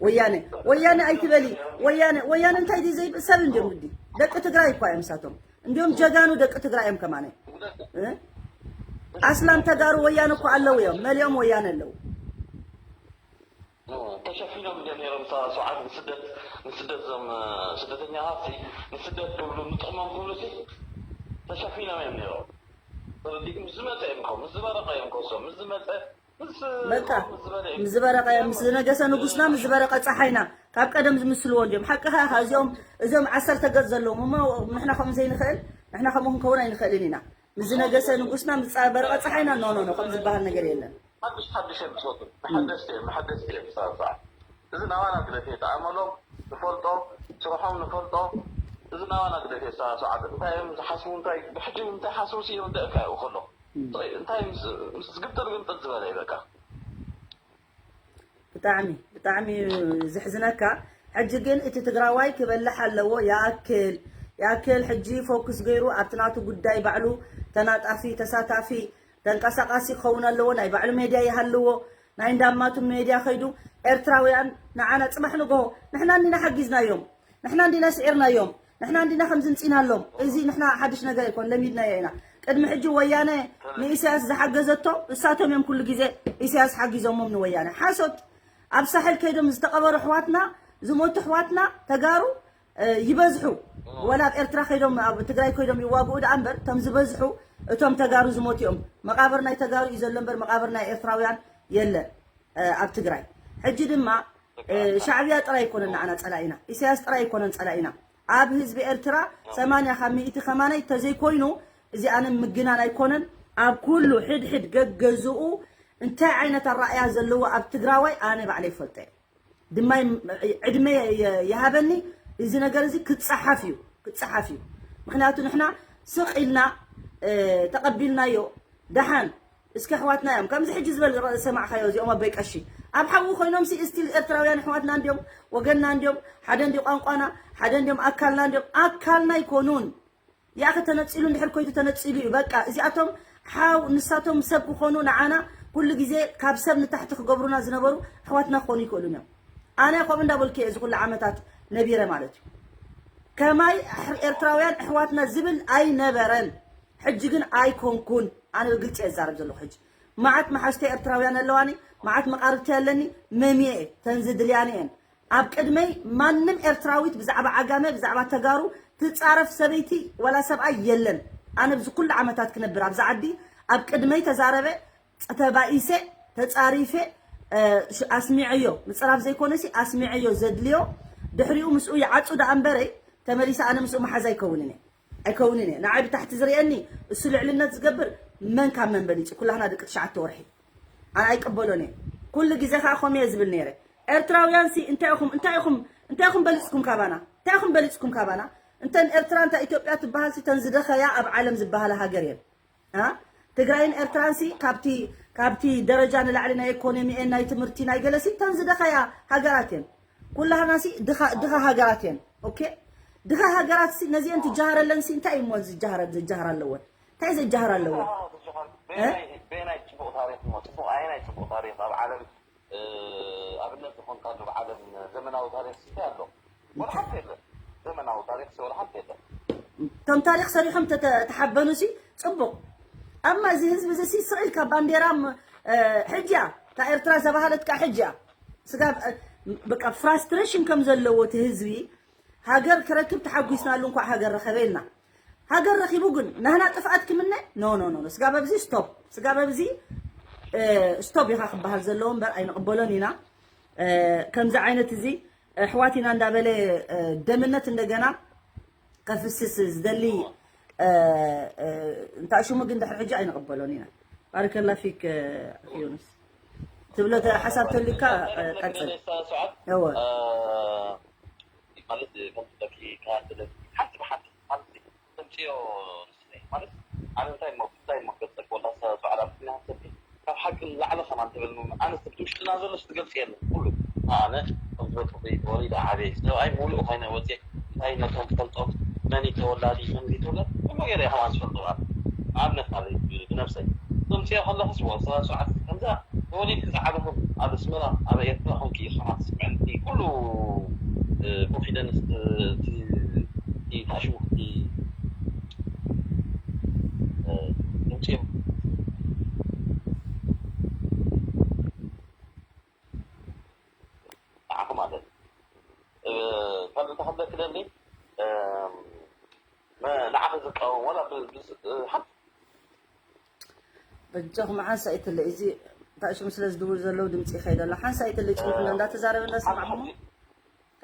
ወያነ ወያነ ኣይትበሊ። ወያነ ወያነ እንታይ ድዩ ዘይብል ሰብ እንዲዮም። ግዲ ደቂ ትግራይ እኳ እዮም እሳቶም። እንዲዮም ጀጋኑ ደቂ ትግራይ እዮም ከማነ። እ? ኣስላም ተጋሩ ወያነ እኮ ኣለዉ እዮም። መሊኦም ወያነ ኣለዉ። ተሸፊኖም እንደ ነይሮም ሰ- ሰዓት ንስደት ንስደት ዞም ስደተኛታት ንስደት ክብሉ ንጥቕሞም ክብሉ ሲ ተሸፊኖም እዮም ነይሮም። ተረዲእኩም? ምስ ዝመፀ እዮም ከው ምስ ዝበረቐ እዮም ከው ምስ ዝመፀ ምስ በቃ ምስ ዝበለ እዮም ምስ ዝበረቀ ምስ ዝነገሰ ንጉስና ምስ ዝበረቀ ፀሓይና ካብ ቀደም ዝምስልዎ እንዲዮም። ሓቅኻ ኢኻ። እዚኦም እዚኦም ዓሰርተ ገፅ ዘለዎም እሞ ንሕና ከምኡ ዘይንኽእል፣ ንሕና ከምኡ ክንከውን ኣይንኽእልን ኢና። ምስ ዝነገሰ ንጉስና ምስ ዝበረቀ ፀሓይና ኖ ኖ ኖ ከም ዝበሃል ነገር የለን። ሓድሽ ሓድሽ እዮም ዝፈቱ መሐደስቲ እዮም መሐደስቲ እዮም ሰዓት ሰዓት እዚ ናባና ግደፍ እየ ተኣመሎም ንፈልጦ ስርሖም ንፈልጦ እዚ ናባና ግደፍ እየ ሰዓት ሰዓት እንታይ እዮም ዝሓስቡ እንታይ ብሕጂ እንታይ ሓስቡ ሲ እዮም ደእካ እዩ ከሎ እንታይ ምስ ምስ ዝግምጥል ግምጥል ዝበለ እዩ በቃ ብጣዕሚ ብጣዕሚ ዘሕዝነካ። ሕጂ ግን እቲ ትግራዋይ ክበልሕ ኣለዎ። ይኣክል ይኣክል። ሕጂ ፎክስ ገይሩ ኣብቲ ናቱ ጉዳይ ባዕሉ ተናጣፊ ተሳታፊ ተንቀሳቃሲ ክኸውን ኣለዎ። ናይ ባዕሉ ሜድያ ይሃልዎ። ናይ እንዳማቱ ሜድያ ከይዱ ኤርትራውያን ንዓና ፅባሕ ንግሆ ንሕና እንዲና ሓጊዝናዮም፣ ንሕና እንዲና ስዒርናዮም፣ ንሕና እንዲና ከምዚ ምፂናሎም። እዚ ንሕና ሓድሽ ነገር ኣይኮን ለሚድናዮ ኢና። ቅድሚ ሕጂ ወያነ ንኢሳያስ ዝሓገዘቶ እሳቶም እዮም ኩሉ ግዜ ኢሳያስ ሓጊዞሞም ንወያነ። ሓሶት። ኣብ ሳሕል ከይዶም ዝተቐበሩ ኣሕዋትና ዝሞቱ ኣሕዋትና ተጋሩ እ፣ ይበዝሑ። ወላ ኣብ ኤርትራ ከይዶም ኣብ ትግራይ ከይዶም ይዋግኡ ደኣ እምበር እቶም ዝበዝሑ እቶም ተጋሩ ዝሞቱ እዮም። መቃብር ናይ ተጋሩ እዩ ዘሎ እምበር መቃብር ናይ ኤርትራውያን የለን እ፣ ኣብ ትግራይ። ሕጂ ድማ እ፣ ሻዕብያ ጥራይ ኣይኮነን ንዓና ጸላኢና፣ ኢሳያስ ጥራይ ኣይኮነን ጸላኢና። ኣብ ህዝቢ ኤርትራ ሰማንያ ካብ ሚእቲ ከማነይ ተዘይኮይኑ እዚ ኣነ ምግናን ኣይኮነን። ኣብ ኩሉ ሕድሕድ ገገዝኡ እንታይ ዓይነት ኣራእያ ዘለዎ ኣብ ትግራዋይ ኣነ ባዕለይ ይፈልጦ እየ። ድማ ዕድመ ይሃበኒ። እዚ ነገር እዚ ክፀሓፍ እዩ ክፀሓፍ እዩ። ምክንያቱ ንሕና ስቕ ኢልና ተቐቢልናዮ። ደሓን እስኪ ኣሕዋትና እዮም ከምዚ ሕጂ ዝበል ሰማዕካዮ እዚኦም ኣቦይ ቀሺ ኣብ ሓዊ ኮይኖም ሲ ስቲል ኤርትራውያን ኣሕዋትና እንዲዮም፣ ወገንና እንዲዮም፣ ሓደ እንዲ ቋንቋና ሓደ እንዲዮም ኣካልና እንዲዮም። ኣካልና ኣይኮኑን። ያኸ ተነፂሉ እንድሕር ኮይኑ ተነፂሉ እዩ በቃ። እዚኣቶም ሓው ንሳቶም ሰብ ክኾኑ ንዓና ኩሉ ግዜ ካብ ሰብ ንታሕቲ ክገብሩና ዝነበሩ ኣሕዋትና ክኾኑ ይክእሉን እዮም። ኣነ ከምኡ እንዳበልኩ እየ እዚ ኩሉ ዓመታት ነቢረ ማለት እዩ። ከማይ ኤርትራውያን ኣሕዋትና ዝብል ኣይነበረን። ሕጂ ግን ኣይኮንኩን። ኣነ ብግልፂ እየ ዝዛረብ ዘለኹ። ሕጂ መዓት መሓዝተ ኤርትራውያን ኣለዋኒ፣ መዓት መቃርብቲ ኣለኒ፣ መምየ እየ ተን ዝድልያኒ እየን። ኣብ ቅድመይ ማንም ኤርትራዊት ብዛዕባ ዓጋመ ብዛዕባ ተጋሩ ትጻረፍ ሰበይቲ ወላ ሰብኣይ የለን። ኣነ ብዚ ኩሉ ዓመታት ክነብር ኣብዛ ዓዲ ኣብ ቅድመይ ተዛረበ፣ ተባኢሰ፣ ተጻሪፈ፣ ኣስሚዐዮ። ምጽራፍ ዘይኮነሲ ኣስሚዐዮ ዘድልዮ። ድሕሪኡ ምስኡ ይዓጹ ደኣ እምበረይ ተመሊሰ ኣነ ምስኡ መሓዛ ኣይከውንን እየ። ኣይከውንን እየ። ንዓይ ብታሕቲ ዝርእየኒ እሱ ልዕልነት ዝገብር መን ካብ መን በሊጹ? ኩላህና ደቂ ትሽዓተ ወርሒ። ኣነ ኣይቅበሎን እየ። ኩሉ ግዜ ከዓ ከምኡ እየ ዝብል ነይረ። ኤርትራውያን ሲ እንታይ ኢኹም እንታይ ኢኹም እንታይ ኢኹም በሊጽኩም ካባና? እንታይ ኢኹም በሊጽኩም ካባና? እንተን ኤርትራ እንታይ ኢትዮጵያ ትበሃል ሲ ተን ዝደኸያ ኣብ ዓለም ዝበሃላ ሃገር እየን። አ? ትግራይን ኤርትራን ሲ ካብቲ ካብቲ ደረጃ ንላዕሊ ናይ ኢኮኖሚ እየን ናይ ትምህርቲ ናይ ገለ ሲ ተን ዝደኸያ ሃገራት እየን። ኩላህና ሲ ድኻ ድኻ ሃገራት እየን። ኦኬ ድኻ ሃገራት ሲ ነዚአን ትጃሃረለን ሲ እንታይ እሞ ዝጃሃረ ዝጃሃር ኣለወን? እንታይ ዘጃሃር ኣለወን? በየናይ ጽቡቕ ታሪኽ እሞ ጽቡቕ ኣየናይ ጽቡቕ ታሪኽ ኣብ ዓለም ኣብነት ዝኾንካሉ ኣብ ዓለም ዘመናዊ ታሪኽ ሲ እንታይ ኣሎ? ወላ ሓንቲ የለን። ዘመናዊ ታሪኽ ሲ ወላ ሓንቲ የለን። እቶም ታሪኽ ሰሪሖም ተሓበኑ ሲ ጽቡቕ። ኣማ እዚ ህዝቢ እዚ ሲ ስቕ ኢልካ ባንዴራ ሕጅያ እታ ኤርትራ ዘባሃለት ካ ሕጅያ ስጋ በቃ ፍራስትሬሽን ከም ዘለዎ እቲ ህዝቢ ሃገር ክረክብ ተሓጒስናሉ እንኳዕ ሃገር ረኸበ ኢልና። ሃገር ረኺቡ ግን ናህና ጥፍኣት ክምነ ኖ ኖ ኖ ስጋ በብዚ ስቶፕ ስጋ በብዚ ስቶፕ ኢኻ ክበሃል ዘለዎ እምበር ኣይንቕበሎን ኢና። ከምዚ ዓይነት እዚ ኣሕዋት ኢና እንዳበለ ደምነት እንደገና ከፍስስ ዝደሊ እንታይ ሽሙ ግን ድሕሪ ሕጂ ኣይንቕበሎን ኢና። ባረከላ ፊክ ኣኺ ዮኑስ ትብሎ ሓሳብ ተልካ ቀጽል። እወ ማለት ከምትለኪ ከሃትለ ሓንቲ ብሓንቲ ማለት ተምፅዮ ንስኒ ማለት ኣነ እንታይ ሞ እንታይ ሞ ገፀክ ወላ ሰብዓላ ምክንያት ሰብቲ ካብ ሓቂ ንላዕሊ ከማን ትብል ኣነ ሰብቲ ውሽጥና ዘሎ ትገልፂ የለን ኩሉ ኣነ ከምዝበፅኹ ወሊደ ዓበየ ሰብኣይ ሙሉእ ኮይነ ወፅየ እንታይ ነቶም ትፈልጦም መን እዩ ተወላዲ መን ዘይተወላዲ ኩሉ ገይረ እየ ከማን ዝፈልጦ። ንኣብነት ማለት እዩ ብነብሰይ ከምፅኦ ከለኹስ ሰብዓ ሰዓት ከምዛ ተወሊድኪ ዝዓበኹም ኣብ ኣስመራ ኣብ ኤርትራ ኮንኪ ኢኻ ከማን ትስምዕኒ ኩሉ ኮንፊደንስ ታሽሙ ድምፂ ንዓኹም ኣለኒ። ካልእ እንታይ ክብለኪ ደሊ ንዓኺ ዝቃወም ዋላ ሓንቲ በጃኹም ሓንሳእ ይትለ እዚ ታሽሙ ስለ ዝድውል ዘለዉ ድምፂ ይኸይድ ኣሎ። ሓንሳእ ይትለ ይፅንሑና እንዳተዛረበ እንዳሰማዕኹም።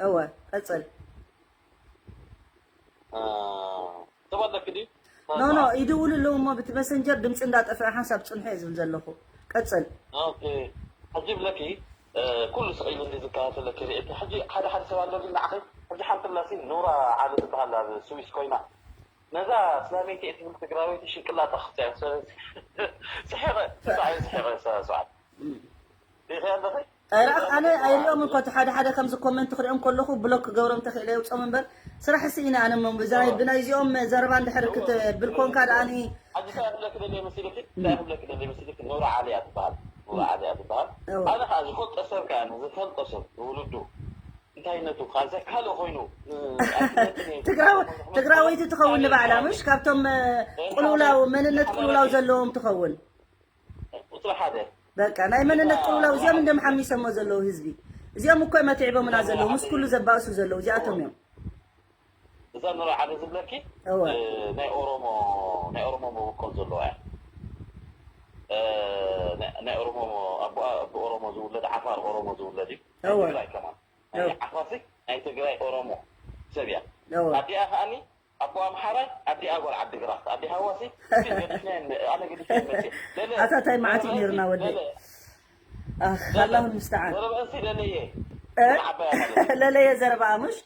እወ ቀፅል። ተባለኪ ድዩ? ኖ ኖ ይድውሉ ኣለዉ እሞ ብቲ መሰንጀር ድምፂ እንዳጠፍአ ሓንሳብ ፅንሑ እየ ዝብል ዘለኹ። ቀፅል። ኦኬ ሕጂ ብለኪ ኩሉ ስቕ ኢሉ እንዲ ዝከታተለኪ ርእየኪ። ሕጂ ሓደ ሓደ ሰብ ኣሎ ግን ንዓኺ ሕጂ ሓንቲ ላሲ ኖራ ዓሊ ትበሃል ኣብ ስዊስ ኮይና ነዛ እስላመይቲ እየ ትብል ትግራወይቲ ሽቅላጣ ክትያ ስሒቐ ብጣዕሚ ስሒቐ ሰዓት ሪኢኺ ኣለኺ። ኣነ ኣይሪኦም እኮ እቲ ሓደ ሓደ ከምዚ ኮመንት ክሪኦም ከለኹ ብሎክ ክገብሮም ተኽእለ የውፅኦም እምበር ስራሕ ሲ ኢና ኣነ ሞ ብዛ ብናይዚኦም ዘረባ እንድሕር ክትብል ኮንካ ደኣኒ ሕጂ እንታይ ክብለኪ ደልየ መሲልኪ እንታይ ክብለኪ ደልየ መሲልኪ ኖራ ዓሊ እያ ትበሃል ኖራ ዓሊ እያ ትበሃል ኣነ ከዓ ዝፈልጦ ሰብ ከዓ ዝፈልጦ ሰብ ንውልዱ እንታይነቱ ካልእ ኮይኑ ትግራወይቲ ትኸውን ንባዕላ ምሽ ካብቶም ቅልውላው መንነት ቅልውላው ዘለዎም ትኸውን ቁፅሪ ሓደ በቃ ናይ መንነት ቅልውላው እዚኦም እንደም ሓሚሰሞ ዘለዉ ህዝቢ እዚኦም እኮ መትዒቦምና ዘለዉ ምስ ኩሉ ዘባእሱ ዘለዉ እዚኣቶም እዮም እዛ ንርኢ ሓደ ዝብለኪ ናይ ኦሮሞ ናይ ኦሮሞ መበቆል ዘለዋ እያ ናይ ኦሮሞ ኣቦኣ ብኦሮሞ ዝውለድ ዓፋር ኦሮሞ ዝውለድ እዩ ትግራይ ከማን ናይ ዓፋሲ ናይ ትግራይ ኦሮሞ ሰብ እያ ኣዲኣ ከዓኒ ኣቦ ኣምሓራይ ኣዲኣ ጓል ዓዲግራት ኣዲ ሃዋሲ ኣነ ገዲፍና ኣነ ገዲፍና መፅእ ለለ ኣታ ታይ መዓት እዩ ነይርና ወደ ኣላሁ ምስተዓን ዘረበ እንሲ ለለየ ዓባያ ማለት እዩ ለለየ ዘረባ ምሽ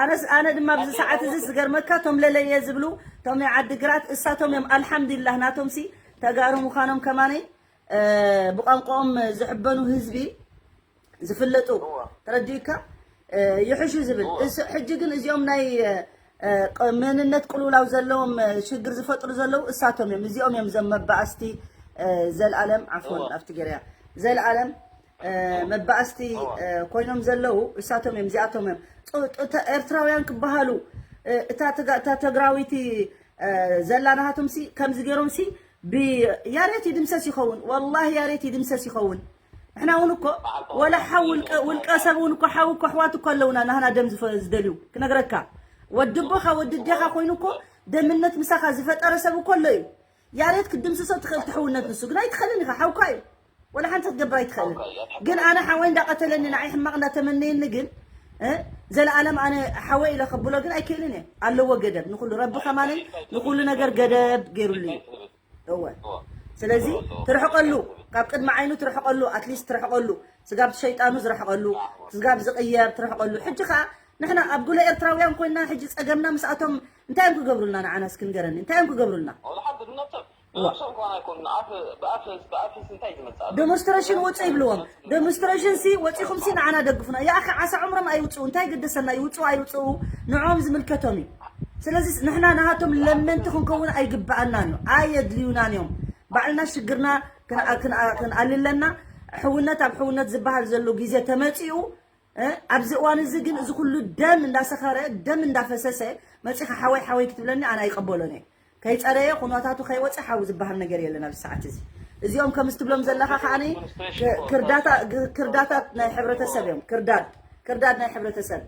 ኣነስ ኣነ ድማ ኣብዚ ሰዓት እዚ ዝገርመካ እቶም ለለየ ዝብሉ እቶም ናይ ዓዲግራት እሳቶም እዮም ኣልሓምዱሊላህ ናቶም ሲ ተጋሩ ምዃኖም ከማነይ ብቋንቋኦም ዝሕበኑ ህዝቢ ዝፍለጡ ተረዲእካ ይሕሹ ዝብል ሕጂ ግን እዚኦም ናይ መንነት ቅልውላው ዘለዎም ሽግር ዝፈጥሩ ዘለዉ እሳቶም እዮም እዚኦም እዮም ዘም መባእስቲ ዘልኣለም ዓፎን ኣብቲ ገርያ ዘልኣለም መባእስቲ ኮይኖም ዘለዉ እሳቶም እዮም እዚኣቶም እዮም ኤርትራውያን ክበሃሉ እታ ተግራዊቲ ዘላ ናሃቶም ሲ ከምዚ ገይሮም ሲ ብያሬት ይድምሰስ ይኸውን ወላሂ ያሬት ይድምሰስ ይኸውን ንሕና እውን እኮ ወላ ሓው ውልቀ ሰብ እውን እኮ ሓው እኮ ኣሕዋት እኮ ኣለውና ናህና ደም ዝደልዩ ክነግረካ ወድቦኻ ወድዴኻ ኮይኑ እኮ ደምነት ምሳኻ ዝፈጠረ ሰብ እኮ ኣሎ እዩ ያሬት ክትድምስሶ ትኽእል ትሕውነት ንሱ ግን ኣይትኽእልን ኢኻ ሓውካ እዩ ወላ ሓንቲ ክትገብር ኣይትኽእልን ግን ኣነ ሓወይ እንዳቐተለኒ ንዓይ ሕማቕ እንዳተመነየኒ ግን ዘለኣለም ኣነ ሓወይ ኢለ ከብሎ ግን ኣይክእልን እየ ኣለዎ ገደብ ንኩሉ ረቢ ከማነይ ንኩሉ ነገር ገደብ ገይሩሉ እዩ እወ ስለዚ ትርሕቀሉ ካብ ቅድሚ ዓይኑ ትርሕቀሉ ኣትሊስት ትርሕቀሉ ስጋብ ሸይጣኑ ዝርሕቀሉ ስጋብ ዝቅየር ትርሕቀሉ ሕጂ ከዓ ንሕና ኣብ ጉለ ኤርትራውያን ኮይና ሕጂ ፀገምና ምስኣቶም እንታይ እዮም ክገብሩልና ንዓና እስኪ ንገረኒ እንታይ እዮም ክገብሩልና ወላ ሓንቲ ብነብሶም ብነብሶም ከማን ኣይኮኑን ኣፍ ብኣፍ ብኣፍስ እንታይ ዝመፅእ ኣሎ ዴሞንስትሬሽን ውፁ ይብልዎም ዴሞንስትሬሽን ሲ ወፂኹም ሲ ንዓና ደግፉና ያኣኸ ዓሳ ዑምሮም ኣይውፅኡ እንታይ ግደሰና ይውፅኡ ኣይውፅኡ ንዕኦም ዝምልከቶም እዩ ስለዚ ንሕና ንሃቶም ለመንቲ ክንከውን ኣይግበኣናን እዩ ኣየድልዩናን እዮም ባዕልና ሽግርና ክንኣልለና ሕውነት ኣብ ሕውነት ዝበሃል ዘሎ ግዜ ተመፂኡ ኣብዚ እዋን እዚ ግን እዚ ኩሉ ደም እንዳሰኸረ ደም እንዳፈሰሰ መፂኻ ሓወይ ሓወይ ክትብለኒ ኣነ ኣይቀበሎን እየ ከይፀረየ ኩነታቱ ከይወፀ ሓዊ ዝበሃል ነገር የለን ኣብዚ ሰዓት እዚ እዚኦም ከምዚ ትብሎም ዘለኻ ከዓ ክርዳታት ናይ ሕብረተሰብ እዮም ክርዳድ ክርዳድ ናይ ሕብረተሰብ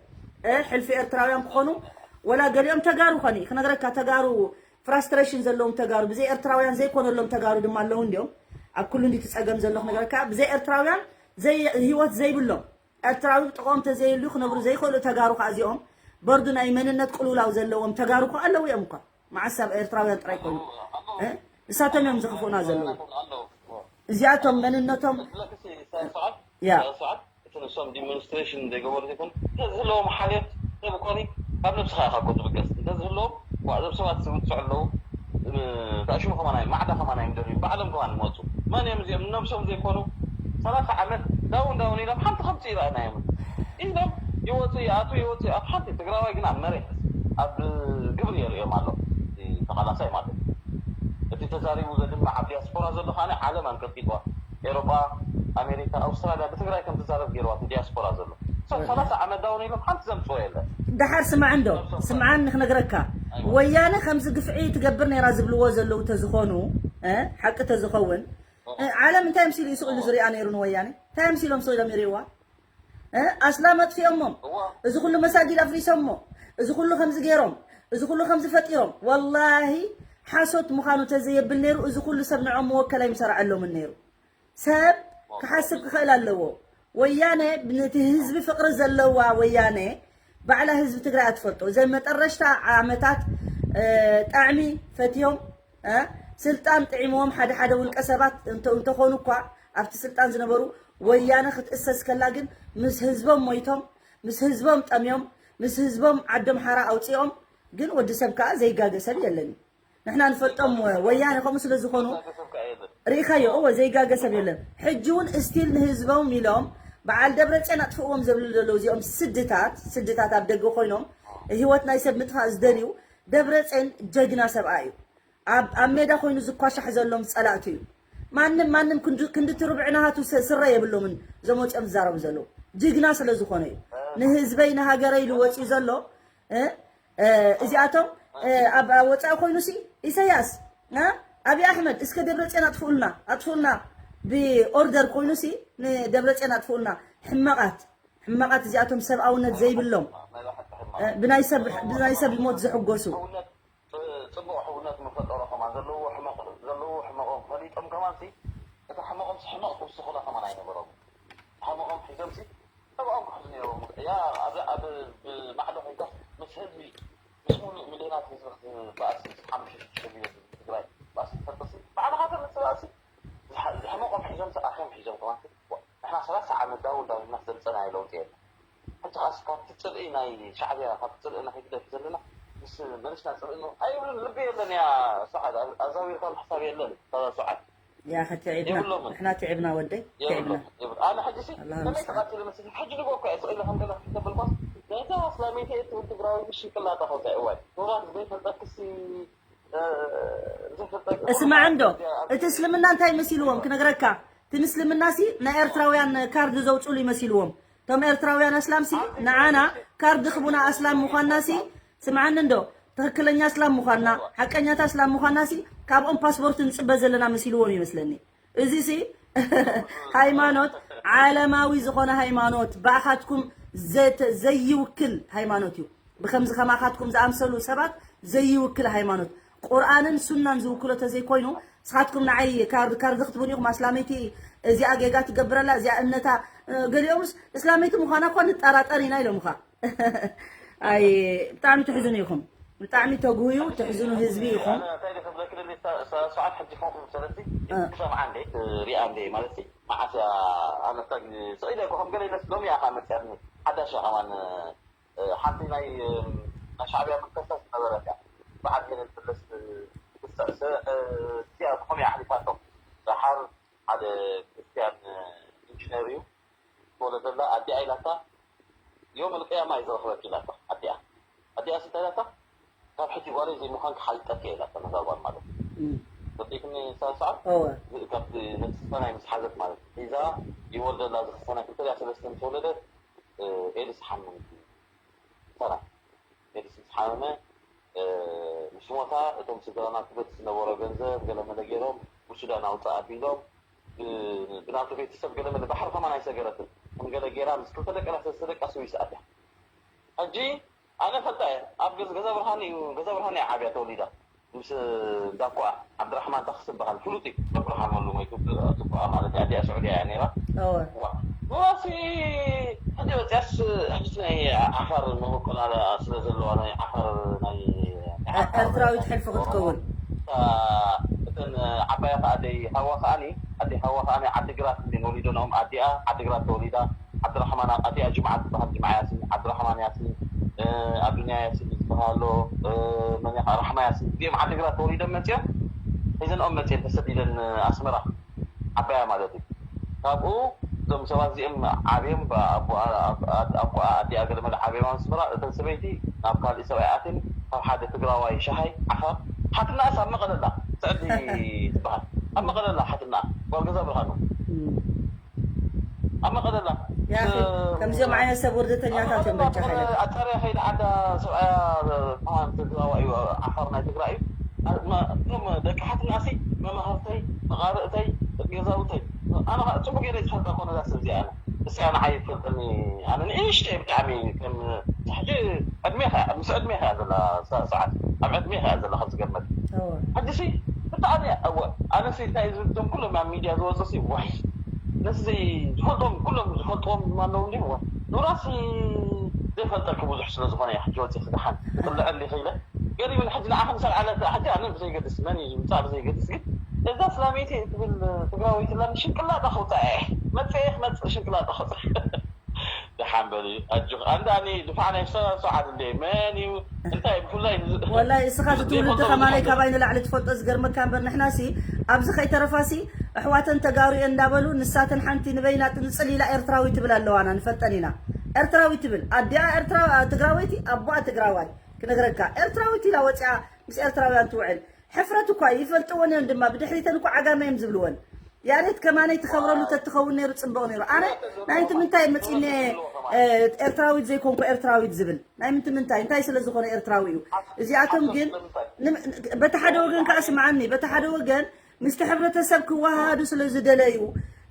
ሕልፊ ኤርትራውያን ክኾኑ ወላ ገሊኦም ተጋሩ ኾኒ ክነግረካ ተጋሩ ፍራስትሬሽን ዘለዎም ተጋሩ ብዘይ ኤርትራውያን ዘይኮነሎም ተጋሩ ድማ ኣለዉ እንዲዮም ኣብ ኩሉ እንዲ ትፀገም ዘሎ ክነግረካ ብዘይ ኤርትራውያን ህይወት ዘይብሎም ኤርትራዊ ብጥቕኦም ተዘይህልዩ ክነብሩ ዘይኽእሉ ተጋሩ ከዓ እዚኦም በርዱ ናይ መንነት ቅልውላው ዘለዎም ተጋሩ ከዓ ኣለዉ እዮም እኳ መዓስ ኣብ ኤርትራውያን ጥራይ ኮይኑ ንሳቶም እዮም ዝኽፍኡና ዘለዉ እዚኣቶም መንነቶም ያ እቲ ንሶም ዲሞንስትሬሽን ዘይገበሩ ዘይኮኑ እንተዝህለዎም ሓልዮት ሰብ ኮኒ ካብ ነብስኻ ኢኻ እኮ ትብገስ እንተዝህለዎም እዞም ሰባት ዝውፅዑ ኣለዉ ተኣሽሙ ከማና ማዕዳ ከማና እዮም ደልዩ ባዕሎም ከማን ይመፁ መን እዮም እዚኦም ነብሶም ዘይኮኑ ሰላሳ ዓመት ዳውን ዳውን ኢሎም ሓንቲ ከምፂ ይረኣናዮም ኢሎም ይወፁ ይኣቱ ይወፁ ይኣቱ ሓንቲ ትግራዋይ ግን ኣብ መሬት ኣብ ግብሪ የርእዮም ኣሎ። እቲ ተቓላሳይ ማለት እዩ። እቲ ተዛሪቡ ዘድምዕ ኣብ ዲያስፖራ ዘሎ ከኣ ዓለም ኣንቀጥቂጥዋ። ኤሮጳ፣ ኣሜሪካ፣ ኣውስትራልያ ብትግራይ ከም ትዛረብ ገይርዋ እቲ ዲያስፖራ ዘሎ። ሰላሳ ዓመት ዳውን ኢሎም ሓንቲ ዘምፅዎ የለን። ደሓር ስማዕ እንዶ፣ ስምዓኒ ክነግረካ። ወያነ ከምዚ ግፍዒ ትገብር ነይራ ዝብልዎ ዘለዉ ተዝኾኑ፣ እ፣ ሓቂ ተዝኸውን፣ እ፣ ዓለም እንታይ ምሲሉ እዩ ስቕ ኢሉ ዝሪኣ ነይሩ ንወያነ? እንታይ ምሲሎም ስቕ ኢሎም ይሪእዋ? እ፣ ኣስላም ኣጥፊኦሞም፣ እዚ ኩሉ መሳጊድ ኣፍሪሶሞ፣ እዚ ኩሉ ከምዚ ገይሮም፣ እዚ ኩሉ ከምዚ ፈጢሮም። ወላሂ ሓሶት ምዃኑ ተዘየብል ነይሩ፣ እዚ ኩሉ ሰብ ንዖም መወከል ኣይምሰራዐሎምን ነይሩ። ሰብ ክሓስብ ክኽእል ኣለዎ። ወያነ ነቲ ህዝቢ ፍቕሪ ዘለዋ ወያነ ባዕላ ህዝቢ ትግራይ ኣትፈልጦ። እዘን መጠረሽታ ዓመታት፣ እ፣ ጣዕሚ ፈትዮም፣ እ፣ ስልጣን ጥዒምዎም ሓደ ሓደ ውልቀ ሰባት እንተ-፣ እንተኾኑ እኳ ኣብቲ ስልጣን ዝነበሩ፣ ወያነ ክትእሰስ ከላ ግን ምስ ህዝቦም ሞይቶም፣ ምስ ህዝቦም ጠምዮም፣ ምስ ህዝቦም ዓዶም ሓራ ኣውፂኦም፣ ግን ወዲ ሰብ ከዓ ዘይጋገ ሰብ የለን። ንሕና ንፈልጦም ወያነ ከምኡ ስለ ዝኾኑ ርኢኻዮ። እወ፣ ዘይጋገ ሰብ የለን። ሕጂ እውን እስቲል ንህዝቦም ኢሎም በዓል ደብረፅዮን ኣጥፍእዎም ዘብሉ ዘለዉ እዚኦም ስድታት፣ ስድታት ኣብ ደገ ኮይኖም ህይወት ናይ ሰብ ምጥፋእ ዝደልዩ፣ ደብረፅዮን ጀግና ሰብኣይ እዩ። ኣብ፣ ኣብ ሜዳ ኮይኑ ዝኳሻሕ ዘሎም ጸላእቱ እዩ። ማንም፣ ማንም ክንዲ፣ ክንዲ እቲ ርብዒ ናሃቱ ስ-፣ ስረ የብሎምን። እዞም ወጺኦም ዝዛረቡ ዘለዉ ጅግና ስለ ዝኾነ እዩ። ንህዝበይ ንሃገረይ ኢሉ ወጺኡ ዘሎ፣ እ፣ እ፣ እዚኣቶም፣ እ፣ ኣብ፣ ኣብ ወጻኢ ኮይኑሲ ኢሳያስ፣ እ፣ ኣብይ ኣሕመድ እስከ ደብረጽዮን ኣጥፍኡልና፣ ኣጥፍኡልና ብኦርደር ኮይኑሲ ንደብረጽዮን ኣጥፍኡልና። ሕማቓት፣ ሕማቓት እዚኣቶም ሰብኣውነት ዘይብሎም፣ እ፣ ብናይ ሰብ፣ ብናይ ሰብ ሞት ዝሕጎሱ። ጽቡቕ ሕውነት ምፈጠሮ ከማን ዘለዎ ሕመቕ፣ ዘለዎ ሕመቖም ፈሊጦም ከማንሲ፣ እቲ ሕመቖምሲ ሕመቕ ክውስኹላ ከማን ኣይነበሮም። ሕመቖም ሒዞምሲ፣ ሰብኣም ክሕዙ ነይሮም። ያ፣ ኣብ፣ ኣብ፣ ብማዕዶ ኮይንካ ምስ ህዝቢ፣ ምስ ሙሉእ ሚልዮናት ህዝቢ ክትበኣስ፣ ሓሙሽተ ሽዱሽተ ሚልዮን ህዝቢ ትግራይ ባእሲ ትፈጥርሲ፣ ባዕልኻ ተምጽእ ባእሲ፣ ዝሓ-፣ ሕመቖም ሒዞምሲ፣ ኣኸም ሒዞም ከማንሲ፣ ንሕና ሰላሳ ዓመት ዳውን ዳውን ኢልና ዘምጸናዮ ለውጢ የለን። ሕጂ ኸኣስ ካብቲ ጽልኢ ናይ ሻዕብያ፣ ካብቲ ጽልኢ ናይ ህግደፍ ዘለና፣ ምስ መለስና ጽልኢ ን-፣ ኣይብሉን፣ ልቢ የለን እያ ሰዓድ፣ ኣዛዊርካ ምሕሳብ የለን፣ እታ ሰዓድ። ያኸ ትዒብና፣ የብሎምን። ንሕና ትዒብና ወደይ፣ ትዒብና። የብሎም፣ የብሎም። ኣነ ሕጂ ሲ፣ ኣላህ ከመይ ምስተዓን። ተቐቲሉ መሲሉ፣ ሕጂ ንጎ እኮ እየ ስቕ ኢለ ከም ገለ ክገብር ኳስ፣ ናይታ ኣስላመይቲ እትብል ትግራዊ ሽቅላ ተኸውፀ እዋይ። ኑራት ዘይፈልጠክሲ፣ እ፣ ዘይፈልጠክ እስማዕ እንዶ፣ እቲ እስልምና እንታይ መሲልዎም ክነግረካ? እቲ ምስልምናሲ ናይ ኤርትራውያን ካርድ ዘውፅሉ ይመሲልዎም። እቶም ኤርትራውያን ኣስላምሲ ንዓና ካርድ ክቡና ኣስላም ምዃንናሲ፣ ስምዓኒ እንዶ፣ ትኽክለኛ ኣስላም ምዃንና፣ ሓቀኛታ ኣስላም ምዃንናሲ ካብኦም ፓስፖርት ንጽበ ዘለና መሲልዎም ይመስለኒ። እዚሲ ሃይማኖት፣ ዓለማዊ ዝኾነ ሃይማኖት፣ ብኣኻትኩም ዘተ-፣ ዘይውክል ሃይማኖት እዩ። ብከምዚ ከማኻትኩም ዝኣምሰሉ ሰባት ዘይውክል ሃይማኖት፣ ቁርኣንን ሱናን ዝውክሎ ተዘይኮይኑ፣ ንስኻትኩም ንዓይ ካርድ፣ ካርድ ክትቡን ኢኹም፣ ኣስላመይቲ እዚኣ ጌጋ ትገብር ኣላ፣ እዚኣ እምነታ፣ እ፣ ገሊኦምስ እስላመይቲ ምዃና እኳ ንጠራጠር ኢና ኢሎምኻ። ኣይ፣ ብጣዕሚ ትሕዝኑ ኢኹም። ብጣዕሚ ተጉህዩ ትሕዝኑ ህዝቢ ኢኹም። ኣነ እንታይ ድየ ክብለኪ ደሊ፣ ሳ-፣ ሳ-፣ ሰዓት ሕጂ ከምኡ መሰለሲ፣ እ። ክሰምዓ እንዴ፣ እ፣ ሪኣ እንዴ፣ ማለት ሲ፣ መዓስ እያ፣ ኣነ እታ ግዜ ስቕ ኢለ እኮ ከም ገለ ኢለስ ሎሚ እያ ከኣ መጽያትኒ። ሓዳሽ እያ ከማን፣ እ፣ ሓንቲ ናይ፣ እ፣ ናይ ሻዕብያ መንፈሳ ዝነበረት እያ። በዓል ገለ ዝብለስ፣ እ፣ ክትስዕስዕ፣ እ፣ እዚኣ ብኸመይ ኣሕሊፋቶ። ደሓር ሓደ ክርስትያን፣ እ፣ ኢንጂነር እዩ። ዝተወለደላ ኣዲኣ ኢላታ፣ ዮም ኣልቅያማ እዩ ዝረኽበኪ ኢላታ ኣዲኣ። ኣዲኣ እንታይ ኢላታ፣ ካብ ሕጂ ጓለይ ዘይምዃንኪ ሓሊጠኪ እየ ኢላታ፣ ነዛ ጓል ማለት እዩ። እም። ፈቲክኒ ሳልሳዓት፣ እወ። ካብቲ ነቲ ስፈናይ ምስ ሓዘት ማለት እዩ። ሒዛ ይወልደላ፣ እዚ ክፈናይ ክልተ ድያ ሰለስተ ምስ ወለደት፣ እ፣ ኤድስ ሓመመ። ሰላም። ኤድስ ምስ ሓመመ፣ እ፣ ምስ ሞታ፣ እቶም ስድራና ክበት ዝነበሮ ገንዘብ ገለመለ ገይሮም፣ ብሱዳን ኣውፅእ ኣቢሎም፣ ብ-፣ ብናቱ ቤተሰብ ገለመለ ባሕሪ ከማን ኣይሰገረትን። ከም ገለ ገይራ ምስ ክልተ ደቀና ሰለስተ ደቃ ስዊስ ኣትያ። ሕጂ ኣነ ፈልጣ እየ። ኣብ ገዝ-፣ ገዛ ብርሃን እዩ፣ ገዛ ብርሃን እያ ዓብያ ተወሊዳ። ምስ እንዳኳ ዓብድራሕማን ታክስ ዝበሃል ፍሉጥ እዩ። ኣብርሃም ወሉ ሞይቱ፣ ጽቡቓ ማለት እያ። ኣዲኣ ስዑድያ እያ ነይራ። እወ። ዋ፣ ኑራሲ ሕጂ መጽያስ፣ ሕጂ ናይ ዓፋር መበቆላላ ስለ ዘለዋ፣ ናይ ዓፋር፣ ናይ፣ ናይ እ-፣ ዓፋር ኤርትራዊት ሕልፊ ኦሮሞ ክትከውን። እታ፣ እተን ዓባያ ከኣ ኣደይ ሃዋ ከኣኒ፣ ኣደይ ሃዋ ከኣኒ ዓዲግራት እንዲን ወሊዶንኦም፣ ኣዲኣ ዓዲግራት ተወሊዳ፣ ዓብድራሕማን፣ ኣዲኣ ጅምዓ ትበሃል፣ ጅምዓ ያሲን፣ ዓብድራሕማን ያሲን፣ እ፣ ኣዱንያ ያሲን ዝበሃል ኣሎ፣ እ፣ መን እያ ኸዓ? ራሕማ ያሲን። እዚኦም ዓዲግራት ተወሊዶም መጺኦም፣ ሒዘንኦም መጺኤን ተሰዲደን ኣስመራ፣ ዓባያ ማለት እዩ። ካብኡ እዞም ሰባት እዚኦም ዓብዮም፣ ኣቦኣ፣ ኣቦኣ፣ ኣዲኣ ገለመለ ዓብዮም ኣስመራ፣ እተን ሰበይቲ ናብ ካልእ ሰብኣይ ኣትየን፣ ካብ ሓደ ትግራዋይ ሻሃይ ዓፋር ሓትናኣስ ኣብ መቐለላ ስዕዲ ትበሃል ኣብ መቐለላ ሓትና ጓል ገዛ ብርሃኑ ኣብ መቐለላ ከምዚኦም ዓይነት ሰብ ውርደተኛታት እዮም በጃ ሓይለ ኣጣርያ ከይድ ዓዳ ሰብኣያ ምዃን ትግራዋ እዩ ዓፋር ናይ ትግራይ እዩ እቶም ደቂ ሓትናሲ መማህርተይ መቓርእተይ ገዛውተይ ኣነ ጽቡቅ ገይረ ዝፈልጣ ኮነ ዛ ሰብ እዚኣ እነ እዚኣ ንዓይ ትፈልጠኒ ኣነ ንእሽተይ ብጣዕሚ ከም ሕጂ ዕድሜኻ ምስ ዕድሜኻ ዘላ ሰዓት ኣብ ዕድሜኻ ዘላ ከም ዝገመት ሕጂሲ ብጣዕሚ እወ ኣነሲ እንታይ ዝብቶም ኩሎም ኣብ ሚድያ ዝወፁ ሲ ዋይ ነዚ ዝፈልጦም ኩሎም ዝፈልጥዎም ድማ ኣለዉ እንዲሁ እዋ ኑራሲ ዘይፈልጠኪ ብዙሕ ስለ ዝኾነ እየ ሕጂ ወፂ ክድሓን ክልዐ እንዲ ክኢለ ገሪብን ሕጂ ንዓኸም ሰብ ዓለት ሕጂ ኣነ ብዘይገድስ መን እዩ ዝምፃእ ብዘይገድስ ግን እዛ ስላመይቲ ትብል ትግራወይቲ ላ ሽንቅላጣ ክውፃእ እየ መፀየ ክመፅእ ሽንቅላጣ ክውፃእ ደሓን በል እዩ ኣጆኽ ኣንዳ ኣነ ድፋዕ ናይ ሰላም ሰዓት እንደ መን እዩ እንታይ ብፍላይ ወላሂ እስኻ እቲ ትውልዲ ከማለይ ካባይ ንላዕሊ ትፈልጦ ዝገርመካ እምበር ንሕና ሲ ኣብዚ ከይተረፋ ሲ ኣሕዋተን ተጋሩ እየን እንዳበሉ ንሳተን ሓንቲ ንበይና ጥንፅል ኢላ ኤርትራዊ ትብል ኣለዋና ንፈልጠን ኢና ኤርትራዊ ትብል ኣዲኣ ኤርትራ ትግራወይቲ ኣቦኣ ትግራዋይ ክነግረካ ኤርትራዊት ኢላ ወፂኣ ምስ ኤርትራውያን ትውዕል ሕፍረት እኳ ይፈልጥወን እዮም ድማ ብድሕሪተን እኳ ዓጋመ እዮም ዝብልወን ያሬት ከማነይ ትኸብረሉ ተትኸውን ነይሩ ፅቡቕ ነይሩ ኣነ ናይ ምንታይ መፂነ ኤርትራዊት ዘይኮንኩ ኤርትራዊት ዝብል ናይ ምንታይ እንታይ ስለ ዝኾነ ኤርትራዊ እዩ እዚኣቶም ግን በቲ ሓደ ወገን ከዓ ስምዓኒ በቲ ሓደ ወገን ምስቲ ሕብረተሰብ ክወሃሃዱ ስለ ዝደለዩ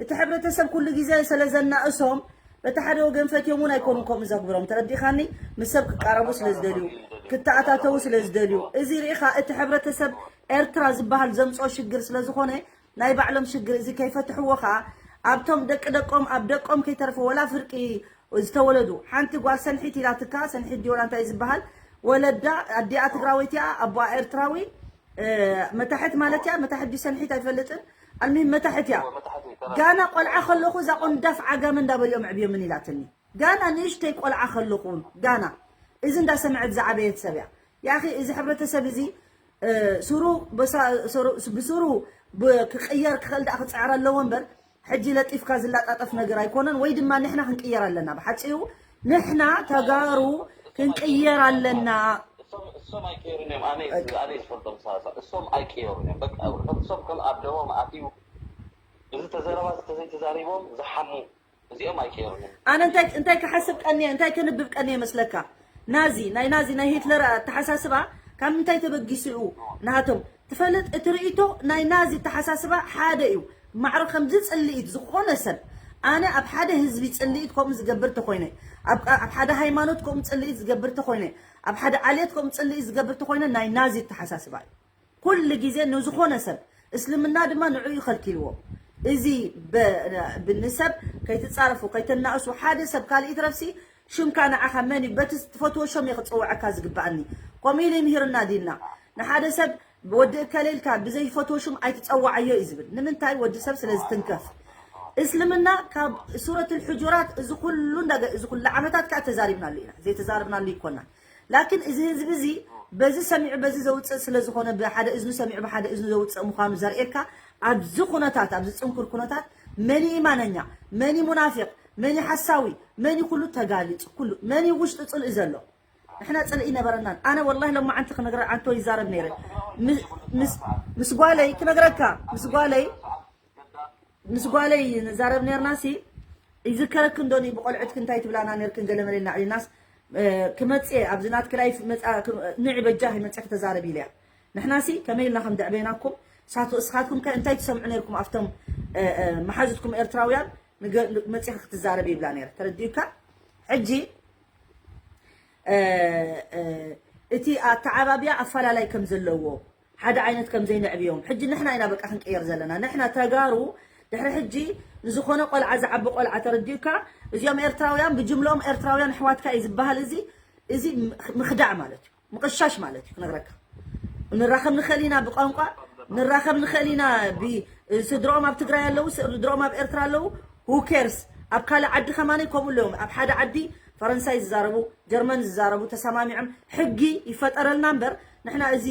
እቲ ሕብረተሰብ ኩሉ ግዜ ስለ ዘናእሶም በቲ ሓደ ወገን ፈትዮም እውን ኣይኮኑን ከምኡ ዘግብሮም ተረዲኻኒ ምስ ሰብ ክቃረቡ ስለ ዝደልዩ ክተኣታተዉ ስለ ዝደልዩ እዚ ርኢኻ እቲ ሕብረተሰብ ኤርትራ ዝበሃል ዘምፅኦ ሽግር ስለ ዝኾነ ናይ ባዕሎም ሽግር እዚ ከይፈትሕዎ ከዓ ኣብቶም ደቂ ደቆም ኣብ ደቆም ከይተርፈ ወላ ፍርቂ ዝተወለዱ ሓንቲ ጓል ሰንሒት ኢላትካ ሰንሒት ዲወላ እንታይ ዝበሃል ወለዳ ኣዲኣ ትግራወይቲ እያ ኣቦኣ ኤርትራዊ መታሕት ማለት እያ መታሕት ዲዩ ሰንሒት ኣይፈልጥን ኣልሚም መታሕት እያ ጋና ቆልዓ ከለኹ እዛ ቆንዳፍ ዓጋመ እንዳበልዮም ዕብዮምን ኢላትኒ ጋና ንእሽተይ ቆልዓ ከለኹ ጋና እዚ እንዳሰምዐት ዝዓበየት ሰብ እያ ያኺ እዚ ሕብረተሰብ እዚ ስሩ ብስሩ ክቅየር ክኽእል ደኣ ክፅዕር ኣለዎ እምበር ሕጂ ለጢፍካ ዝላጣጠፍ ነገር ኣይኮነን ወይ ድማ ንሕና ክንቅየር ኣለና ብሓፂሩ ንሕና ተጋሩ ክንቅየር ኣለና እሶም ኣይቀየሩን እዮም ኣነ ኣነ ዝፈልጦም ሳሳ እሶም ኣይቀየሩን እዮም በቃ እሶም ከም ኣብ ደሞም ኣትዩ እዚ ተዘረባ ተዘይተዛሪቦም ዝሓሙ እዚኦም ኣይቀየሩን እዮም ኣነ እንታይ እንታይ ክሓስብ ቀንየ እንታይ ከንብብ ቀንየ መስለካ ናዚ ናይ ናዚ ናይ ሂትለር ኣተሓሳስባ ካብ ምንታይ ተበጊሱ እዩ ናሃቶም ትፈልጥ እቲ ርእይቶ ናይ ናዚ ኣተሓሳስባ ሓደ እዩ ማዕረ ከምዚ ጽልኢት ዝኾነ ሰብ ኣነ ኣብ ሓደ ህዝቢ ጽልኢት ከምኡ ዝገብር ተኾይነ ኣብ ሓደ ሃይማኖት ከምኡ ጽልኢት ዝገብር ተኾይነ ኣብ ሓደ ዓሌት ከምኡ ጽልኢት ዝገብር ተኾይነ ናይ ናዚ ኣተሓሳስባ እዩ ኩሉ ግዜ ንዝኾነ ሰብ እስልምና ድማ ንዕኡ ከልኪልዎ እዚ ንሰብ ከይትፃረፉ ከይተናእሱ ሓደ ሰብ ካልእ ይትረፍሲ ሽምካ ንዓኻ መን እዩ በቲ ትፈትዎ ሸም እየ ክፅውዐካ ዝግበኣኒ ከምኡ ኢሉ ይምህርና ዲንና ንሓደ ሰብ ወዲ እከለ ኢልካ ብዘይፈትዎ ሽም ኣይትፀዋዓዮ እዩ ዝብል ንምንታይ ወዲ ሰብ ስለ ዝትንከፍ እስልምና ካብ ሱረት ልሕጁራት እዚ ኩሉ እዚ ኩሉ ዓመታት ከዓ ተዛሪብናሉ ኢና ዘይተዛርብናሉ ይኮና ላኪን እዚ ህዝቢ እዚ በዚ ሰሚዑ በዚ ዘውፅእ ስለ ዝኾነ ብሓደ እዝኑ ሰሚዑ ብሓደ እዝኑ ዘውፅእ ምዃኑ ዘርእየካ ኣብዚ ኩነታት ኣብዚ ፅንኩር ኩነታት መን ኢማነኛ መን ሙናፊቅ መን ሓሳዊ መን ኩሉ ተጋሊፁ ኩሉ መን ውሽጢ ፅልኢ ዘሎ ንሕና ፅልኢ ነበረናን ኣነ ወላሂ ሎማዓንቲ ክነግረ ኣንቶ ይዛረብ ነይረ ምስ ጓለይ ክነግረካ ምስ ጓለይ ምስ ጓለይ ንዛረብ ነርና ሲ ይዝከረክ እንዶኒ ብቆልዕትክ እንታይ ትብላና ነርክን ገለ መለ እናዕሊናስ ክመፅእ ኣብዚ ናትክ ላይፍ መፃ ንዒ በጃ ከይመፅእ ክተዛረብ ኢለያ ንሕና ሲ ከመይ ኢልና ከም ደዕበናኩም ሳቶ እስኻትኩም ከ እንታይ ትሰምዑ ነርኩም ኣብቶም መሓዙትኩም ኤርትራውያን መፂኻ ክትዛረብ ይብላ ነረ ተረዲኡካ ሕጂ እቲ ኣተዓባብያ ኣፈላላይ ከም ዘለዎ ሓደ ዓይነት ከም ዘይንዕብዮም ሕጂ ንሕና ኢና በቃ ክንቅየር ዘለና ንሕና ተጋሩ ድሕሪ ሕጂ ንዝኾነ ቆልዓ ዝዓቢ ቆልዓ ተረዲኡካ እዚኦም ኤርትራውያን ብጅምሎም ኤርትራውያን ኣሕዋትካ እዩ ዝበሃል እዚ እዚ ምኽዳዕ ማለት እዩ ምቕሻሽ ማለት እዩ ክነግረካ ንራኸብ ንኽእል ኢና ብቋንቋ ንራኸብ ንኽእል ኢና ስድሮኦም ኣብ ትግራይ ኣለዉ ስድሮኦም ኣብ ኤርትራ ኣለዉ who cares ኣብ ካልእ ዓዲ ከማነይ ከምኡ ኣለዎም ኣብ ሓደ ዓዲ ፈረንሳይ ዝዛረቡ ጀርመን ዝዛረቡ ተሰማሚዖም ሕጊ ይፈጠረልና እምበር ንሕና እዚ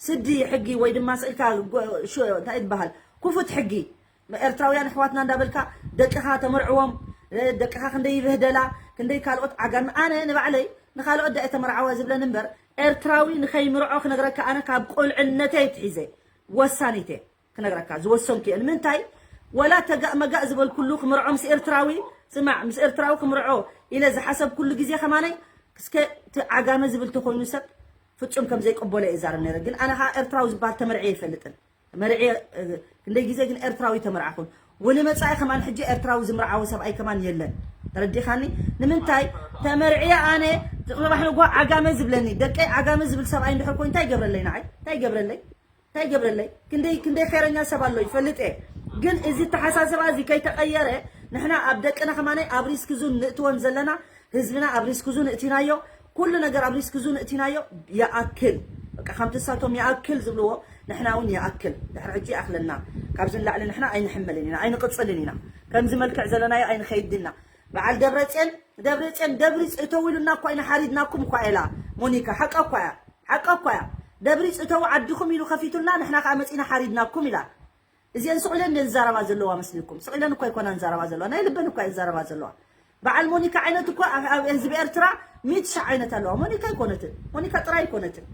ስዲ ሕጊ ወይ ድማ ስእልካ እንታይ ዝበሃል ክፉት ሕጊ ኤርትራውያን ኣሕዋትና እንዳበልካ ደቅኻ ተመርዕዎም ደቅኻ ክንደይ ይብህደላ ክንደይ ካልኦት ዓጋሚ ኣነ ንባዕለይ ንኻልኦት ዳ ተመርዓዋ ዝብለን እምበር ኤርትራዊ ንኸይምርዖ ክነግረካ፣ ኣነ ካብ ቁልዕነተይ ትሒዘ ወሳኒት እየ ክነግረካ፣ ዝወሰንኩ እየ። ንምንታይ? ወላ ተጋእ መጋእ ዝበልኩሉ ክምርዖ ምስ ኤርትራዊ፣ ስማዕ፣ ምስ ኤርትራዊ ክምርዖ ኢለ ዝሓሰብኩሉ ግዜ ከማነይ፣ እስከ እቲ ዓጋመ ዝብል ተኾይኑ ሰብ ፍጹም ከም ዘይቅበሎ እየ እዛረብ ነይረ። ግን ኣነ ኸዓ ኤርትራዊ ዝበሃል ተመርዕየ ኣይፈልጥን። ተመርዕየ፣ እ፣ ክንደይ ግዜ ግን ኤርትራዊ ተመርዓኹን። ወንመጻኢ ከማን ሕጂ ኤርትራዊ ዝምርዓዎ ሰብኣይ ከማን የለን። ተረዲኻኒ? ንምንታይ? ተመርዕየ ኣነ፣ ጽባሕ ንግሆ ዓጋመ ዝብለኒ፣ ደቀይ ዓጋመ ዝብል ሰብኣይ እንድሕር ኮይኑ እንታይ ይገብረለይ ንዓይ? እንታይ ይገብረለይ? እንታይ ይገብረለይ? ክንደይ፣ ክንደይ ኸይረኛ ሰብ ኣሎ ይፈልጥ እየ። ግን እዚ ተሓሳስባ እዚ ከይተቐየረ፣ ንሕና ኣብ ደቅና ከማነይ ኣብ ሪስክ ዙን ንእትወን ዘለና፣ ህዝብና ኣብ ሪስክ ዙን እቲናዮ፣ ኩሉ ነገር ኣብ ሪስክ ዙን እቲናዮ። ይኣክል፣ በቃ፣ ከምቲ ንሳቶም ይኣክል ዝብልዎ፣ ንሕና እውን ይኣክል፣ ድሕሪ ሕጂ ይኣክለና። ካብዚ ንላዕሊ ንሕና ኣይንሕመልን ኢና፣ ኣይንቕጽልን ኢና። ከምዚ መልክዕ ዘለናዮ ኣይንኸይድን ኢና። በዓል ደብረጽዮን፣ ደብረጽዮን፣ ደብሪጽ እተው ኢሉና እኳ ኢና ሓሪድናኩም እኳ ኢላ ሞኒካ። ሓቃ እኳ እያ፣ ሓቃ እኳ እያ። ደብሪጽ እተው ዓድኹም ኢሉ ከፊቱልና፣ ንሕና ከኣ መጺና ሓሪድናኩም ኢላ። እዚአን ስቕ ኢለን እንድየን ዝዛረባ ዘለዋ መስልኩም? ስቕ ኢለን እኮ ኣይኮናን ዝዛረባ ዘለዋ፣ ናይ ልበን እኮ እየን ዝዛረባ ዘለዋ። በዓል ሞኒካ ዓይነት እኮ ኣብ፣ ኣብ ህዝቢ ኤርትራ ሚእቲ ሻዕ ዓይነት ኣለዋ። ሞኒካ ኣይኮነትን፣ ሞኒካ ጥራይ ኣይኮነትን።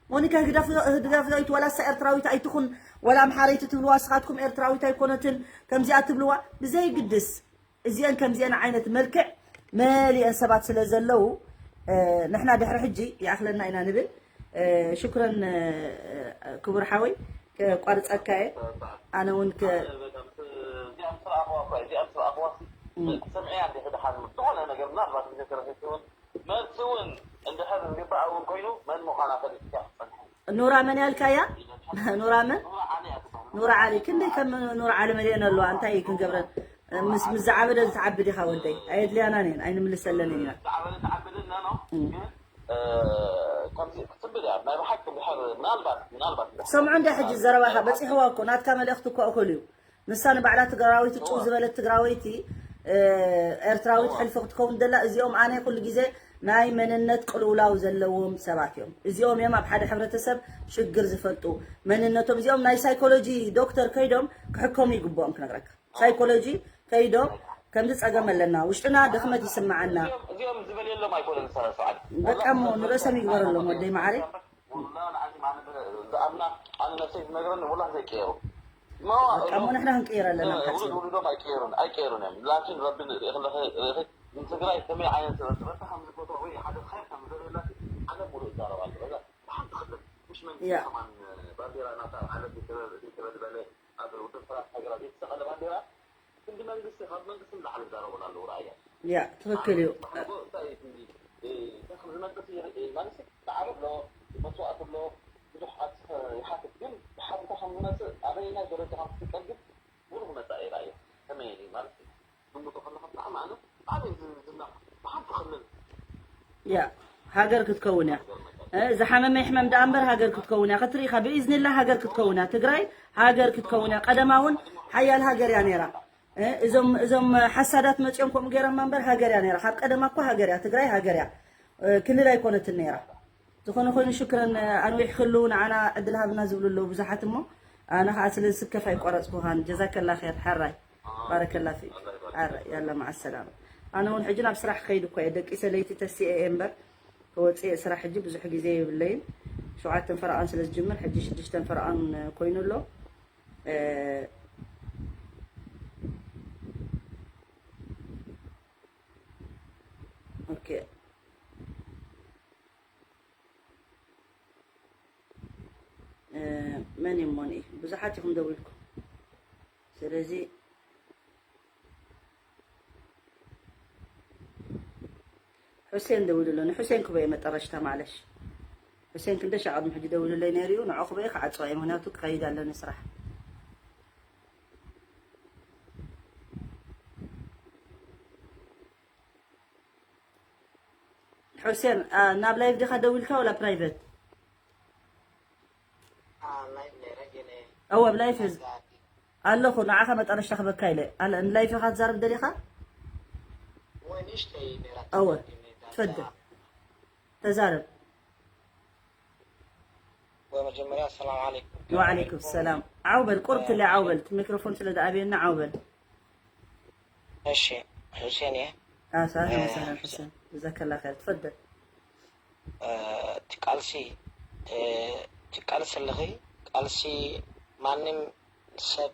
ሞኒካ ህግዳፍ-፣ ህግዳፋዊት ዋላ እሳ ኤርትራዊት ኣይትኹን፣ ዋላ ኣምሓረይቲ ትብልዋ፣ ንስኻትኩም ኤርትራዊት ኣይኮነትን ከምዚኣ ትብልዋ፣ ብዘይግድስ እዚአን ከምዚአን ዓይነት መልክዕ መሊአን ሰባት ስለ ዘለዉ፣ እ፣ ንሕና ድሕሪ ሕጂ ይኣኽለና ኢና ንብል። እ፣ ሽኩረን፣ እ፣ ክቡር ሓወይ፣ ከቋርጸካ እየ። ኣነ እውን ከ-፣ እዚኣም ስርኣኽዋ እኳ፣ እዚኣም ስርኣኽዋ እም። ክትሰምዕያ እንዲኺ ድሓን ዝኾነ ነገር ምናልባት ግዜ ተረኺብኪ እውን መልሲ እውን እንድሕር ዝግባኣ እውን ኮይኑ መን ምዃና ፈሊጥኪ ክትጸንሒ። ኑራ መን ያልካያ? ኑራ መን? ኑራ ዓሊ እያ ትበሃል። ኑራ ዓሊ። ክንደይ ከም ኑራ ዓሊ መሊአን ኣለዋ። እንታይ ክንገብረን? ምስ፣ ምስ ዝዓበደ ትዓቢ ዲኻ ወደይ? ኣየድልያናን እየን፣ ኣይንምልሰለንን ኢና። ዝዓበደ ትዓቢ ኣለና ነው። እም። ግን፣ እ፣ ከምዚ ክትብል እያ። ናይ ብሓቂ እንድሕር ምናልባት፣ ምናልባት እንድሕር ሰምዑ እንዳ ሕጂ ዘረባኻ በጺሕዋ እኮ፣ ናትካ መልእኽቲ እኮ እኹል እዩ። ንሳ ንባዕላ ትግራወይቲ፣ ጭው እዋ። ዝበለት ትግራወይቲ፣ እ፣ ኤርትራዊት ሕልፊ ክትከውን ደላ። እዚኦም ኣነ ኩሉ ግዜ ናይ መንነት ቅልውላው ዘለዎም ሰባት እዮም። እዚኦም እዮም ኣብ ሓደ ሕብረተሰብ ሽግር ዝፈጡ። መንነቶም፣ እዚኦም ናይ ሳይኮሎጂ ዶክተር ከይዶም ክሕከሙ ይግብኦም ክነግረካ። ሳይኮሎጂ ከይዶም፣ ከምዚ ጸገም ኣለና፣ ውሽጥና ድኽመት ይስምዓና። እዚኦም፣ እዚኦም ዝበልየሎም ኣይኮነን ሰ-፣ ሰዓት። በቃ እሞ ንርእሶም ይግበረሎም ወደይ መዓረይ። ወላሂ ንዓዚ ማን ዝኣምና ኣነ ነብሰይ ዝነግረኒ ወላሂ ዘይቀየሩ። ማ-፣ በቃ እሞ ንሕና ክንቅየር ኣለና፣ እ፣ ሓፂር። ውሉድ ውሉዶም ኣይቀየሩን፣ ኣይቀየሩን እዮም። ላኪን ረቢ ርእኺ ኣለኺ፣ ርእኺ ንትግራይ ከመይ ዓይነት ረቢ ከም ዝፈትዋ ወይ ሓደ ኸይር ከም ዝደልየላ ዓለም ሙሉእ ይዛረብ ኣሎ። በዛ ብሓንቲ ክልል፣ ምሽ መንግስቲ ያ። ከማን ባንዴራ ናታ ዓለም ዘይተበ-፣ ዘይተበልበለ ኣብ ውድብ ሕቡራት ሃገራት ዘይተሰቐለ ባንዴራ ክንዲ መንግስቲ፣ ካብ መንግስቲ ንላዕሊ ዝዛረቡን ኣለዉ። ረኣያ። ያ፣ ትኽክል እዩ። ብሓጎ እንታይ እዩ ክንዲ፣ እ፣ እንታይ ከም ዝመጽእ ይርኢ፣ ማለት ጻዕሪ ኣሎ፣ መስዋእቲ ኣሎ፣ ብዙሕ ኣት-፣ ይሓትት። ግን ብሓፈሻ ከም ዝመጽእ፣ ኣበየናይ ደረጃ ከም ዝጥቀም ግን ብሩህ መጻኢ ይረኣየ። ከመይ ማለት እዩ? ግምቶ ከለኻ ብጣዕሚ ኣነ ብጣዕሚ እዩ ዝ-፣ ዝናቕ። ብሓንቲ ክልል ያ፣ ሃገር ክትከውን እያ። እ፣ ዝሓመመ ይሕመም ደኣ እምበር ሃገር ክትከውን እያ። ክትርኢ ኢኻ፣ ብኢዝኒላህ ሃገር ክትከውን እያ። ትግራይ ሃገር ክትከውን እያ። ቀደማ እውን ሓያል ሃገር እያ ነይራ። እ፣ እዞም፣ እዞም ሓሳዳት መፂኦም ከምኡ ገይሮማ እምበር ሃገር እያ ነይራ። ካብ ቀደማ እኮ ሃገር እያ። ትግራይ ሃገር እያ። እ፣ ክልል ኣይኮነትን ነይራ። ዝኾነ ኮይኑ ሽክረን፣ ኣንዊሕ ክሉ ንዓና ዕድል ሃብና ዝብሉ ኣለዉ ብዙሓት እሞ ኣነ ኸዓ ስለ ዝስከፍ ኣይቆረፅኩኻን። ጀዛከላ ኸይር ሓራይ። ባረከላ ፊክ። ሓራይ ያላ መዓ ሰላማ። ኣነ እውን ሕጂ ናብ ስራሕ ክኸይድ እኮ እየ። ደቂሰ ለይቲ ተሲኤ እየ እምበር ተወፂኤ ስራሕ ሕጂ ብዙሕ ግዜ የብለይን። ሸውዓተን ፈረቓን ስለ ዝጅምር ሕጂ ሽዱሽተን ፈረቓን ኮይኑ ኣሎ። እ፣ ኦኬ። እ፣ መን እዩ እሞ ንኢ? ብዙሓት ኢኹም ደዊልኩም። ስለዚ ሑሴን ደዊሉ ኣሎ። ንሑሴን ክበዮ መጠረሽታ ማለሽ። ሑሴን ክንደይ ሻዕ ቅድሚ ሕጂ ደዊሉለይ ነይሩ እዩ። ንዑ ክበዮ ክዓጽዋ እየ፣ ምኽንያቱ ክኸይድ ኣለኒ ስራሕ። ሑሴን፣ አ፣ ናብ ላይቭ ዲኻ ደዊልካ ወላ ፕራይቬት? አ፣ ላይቭ ነይረ፣ ግን እወ፣ ኣብ ላይቭ እዝ-፣ ኣለኹ። ንዓኻ መጠረሽታ ክበካ ኢለ። ኣለ፣ ላይቭ ኢኻ ትዛረብ ደሊኻ? እወ፣ ንእሽተይ ነይራ፣ እወ፣ ተፈድል። ተዛረብ። በመጀመርያ ሰላም ዓለይኩም። ወዓለይኩም ሰላም። ዓው በል፣ ቁርብ ትለ ዓው በል። እቲ ሚክሮፎን ስለ ዝኣበየና ዓው በል። እሺ፣ ሑሴን እየ። ኣህለን ወሰህለን ሑሴን። ጀዛከላ ኸይር። ትፈደል። እቲ ቃልሲ ትቃልሲ ኣለኺ። ቃልሲ ማንም ሰብ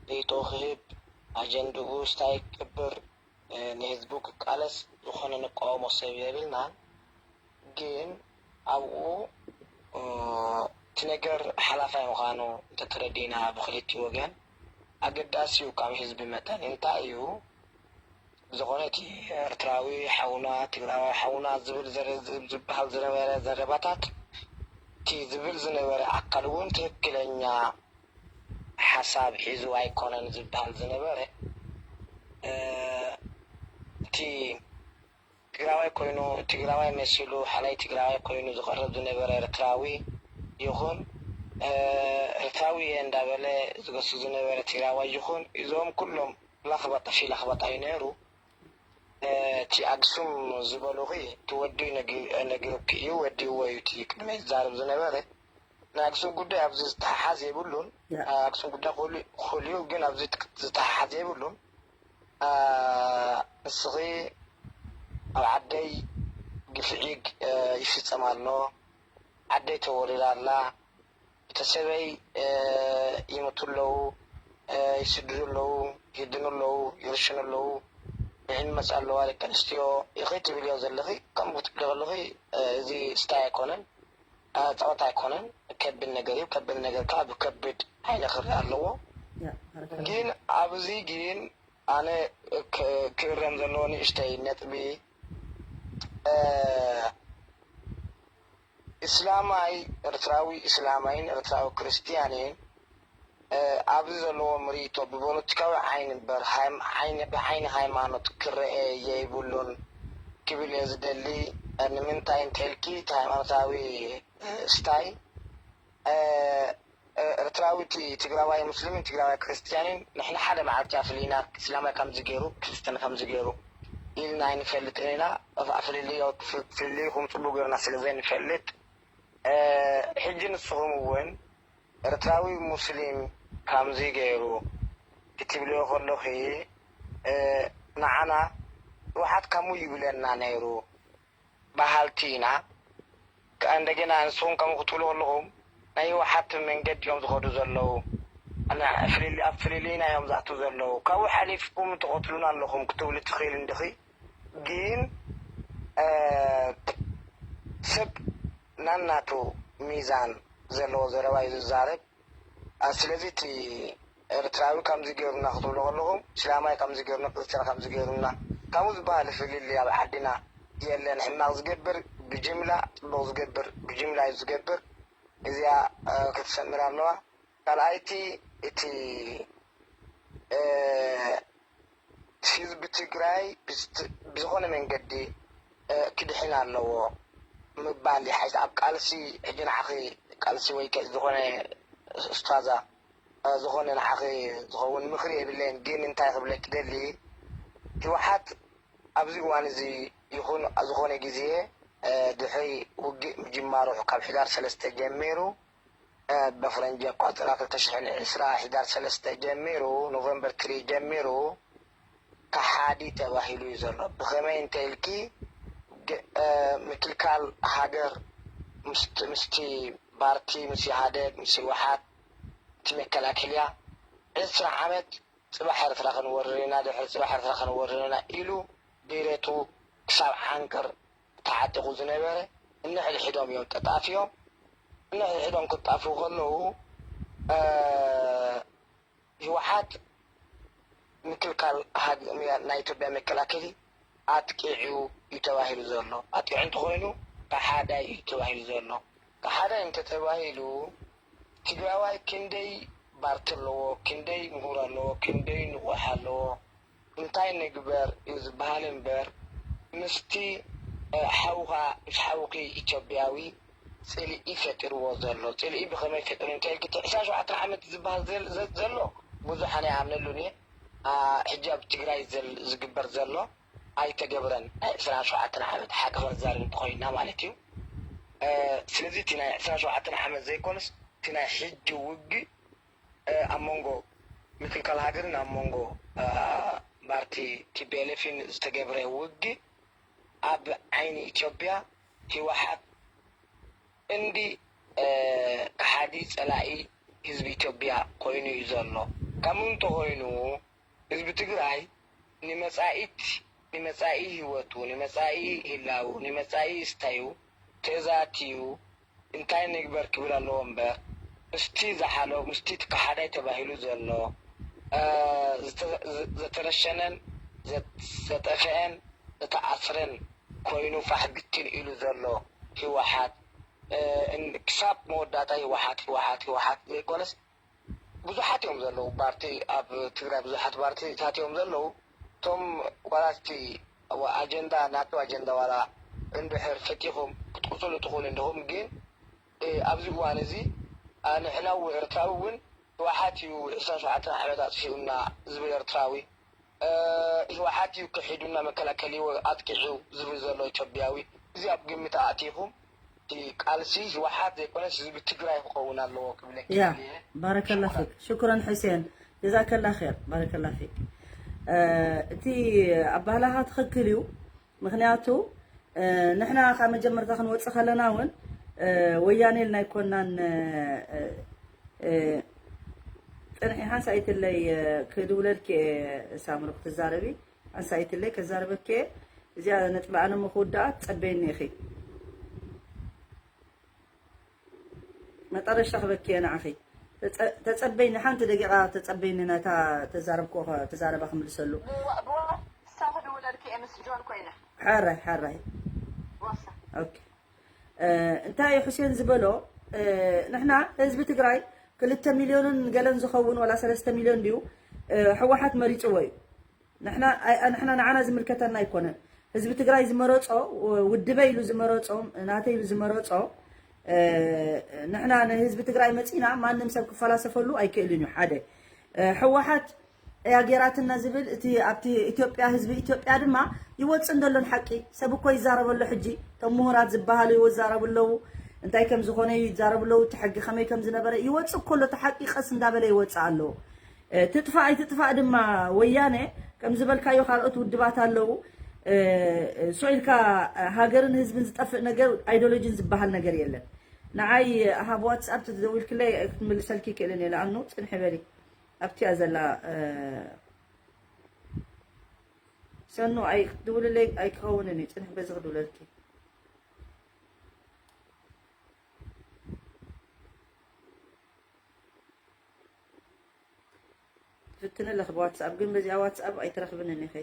ቤቶ ክህብ ኣጀንድኡ ስታይ ክቅብር ንህዝቡ ክቃለስ ዝኾነ ንቃወሞ ሰብ የብልናን። ግን ኣብኡ እቲ ነገር ሓላፋይ ምዃኑ እንተተረዲእና ብክልቲኡ ወገን ኣገዳሲ እዩ። ካብ ህዝቢ መጠን እንታይ እዩ ብዝኾነ እቲ ኤርትራዊ ሓውና ትግራዋይ ሓውና ዝብል ዝበሃል ዝነበረ ዘረባታት እቲ ዝብል ዝነበረ ኣካል እውን ትክክለኛ ሓሳብ ሒዙ ኣይኮነን ዝበሃል ዝነበረ እቲ ትግራዋይ ኮይኑ ትግራዋይ መሲሉ ሓላይ ትግራዋይ ኮይኑ ዝቐርብ ዝነበረ ኤርትራዊ ይኹን ኤርትራዊ እየ እንዳበለ ዝገሱ ዝነበረ ትግራዋይ ይኹን እዞም ኩሎም ላኽባጣ ፊላኽባጣ እዩ ነይሩ። እቲ ኣክሱም ዝበሉኺ እቲ ወዲ ነጊሩኪ እዩ ወዲእዎ እዩ እቲ ቅድመ ዝዛረብ ዝነበረ ናይ ኣክሱም ጉዳይ ኣብዚ ዝተሓሓዝ የብሉን። ኣክሱም ጉዳይ ክህሉ እዩ ግን ኣብዚ ዝተሓሓዝ የብሉን። ንስኺ ኣብ ዓደይ ግፍዒ ይፍፀም ኣሎ። ዓደይ ተወሪራ ኣላ። ቤተሰበይ ይሞቱ ኣለዉ፣ ይስድዱ ኣለዉ፣ ይህድኑ ኣለዉ፣ ይርሽኑ ኣለዉ፣ ንዕን መፅ ኣለዋ ደቂ ኣንስትዮ ኢኺ ትብልዮ ዘለኺ ከምኡ ክትብሊ ከለኺ እዚ ስታይ ኣይኮነን። ጸወታ ኣይኮነን፣ ከቢድ ነገር እዩ። ከቢድ ነገር ከዓ ብከቢድ ዓይኒ ክረኣ ኣለዎ። ግን ኣብዚ ግን ኣነ ክእረም ዘለዎ ንእሽተይ ነጥቢ እስላማይ ኤርትራዊ እስላማይን ኤርትራዊ ክርስትያንን ኣብዚ ዘለዎ ምርኢቶ ብፖለቲካዊ ዓይኒ እምበር ብዓይኒ ሃይማኖት ክረኤ የይብሉን ክብል እየ ዝደሊ። ንምንታይ እንተልኪ እቲ ሃይማኖታዊ ስታይ ኤርትራዊ ትግራዋይ ሙስሊምን ትግራዋይ ክርስትያንን ንሕና ሓደ መዓልቲ ኣፍሊና እስላማይ ከምዚ ገይሩ ክርስትያን ከምዚ ገይሩ ኢልና ኣይንፈልጥን ኢና። ፍልልይኩም ፅቡቅ ገይርና ስለዘይንፈልጥ ሕጂ ንስኹም እውን ኤርትራዊ ሙስሊም ከምዚ ገይሩ ክትብልዮ ከለኺ ንዓና ህወሓት ከምኡ ይብለና ነይሩ በሃልቲ ኢና። እንደገና ንስኹም ከምኡ ክትብሉ ከለኹም ናይ ህወሓት መንገዲ እዮም ዝኸዱ ዘለዉ። ኣብ ፍልልይና እዮም ዝኣትዉ ዘለዉ። ካብኡ ሓሊፍኩም ትቐትሉና ኣለኹም ክትብሉ ትኽእል እንድኺ። ግን ሰብ ናናቱ ሚዛን ዘለዎ ዘረባ እዩ ዝዛረብ። ስለዚ እቲ ኤርትራዊ ከምዚ ገይሩና ክትብሉ ከለኹም እስላማይ ከምዚ ገይሩና ክርስትያን ከምዚ ገይሩና ካብኡ ዝበሃል ፍልልይ ኣብ ዓድና የለን። ሕማቕ ዝገብር ብጅምላ፣ ፅቡቕ ዝገብር ብጅምላ እዩ ዝገብር። እዚኣ ክትሰምር ኣለዋ። ካልኣይቲ እቲ ህዝቢ ትግራይ ብዝኾነ መንገዲ ክድሕን ኣለዎ ምባል ይሓይሽ። ኣብ ቃልሲ ሕጂ ንዓኺ ቃልሲ ወይ ዝኾነ ስታዛ ዝኾነ ንዓኺ ዝኸውን ምኽሪ የብለይን። ግን እንታይ ክብለኪ ደሊ ህወሓት ኣብዚ እዋን እዚ ይኹን ዝኾነ ግዜ ድሕሪ ውግእ ምጅማሩ ካብ ሕዳር ሰለስተ ጀሚሩ በፈረንጂ ኣቋፅራ ክልተ ሽሕን ዕስራ ሕዳር ሰለስተ ጀሚሩ ኖቨምበር ትሪ ጀሚሩ ከሓዲ ተባሂሉ እዩ ዘሎ። ብኸመይ እንተ ኢልኪ ምክልካል ሃገር ምስቲ ፓርቲ ምስ ኢህኣደግ ምስ ህወሓት እቲ መከላከልያ ዕስራ ዓመት ፅባሕ ኤርትራ ክንወርር ኢና ድሕሪ ፅባሕ ኤርትራ ክንወርር ኢና ኢሉ ደይረቱ ክሳብ ዓንቅር ተዓጢቑ ዝነበረ እንሕድሕዶም እዮም ጠጣፊዮም። እንሕድሕዶም ክጣፍኡ ከለዉ ህወሓት ምክልካል ናይ ኢትዮጵያ መከላከሊ ኣጥቂዑ እዩ ተባሂሉ ዘሎ። ኣጥቂዑ እንተኾይኑ ከሓዳይ እዩ ተባሂሉ ዘሎ። ከሓዳይ እንተተባሂሉ ትግራዋይ ክንደይ ባርቲ ኣለዎ፣ ክንደይ ምሁር ኣለዎ፣ ክንደይ ንቑሕ ኣለዎ። እንታይ ንግበር እዩ ዝበሃል እምበር ምስቲ ሓውኻ ምስ ሓውኺ ኢትዮጵያዊ ፅልኢ ፈጢርዎ ዘሎ። ፅልኢ ብኸመይ ፈጢሩ እንተ ኢልኪ እቲ ዕስራን ሸውዓተን ዓመት ዝበሃል ዘሎ ብዙሕ ኣነ ኣይኣምነሉን እየ። ሕጂ ኣብ ትግራይ ዝግበር ዘሎ ኣይተገብረን። ናይ ዕስራን ሸውዓተን ዓመት ሓቂ ክንዛረብ እንተኾይንና ማለት እዩ። ስለዚ እቲ ናይ ዕስራን ሸውዓተን ዓመት ዘይኮነስ እቲ ናይ ሕጂ ውግእ ኣብ መንጎ ምክልካል ሃገርን ኣብ መንጎ ፓርቲ ቲ ፒ ኤል ኤፍን ዝተገብረ ውግእ ኣብ ዓይኒ ኢትዮጵያ ህወሓት እንዲ ከሓዲ ፀላኢ ህዝቢ ኢትዮጵያ ኮይኑ እዩ ዘሎ። ከምኡ እንተኮይኑ ህዝቢ ትግራይ ንመፃኢት ንመፃኢ ህይወቱ ንመፃኢ ህላው ንመፃኢ እስታዩ ተዛትዩ እንታይ ንግበር ክብል ኣለዎ እምበር ምስቲ ዝሓሎ ምስቲ እቲ ከሓዳይ ተባሂሉ ዘሎ ዝተረሸነን ዘጠፈአን ዝተኣስረን ኮይኑ ፋሕ ብትን ኢሉ ዘሎ ህወሓት ክሳብ መወዳእታ ህወሓት ህወሓት ህወሓት ዘይኮነስ ብዙሓት እዮም ዘለዉ ፓርቲ ኣብ ትግራይ ብዙሓት ፓርቲታት እዮም ዘለዉ። እቶም ዋላ እቲ ኣጀንዳ ናቱ ኣጀንዳ ዋላ እንድሕር ፈቲኹም ክትቅፅሉ ትኽእሉ እንዲኹም ግን ኣብዚ እዋን እዚ ንሕና እውን ኤርትራዊ እውን ህወሓት እዩ ዕስራን ሸውዓተን ዓመት ኣጥፊኡና ዝብል ኤርትራዊ ህወሓት እዩ ክሒዱና መከላከሊ ኣጥቂዑ ዝብል ዘሎ ኢትዮጵያዊ እዚ ኣብ ግምት ኣእቲኹም እቲ ቃልሲ ህወሓት ዘይኮነስ ህዝቢ ትግራይ ክኸውን ኣለዎ ክብለኪ ያ ደልየ። ባረከላ ፊክ ሽኩረን ሕሴን ጀዛከላ ር ባረከላ ፊክ። እቲ ኣባህላኻ ትኽክል እዩ። ምክንያቱ ንሕና ካብ መጀመርታ ክንወፅእ ከለና እውን ወያኔ ኢልና ኣይኮናን ፅንሒ ሓንሳኢትለይ ክድውለልኪ ሳምሪ ክትዛረቢ ሓንሳኢትለይ ከዛረበኪ እዚኣ ነጥቢ ኣነ ምክውዳኣ ትፀበይኒ ኢኺ መጠረሻ ክበኪ እየ ንዓኺ ተፀበይኒ ሓንቲ ደቂቃ ተፀበይኒ ነታ ተዛረብኩ ተዛረባ ክምልሰሉ ብዋትሳፕ ክድውለልኪ እየ ምስ ጆን ኮይነ ሓራይ ሓራይ እንታይ እዩ ሕሴን ዝበሎ ንሕና ህዝቢ ትግራይ ክልተ ሚልዮንን ገለን ዝኸውን ዋላ ሰለስተ ሚልዮን ድዩ ህወሓት መሪፅዎ እዩ ንሕና ንዓና ዝምልከተና ኣይኮነን ህዝቢ ትግራይ ዝመረፆ ውድበ ኢሉ ዝመረፆ ናተ ኢሉ ዝመረፆ ንሕና ንህዝቢ ትግራይ መፂና ማንም ሰብ ክፈላሰፈሉ ኣይክእልን እዩ ሓደ ህወሓት እያ ጌራትና ዝብል እቲ ኣብቲ ኢትዮጵያ ህዝቢ ኢትዮጵያ ድማ ይወፅእ እንደሎን ሓቂ ሰብ እኮ ይዛረበሎ ሕጂ እቶም ምሁራት ዝበሃሉ ይወዛረቡ ኣለዉ እንታይ ከም ዝኾነ ይዛረቡ ኣለዉ እቲ ሕጊ ከመይ ከም ዝነበረ ይወፅእ እኮ ኣሎ እቲ ሓቂ ቀስ እንዳበለ ይወፅእ ኣለዎ ትጥፋእ ኣይትጥፋእ ድማ ወያነ ከም ዝበልካዮ ካልኦት ውድባት ኣለዉ ስቕ ኢልካ ሃገርን ህዝብን ዝጠፍእ ነገር ኣይዶሎጂን ዝበሃል ነገር የለን ንዓይ ሃብ ዋትስኣፕ ትደዊልክለይ ክትምልሰልኪ ይክእልን እየ ለኣኑ ፅንሒ በሊ ኣብቲያ ዘላ ሰኑ ኣይ ክትድውልለይ ኣይክኸውንን እዩ ፅንሒ በዚ ክድውለልኪ ትፍትን ኣለኺ ብዋትስኣፕ ግን በዚኣ ዋትስኣፕ ኣይትረኽብንን ኢኺ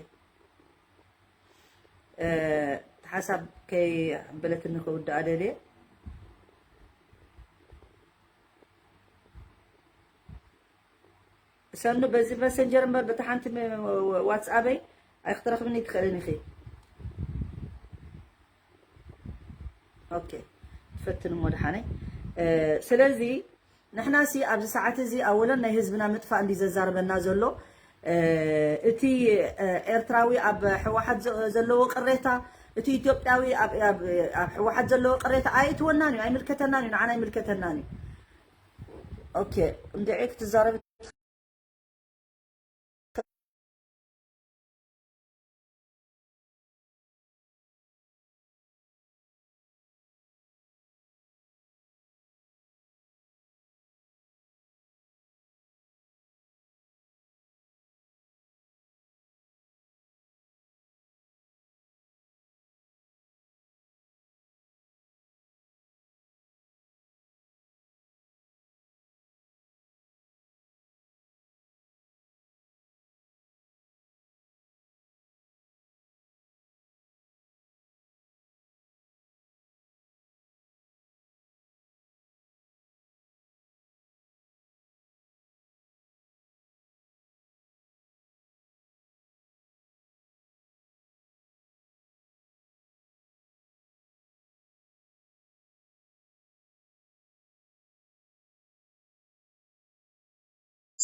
ሓሳብ ከይበለትኒ ክውድኣ ደልየ ሰኑ በዚ መሰንጀር እምበር በቲ ሓንቲ ዋትስኣበይ ኣይክትረኽብኒ ትኽእልን ኢኺ ኦኬ ትፈትን እሞ ድሓነይ ስለዚ ንሕና ሲ ኣብዚ ሰዓት እዚ ኣወለን ናይ ህዝብና ምጥፋእ እንዲ ዘዛርበና ዘሎ እቲ ኤርትራዊ ኣብ ሕወሓት ዘለዎ ቅሬታ እቲ ኢትዮጵያዊ ኣብ ሕወሓት ዘለዎ ቅሬታ ኣይእትወናን እዩ ኣይምልከተናን እዩ ንዓና ኣይምልከተናን እዩ ኦኬ እንድዒ ክትዛረብ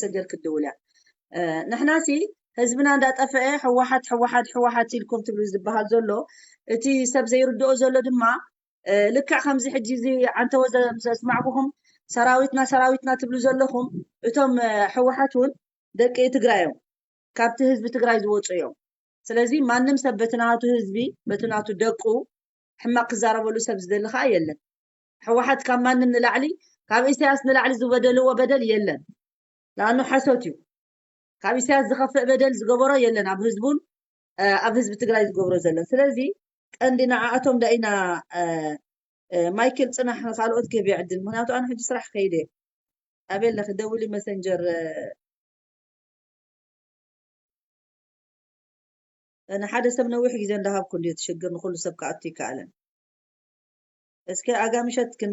ሰገር ክትድውል እያ ንሕናሲ ህዝብና እንዳጠፈአ ሕወሓት ሕወሓት ሕወሓት ኢልኩም ትብሉ ዝበሃል ዘሎ እቲ ሰብ ዘይርድኦ ዘሎ ድማ ልክዕ ከምዚ ሕጂ እዚ ዓንተወ ዘስማዕኩኹም ሰራዊትና ሰራዊትና ትብሉ ዘለኹም እቶም ሕወሓት እውን ደቂ ትግራይ እዮም ካብቲ ህዝቢ ትግራይ ዝወፁ እዮም ስለዚ ማንም ሰብ በቲ ናቱ ህዝቢ በቲ ናቱ ደቁ ሕማቕ ክዛረበሉ ሰብ ዝደሊ ከዓ የለን። ህወሓት ካብ ማንም ንላዕሊ፣ ካብ ኢሳያስ ንላዕሊ ዝበደልዎ በደል የለን። ለኣኑ ሓሶት እዩ። ካብ ኢሳያስ ዝኸፍእ በደል ዝገበሮ የለን ኣብ ህዝቡን ኣብ ህዝቢ ትግራይ ዝገብሮ ዘሎ። ስለዚ ቀንዲ ንዓኣቶም ዳኢና። ማይክል ፅናሕ፣ ካልኦት ክህብ ዕድል፣ ምክንያቱ ኣነ ሕጂ ስራሕ ከይደ። ኣበይ ኣለኺ? ደውሊ መሰንጀር። ንሓደ ሰብ ነዊሕ ግዜ እንዳሃብኩ እንድዩ እቲ ሽግር ንኩሉ ሰብ ክኣቱ ይከኣለን። እስከ ኣጋ ምሸት ክን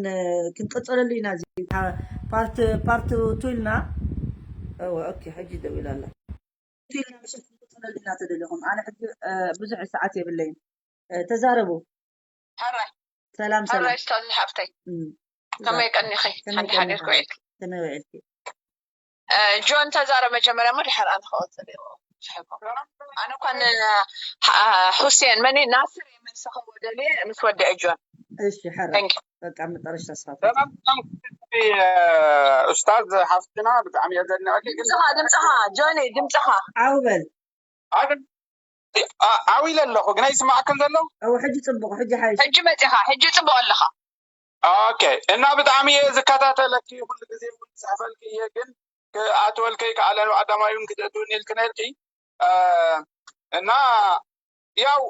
ክንቀጸለሉ ኢና። እዚ ፓርት ፓርት ቱ ኢልና። እወ ኦኬ፣ ሕጂ ደው ኢላ ኣላ። ቱ ኢልና ምሸት ክንቀጸለሉ ኢና ተደሊኹም። ኣነ ሕጂ ብዙሕ ሰዓት የብለይን። ተዛረቡ። ሓራይ ሰላም ሰላም። ሓራይ ስታዝ ሓፍተይ፣ ከመይ ቀኒኺ? ሓንቲ ሓዲር ክውዒልኪ? ከመይ ውዒልኪ? ጆን ተዛረብ መጀመርያ እሞ ድሓር ኣነ ክቐጽል እየ። ኣነ እኳ ን- ሓ- ሑሴን መኒ ናስር እየ መልሲ ክህቦ ደልየ ምስ ወድአ ጆን። እሺ ሓራይ Thank you። በቃ መጠረሽ ተስፋ ኡስታዝ ሓፍትና ብጣዕሚ እየ ዘድንቀኪ። ግን ድምፅኻ ድምፅኻ ጆኒ ድምፅኻ ዓው በል። ኣደ ዓው ኢለ ኣለኹ ግን ኣይስማዕክን ዘሎ። እው ሕጂ ፅቡቅ፣ ሕጂ ሓይሽ። ሕጂ መፂኻ፣ ሕጂ ፅቡቅ ኣለኻ። ኦኬ። እና ብጣዕሚ እየ ዝከታተለኪ ኩሉ ግዜ እውን ዝፅሕፈልኪ እየ፣ ግን ክኣትወልከ ይከኣለ ቀዳማይ እውን ክትእትውኒ ኢልኪ ነርኪ። እና ያው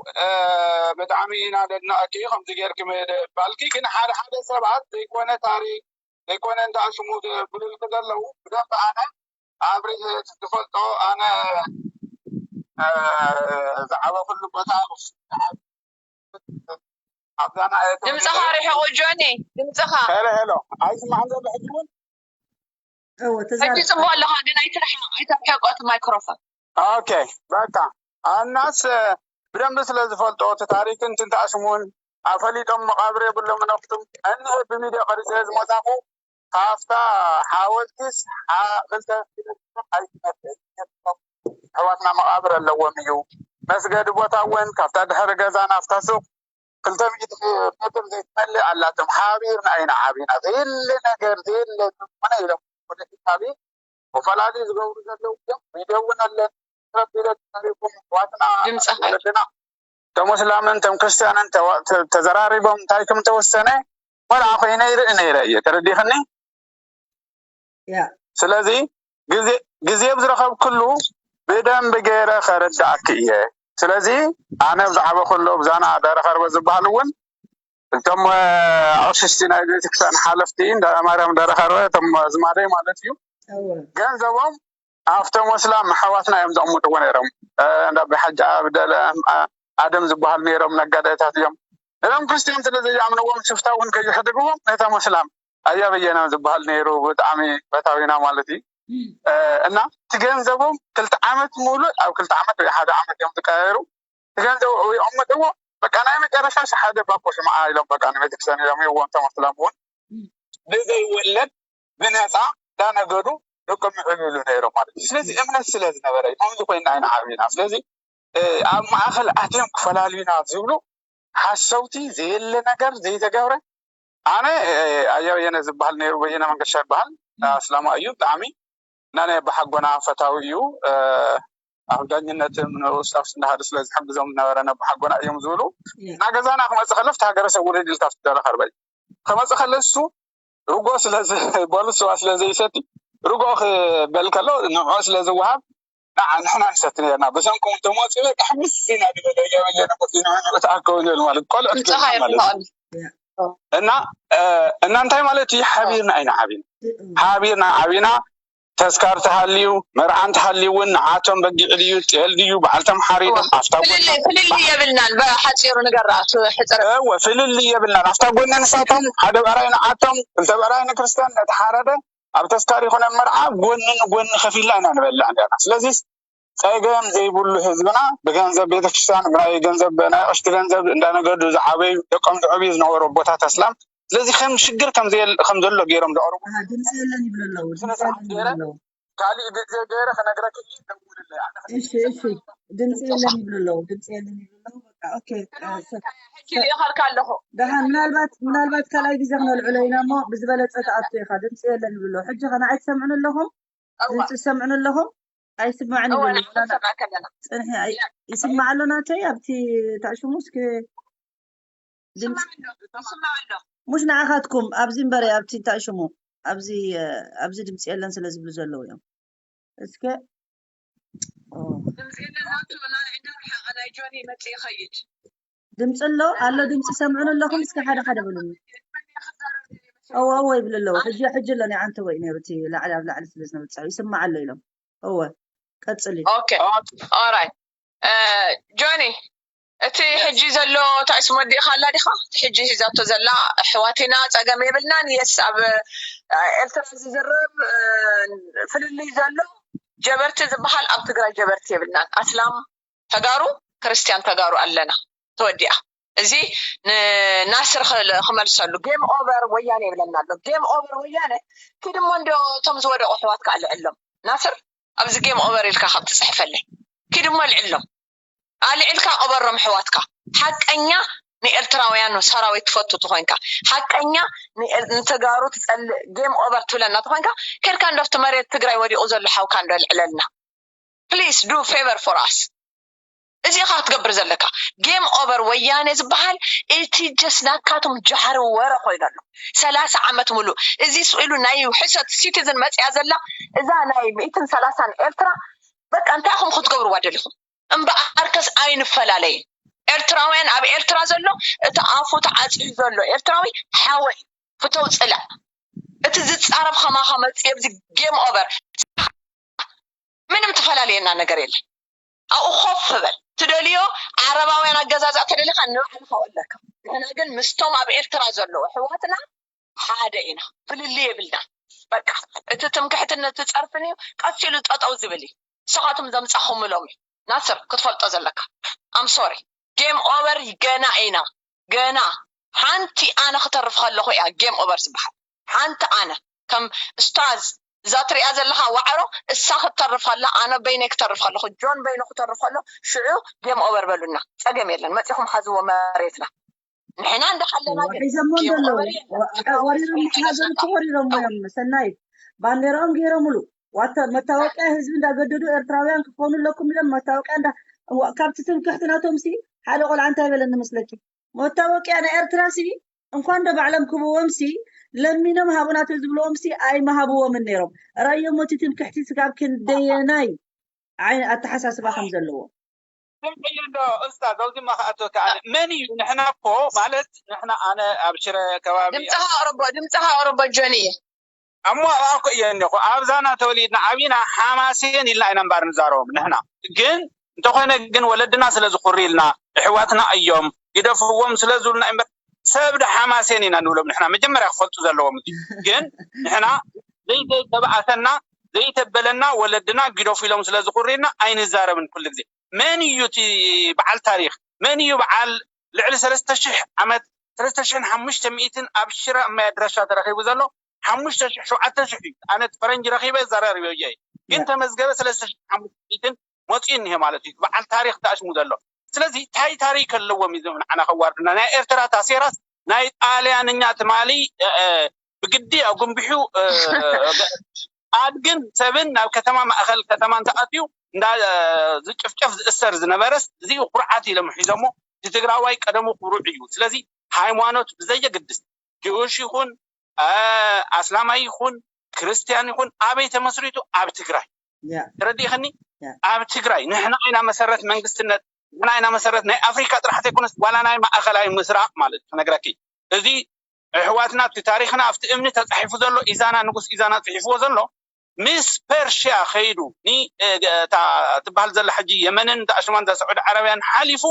ብጣዕሚ ኢና ነድንቀኪ ከምዚ ጌርኪ ምባልኪ። ግን ሓደ ሓደ ሰባት ዘይኮነ ታሪክ ዘይኮነ እንዳሽሙ ዝብሉልኪ ዘለዉ ብደንብ ኣነ ኣብሪህ ዝፈልጦ ኣነ ዝዓበኩሉ ቦታ ኣብዛ ናይ ድምፅኻ ርሕቑ ጆኒ፣ ድምፅኻ ሄሎ ሄሎ ኣይስማዕን ዘሎ ሕጂ እውን እወ ሕጂ ተዛረብ። ፅቡቅ ኣለኻ፣ ግን ኣይትርሓቕ፣ ኣይተርሕቆ እቲ ማይክሮፎን። ኦኬ በቃ እናስ ብደንብ ስለ ዝፈልጦ እቲ ታሪክን ትንታሽሙን ኣፈሊጦም መቃብር የብሎም ነፍቱም እኒሀ ብሚድያ ቀሪፀ ዝመፃኹ ካብታ ሓወልቲስ ክልተ ኣሕዋትና መቃብር ኣለዎም እዩ። መስገዲ ቦታ እውን ካብታ ድሕሪ ገዛ ናፍታ ሱቅ ክልተ ሚእቲ ሜትር ዘይትመልእ ኣላቶም። ሓቢርና ኢና ዓቢና። ዘየለ ነገር ዘየለ ዝኾነ ኢሎም ወደፊት ዓቢ መፈላለዩ ዝገብሩ ዘለዉ እዮም። ቪድዮ እውን ኣለን። ረቢለ ተሪኩም ዋትና ድምፅኻ ወለድና ከም እስላምን ከም ክርስትያንን ተዋ- ተ- ተዘራሪቦም እንታይ ከም ተወሰነ ቆልዓ ኮይነ ይርኢ ነይረ እየ። ተረዲኽኒ? ያ ስለዚ ግዜ ግዜ ብዝረኸብክሉ ብደንብ ገይረ ከረዳእኪ እየ። ስለዚ ኣነ ብዛዕባ ኩሎ ብዛና ደረኸርበ ዝበሃል እውን እቶም ኣቕሽሽቲ ናይ ቤተክርስትያን ሓለፍቲ እንዳ ማርያም ደረኸርበ እቶም ዝማደይ ማለት እዩ እወ ገንዘቦም ኣብቶም ኣስላም ኣሕዋትና እዮም ዘቕምጥዎ ነይሮም። እንዳ ሓጂ ኣብደለ ኣደም ዝበሃሉ ነይሮም ነጋዳይታት እዮም። ነቶም ክርስትያን ስለ ዘይኣምንዎም ሽፍታ እውን ከይሕድግዎም ነቶም ኣስላም ኣያ በየነ ዝበሃል ነይሩ ብጣዕሚ ፈታዊና ማለት እዩ። እና እቲ ገንዘቦም ክልተ ዓመት ሙሉእ ኣብ ክልተ ዓመት ወይ ሓደ ዓመት እዮም ዝቀያየሩ። እቲ ገንዘብ ይቕምጥዎ በቃ ናይ መጨረሻ ሓደ ባኮ ሽምዓ ኢሎም በቃ ንቤተክርስትያን ኢሎም ይዎም ተመስላም እውን ብዘይወለድ ብነፃ እንዳነገዱ ደቆም ይዕብሉ ነይሮም ማለት እዩ። ስለዚ እምነት ስለ ዝነበረ እዩ። ከምዚ ኮይና ኢና ዓብና። ስለዚ ኣብ ማእኸል ኣትዮም ክፈላልዩና ዝብሉ ሓሰውቲ ዘየለ ነገር ዘይተገብረ ኣነ ኣያ በየነ ዝበሃል ነይሩ በየነ መንገሻ ይበሃል ኣስላማ እዩ ብጣዕሚ እና ናይ ኣባሓጎና ፈታዊ እዩ። ኣብ ዳኝነት ንኡስ ኣብ ስንዳሃዱ ስለ ዝሕግዞም ዝነበረ ነባሓጎና እዮም ዝብሉ እና ገዛና ክመፅእ ከለፍ ሃገረ ሰብ ውርድ ኢልካ ትደረ ከርበይ ክመፅእ ከለ እሱ ርጎ ስለዝበሉ ስዋ ስለዘይሰቲ ርጎ ክበል ከሎ ንዕኡ ስለዝወሃብ ንዓ ንሕና ንሰቲ ነርና ብሰንኩም ተመፂኡ በቃ ሕምስ ኢና ንበለ እያበየ ንቁት ንዕኡ ተኣከቡ ንብል ማለት ቆልዑት ንስኻ ኮይና ማለት እዩ። የፍልጠሉ እና እና እንታይ ማለት እዩ ሓቢርና ኢና ዓቢና ሓቢርና ዓቢና ተስካር ተሃልዩ መርዓ እንተሃልዩ እውን ንዓቶም በጊዕ ድዩ ጤል ድዩ በዓልቶም ሓሪዶም ኣብታ ጎና ፍልልይ ፍልልይ የብልናን ብሓፂሩ ንገራ ሕፅር እወ ፍልልይ የብልናን ኣብታ ጎና ንሳቶም ሓደ ብዕራይ ንዓቶም ክልተ ብዕራይ ንክርስትያን ነቲ ሓረደ ኣብ ተስካር ይኹነ መርዓ ጎኒ ንጎኒ ከፊልና ኢና ንበልዕ ነርና ስለዚ ፀገም ዘይብሉ ህዝብና ብገንዘብ ቤተክርስትያን ብናይ ገንዘብ ናይ ቀሽቲ ገንዘብ እንዳነገዱ ዝዓበዩ ደቆም ዝዕብዩ ዝነበሩ ኣቦታት ኣስላም ስለዚ ከም ሽግር ከም ዘየል- ከም ዘሎ ገይሮም ዘቕርቡ ድምፂ የለን ይብሉ ኣለዉ። ስነ ድምፂ ስርዓት የለን ይብሉ ገይረ ኣለዉ። ካሊእ ግዜ ገይረ ክነግረኪ እዩ ደውልለይ ኣነ እሺ እሺ ድምፂ የለን ይብሉ ኣለዉ። ድምፂ የለን ይብሉ ኣለዉ። በቃ ኦኬ። እ፣ ሰ- ሕጂ ልእኸልካ ኣለኹ ደሓን ምናልባት ምናልባት ካልኣይ ግዜ ክነልዕሎ ኢና እሞ ብዝበለፀ ትኣቱ ኢኻ። ድምፂ የለን ይብሉ ኣለዉ። ሕጂ ከ ንዓይ ትሰምዑን ኣለኹም? እዋ ድምፂ ትሰምዑን ኣለኹም? ኣይስማዕን እዋ ይብሉ ንዓኻ ሰማዕካ ኣለና ፅንሒ ኣይ- ይስማዕ ኣሎ ናተይ ኣብቲ ታሽሙ እስኪ ድምፂ ሙሽ ንዓኻትኩም ኣብዚ እምበረ ኣብቲ እንታይ ሽሙ ኣብዚ ኣብዚ ድምፂ የለን ስለ ዝብሉ ዘለዉ እዮም። እስከ ድምፂ የለን ናቱ ናይ ዕዳ ርሓቐ ናይ ጆኒ መፅእ ይኸይድ ድምፂ ኣሎ ኣሎ ድምፂ ሰምዑን ኣለኹም እስከ ሓደ ሓደ ብሉኒ። እወ እወ ይብሉ ኣለዉ ሕጂ ሕጂ ኣሎ ናይ ዓንተ ወይ ነይሩ እቲ ላዕሊ ኣብ ላዕሊ ስለ ዝነበፅዐ ይስማዕ ኣሎ ኢሎም። እወ ቀፅሊ። ኦኬ ኦራይት ጆኒ እቲ ሕጂ ዘሎ ታይስ ወዲእካ ኣላ ዲኻ? ሕጂ ሒዛቶ ዘላ ኣሕዋትና ፀገም የብልናን። የስ ኣብ ኤርትራ ዝዝረብ ፍልልይ ዘሎ ጀበርቲ ዝበሃል ኣብ ትግራይ ጀበርቲ የብልናን። ኣስላም ተጋሩ ክርስቲያን ተጋሩ ኣለና። ተወዲኣ። እዚ ንናስር ክመልሰሉ ጌም ኦቨር ወያነ ይብለና ኣሎ። ጌም ኦቨር ወያነ ኪድሞ እንዶ እቶም ዝወደቁ ኣሕዋትካ ኣልዕሎም ናስር ኣብዚ ጌም ኦቨር ኢልካ ካብ ትፅሕፈለይ ኪድሞ ኣልዕሎም። ኣልዒልካ ቅበሮም ኣሕዋትካ ሓቀኛ ንኤርትራውያን ሰራዊት ትፈቱ ተኮንካ ሓቀኛ ንተጋሩ ትፀልእ ጌም ኦቨር ትብለና ተኮንካ ከድካ እንዶ ኣብቲ መሬት ትግራይ ወዲቁ ዘሎ ሓውካ እንዶ ኣልዕለልና please do favor for us። እዚ ኢኻ ክትገብር ዘለካ። ጌም ኦቨር ወያኔ ዝበሃል እቲ ጀስ ናካቶም ጃህሪ ወረ ኮይኑ ኣሎ። ሰላሳ ዓመት ሙሉእ እዚ ስኢሉ ናይ ሕሰት ሲቲዝን መፅያ ዘላ እዛ ናይ ሚእትን ሰላሳን ኤርትራ በቃ እንታይ ኢኹም ክትገብርዋ ደሊኹም? እምበኣርከስ ኣይንፈላለይን። ኤርትራውያን ኣብ ኤርትራ ዘሎ እቲ ኣፉ ተዓፅዩ ዘሎ ኤርትራዊ ሓወይ ፍተው ፅላእ እቲ ዝፃረፍ ከማኻ መፅእ ኣብዚ ጌም ኦቨር ምንም ትፈላልየና ነገር የለን። ኣብኡ ኮፍ በል ትደልዮ ዓረባውያን ኣገዛዝኣ ተደሊኻ ንባዕልኻ ኣለካ። ንሕና ግን ምስቶም ኣብ ኤርትራ ዘለዉ ኣሕዋትና ሓደ ኢና፣ ፍልልይ የብልና። በቃ እቲ ትምክሕትን እቲ ጸርፍን እዩ ቀስ ኢሉ ጠጠው ዝብል እዩ። ንስኻትም ዘምጻኹምሎም እዩ ናስር ክትፈልጦ ዘለካ። I'm sorry game over ገና ኢና ገና ሓንቲ ኣነ ክተርፍ ከለኹ እያ game over ዝበሃል። ሓንቲ ኣነ ከም እስታዝ እዛ ትሪኣ ዘለኻ ዋዕሮ እሳ ክትተርፍ ከላ ኣነ በይነይ ክተርፍ ከለኹ ጆን በይኑ ክተርፍ ከሎ ሽዑ game over በሉና። ጸገም የለን መጺኹም ሓዝዎ መሬትና ንሕና እንዳሓለና ግን ሒዘሞ game ዘለዉ over የለን። ወሪሮም ሓገር እኮ ወሪሮሞ እዮም። ሰናይት ባንዴራኦም ገይሮምሉ ዋታ መታወቂያ ህዝቢ እንዳገደዱ ኤርትራውያን ክኾኑ ኣለኩም ኢሎም መታወቂያ እንዳ እዋ፣ ካብቲ ትምክሕቲ ናቶም ሲ ሓደ ቆልዓ እንታይ በለኒ መስለኪ? መታወቂያ ናይ ኤርትራ ሲ እንኳን ዶ ባዕሎም ክብዎም ሲ ለሚኖም ሃቡና ተዝብልዎም ሲ ኣይምሃብዎምን ነይሮም። ራእዮም እቲ ትምክሕቲ ስጋብ ክንደየናይ ዓይን ኣተሓሳስባ ከም ዘለዎ ስምዕዮ እንዶ ኡስታዝ ኣብዚ ማክኣቶ ከኣ መን እዩ ንሕና እኮ ማለት ንሕና ኣነ ኣብ ሽረ ከባቢ ድምፅኻ ኣቅርቦ ድምፅኻ ኣቅርቦ ጆኒ ኣሞ ኣኮ እየ እኒኹ ኣብዛና ተወሊድና ዓብና ሓማሴን ኢልና ኢና እምበር ንዛረቦም ንሕና ግን እንተኾነ ግን ወለድና ስለ ዝኹሪ ኢልና እሕዋትና እዮም ግደፍዎም ስለ ዝብሉና እምበር ሰብ ዶ ሓማሴን ኢና ንብሎም ንሕና መጀመርያ ክፈልጡ ዘለዎም እዚ ግን ንሕና ዘይተባኣሰና ዘይተበለና ወለድና ግደፉ ኢሎም ስለ ዝኹሪ ኢልና ኣይንዛረብን ኩሉ ግዜ መን እዩ እቲ በዓል ታሪክ መን እዩ በዓል ልዕሊ ሰለስተ ሽሕ ዓመት ሰለስተ ሽሕን ሓሙሽተ ሚእትን ኣብ ሽረ እማይ ኣድራሻ ተረኺቡ ዘሎ ሓሙሽተ ሽሕ ሸውዓተ ሽሕ እዩ ኣነ እቲ ፈረንጂ ረኺበ ዘራርበዮ እየ ግን ተመዝገበ ሰለስተ ሽሕ ሓሙሽተ ሚእትን መፅኡ እኒሀ ማለት እዩ በዓል ታሪክ ተኣሽሙ ዘሎ ስለዚ ታይ ታሪክ ኣለዎም እዩ ንዓና ከዋርዱና ናይ ኤርትራ ታሴራስ ናይ ጣልያንኛ ትማሊ ብግዲ ኣጉንቢሑ ኣድግን ሰብን ናብ ከተማ ማእኸል ከተማ እንተኣትዩ እንዳ ዝጭፍጨፍ ዝእሰር ዝነበረስ እዚኡ ኩርዓት ኢሎም ሒዞሞ እቲ ትግራዋይ ቀደሙ ኩሩዕ እዩ ስለዚ ሃይማኖት ብዘየግድስ ጅውሽ ይኹን ኣስላማይ ይኹን ክርስትያን ይኹን ኣበይ ተመስሪቱ ኣብ ትግራይ ተረዲእኸኒ ኣብ ትግራይ ንሕና ኢና መሰረት መንግስትነት ንሕና ኢና መሰረት ናይ ኣፍሪካ ጥራሕ ዘይኮነስ ዋላ ናይ ማእኸላይ ምስራቅ ማለት ክነግረኪ እዚ ኣሕዋትና ኣብቲ ታሪኽና ኣብቲ እምኒ ተፃሒፉ ዘሎ ኢዛና ንጉስ ኢዛና ፅሒፍዎ ዘሎ ምስ ፐርሽያ ከይዱ ትበሃል ዘላ ሕጂ የመንን ዳእሽማን ዛ ስዑዲ ዓረብያን ሓሊፉ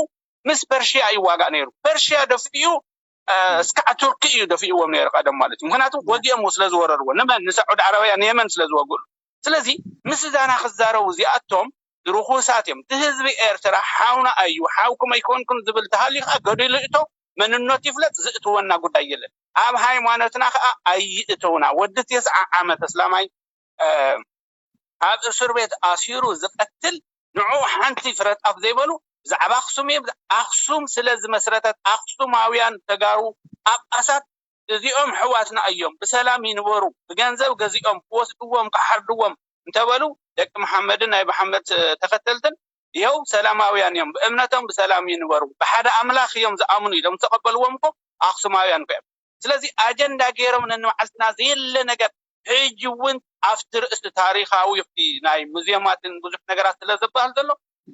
ምስ ፐርሽያ ይዋጋእ ነይሩ ፐርሽያ ደፊኡ እስካዕ ቱርኪ እዩ ደፊእዎም ነይሩ ቀደም ማለት እዩ ምክንያቱ ወጊኦምዎ ስለ ዝወረርዎ ንመን ንስዑዲ ዓረብያ ንየመን ስለ ዝወግእሉ ስለዚ ምስ ዛና ክዛረቡ እዚኣቶም ርኹሳት እዮም እቲ ህዝቢ ኤርትራ ሓውና እዩ ሓውኩም ኣይኮንኩም ዝብል ተሃልዩ ከዓ ገዲሉ እቶ መንነቱ ይፍለጥ ዝእትወና ጉዳይ የለን ኣብ ሃይማኖትና ከዓ ኣይእተውና ወዲ ተስዓ ዓመት እስላማይ ኣብ እስር ቤት ኣሲሩ ዝቀትል ንዑ ሓንቲ ፍረጣፍ ዘይበሉ ብዛዕባ ኣክሱም እዮም ኣክሱም ስለ ዝመስረተት ኣክሱማውያን ተጋሩ ጳጳሳት እዚኦም ሕዋትና እዮም ብሰላም ይንበሩ ብገንዘብ ገዚኦም ክወስድዎም ክሓርድዎም እንተበሉ ደቂ መሓመድን ናይ መሓመድ ተኸተልትን ይኸው ሰላማውያን እዮም፣ ብእምነቶም ብሰላም ይንበሩ፣ ብሓደ ኣምላኽ እዮም ዝኣምኑ ኢሎም ዝተቐበልዎም እኮ ኣኽሱማውያን እኮ እዮም። ስለዚ ኣጀንዳ ገይሮም ነንባዕልትና ዘየለ ነገር ሕጂ እውን ኣብቲ ርእሲ ታሪኻዊ ናይ ሙዚየማትን ብዙሕ ነገራት ስለ ዝበሃል ዘሎ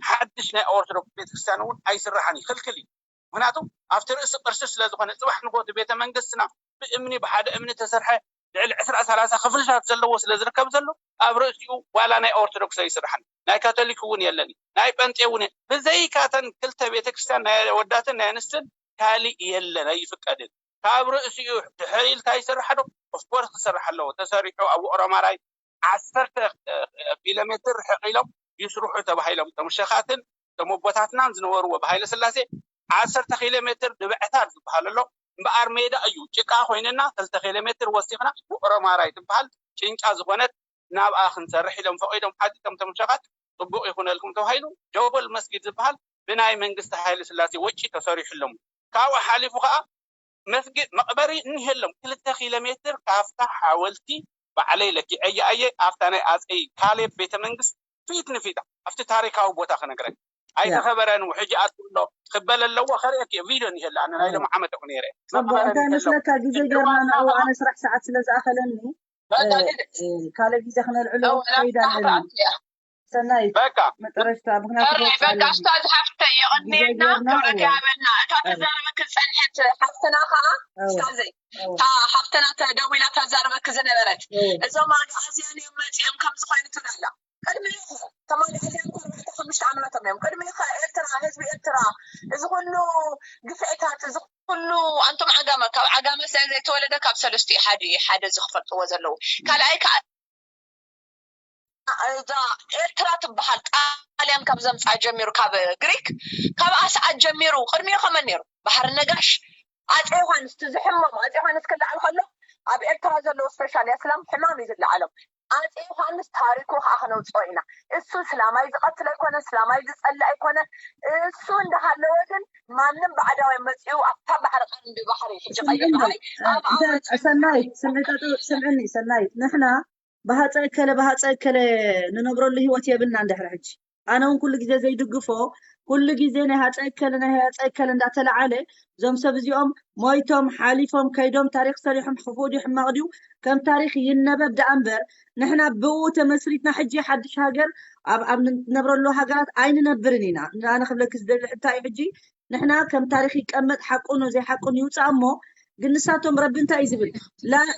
ሓድሽ ናይ ኦርቶዶክስ ቤተክርስትያን እውን ኣይስራሕን እዩ፣ ክልክል እዩ። ምክንያቱ ኣብቲ ርእሲ ቅርሲ ስለ ዝኾነ፣ ጽባሕ ንጎቲ ቤተ መንግስትና ብእምኒ፣ ብሓደ እምኒ ተሰርሐ ልዕሊ ዕስራ ሰላሳ ክፍልታት ዘለዎ ስለ ዝርከብ ዘሎ ኣብ ርእሲኡ ዋላ ናይ ኦርቶዶክስ ኣይስራሕን፣ ናይ ካቶሊክ እውን የለን፣ ናይ ጴንጤ እውን የለን። ብዘይካተን ክልተ ቤተክርስትያን ናይ ወዳትን ናይ ኣንስትን ካሊእ የለን፣ ኣይፍቀድን። ካብ ርእሲኡ ድሕሪ ኢልካ ይስራሕ ዶ? ኦፍኮርስ ክስራሕ ኣለዎ። ተሰሪሑ ኣብ ውቕሮ ማራይ ዓሰርተ ኪሎ ሜትር ርሕቕ ኢሎም ይስርሑ ተባሂሎም እቶም ሸኻትን እቶም ኣቦታትናን ዝነበርዎ ብሃይለ ስላሴ ዓሰርተ ኪሎ ሜትር ድብዕታት ዝበሃል ኣሎ። እምበኣር ሜዳ እዩ፣ ጭቃ ኮይንና ክልተ ኪሎ ሜትር ወሲኽና ውቕሮ ማራይ ትበሃል ጭንጫ ዝኾነት ናብኣ ክንሰርሕ ኢሎም ፈቒዶም። ሓቲቶም እቶም ሸኻት ጽቡቕ ይኹነልኩም ተባሂሉ ጀጎል መስጊድ ዝበሃል ብናይ መንግስቲ ሃይለ ስላሴ ወጪ ተሰሪሑሎም። ካብኡ ሓሊፉ ከዓ መስጊድ መቕበሪ እኒሀሎም ክልተ ኪሎ ሜትር ካብታ ሓወልቲ ባዕለይ ለኪዐያ እየ ኣብታ ናይ ኣፀይ ካሌብ ቤተ መንግስት ፊት ንፊት ኣብቲ ታሪካዊ ቦታ ክነግረን ኣይተኸበረን። ሕጂ ኣትሎ ክበለ ኣለዎ ከርእየክ እየ ቪድዮ እኒሀላ ኣነ ናይ ሎም ዓመት እኮ ነይረ ጽቡቅ እንታይ መስለካ ግዜ ገርና ንዕኡ ኣነ ስራሕ ሰዓት ስለ ዝኣኸለኒ ካልእ ግዜ ክነልዕሎ ከይዳ ኣለና። ሰናይት በቃ መጠረሽታ ምክንያቱ በቃ ሽታ ዝሓፍተ የቐንየልና ክብረት ይሃበልና። እታ ተዛረበክ ዝፀንሐት ሓፍትና ከዓ ሽታዘይ እታ ሓፍትና ተደዊላ ተዛረበክ ዝነበረት እዞም ኣግኣዝያን እዮም መፂኦም ከምዚ ኮይኑ ትብላላ ቅድሚ ተማግዕዚኦም እኮ ኣርባዕተ ሓሙሽተ ዓመቶም እዮም ቅድሚ ኤርትራ ህዝቢ ኤርትራ እዚ ኩሉ ግፍዕታት እዚ ኩሉ ኣንቶም ዓጋመ ካብ ዓጋመ ስለ ዘይተወለደ ካብ ሰለስቲኡ ሓደ እዩ ሓደ እዚ ክፈልጥዎ ዘለዉ ካልኣይ ከዓ እዛ ኤርትራ ትበሃል ጣልያን ካብ ዘምፅኣ ጀሚሩ ካብ ግሪክ ካብ ኣስዓት ጀሚሩ ቅድሚኡ ከመን ነይሩ ባህሪ ነጋሽ ኣፀ ዮሃንስ እቲ ዝሕመሙ ኣፀ ዮሃንስ ክለዓል ከሎ ኣብ ኤርትራ ዘለዉ ስፔሻል ኣስላም ሕማም እዩ ዝለዓሎም ኣፀ ዮሃንስ ታሪኩ ከዓ ክነውፅኦ ኢና እሱ ስላማይ ዝቀትል ኣይኮነ ስላማይ ዝፀልእ ኣይኮነ እሱ እንዳሃለወ ግን ማንም ባዕዳዋይ መፂኡ ኣብታ ባሕሪ ቀንዲ ባሕሪ ሕጂ ቀይሕ ባሕሪ ሰናይት ስምዕኒ ሰናይት ንሕና ብሃፀ እከለ ብሃፀ እከለ ንነብረሉ ህይወት የብልና እንድሕር ሕጂ ኣነ እውን ኩሉ ግዜ ዘይድግፎ ኩሉ ግዜ ናይ ሃፀ እከለ ናይ ሃፀ እከለ እንዳተለዓለ እዞም ሰብ እዚኦም ሞይቶም ሓሊፎም ከይዶም ታሪክ ሰሪሖም ክፉእ ድዩ ሕማቅ ድዩ ከም ታሪክ ይነበብ ደኣ እምበር ንሕና ብኡ ተመስሪትና ሕጂ ሓድሽ ሃገር ኣብ ኣብ ንነብረሉ ሃገራት ኣይንነብርን ኢና ኣነ ክብለኪ ዝደሊ ሕታይ ሕጂ ንሕና ከም ታሪክ ይቀመጥ ሓቁ ነው ዘይሓቁ ይውፃእ እሞ ግን ንሳቶም ረቢ እንታይ እዩ ዝብል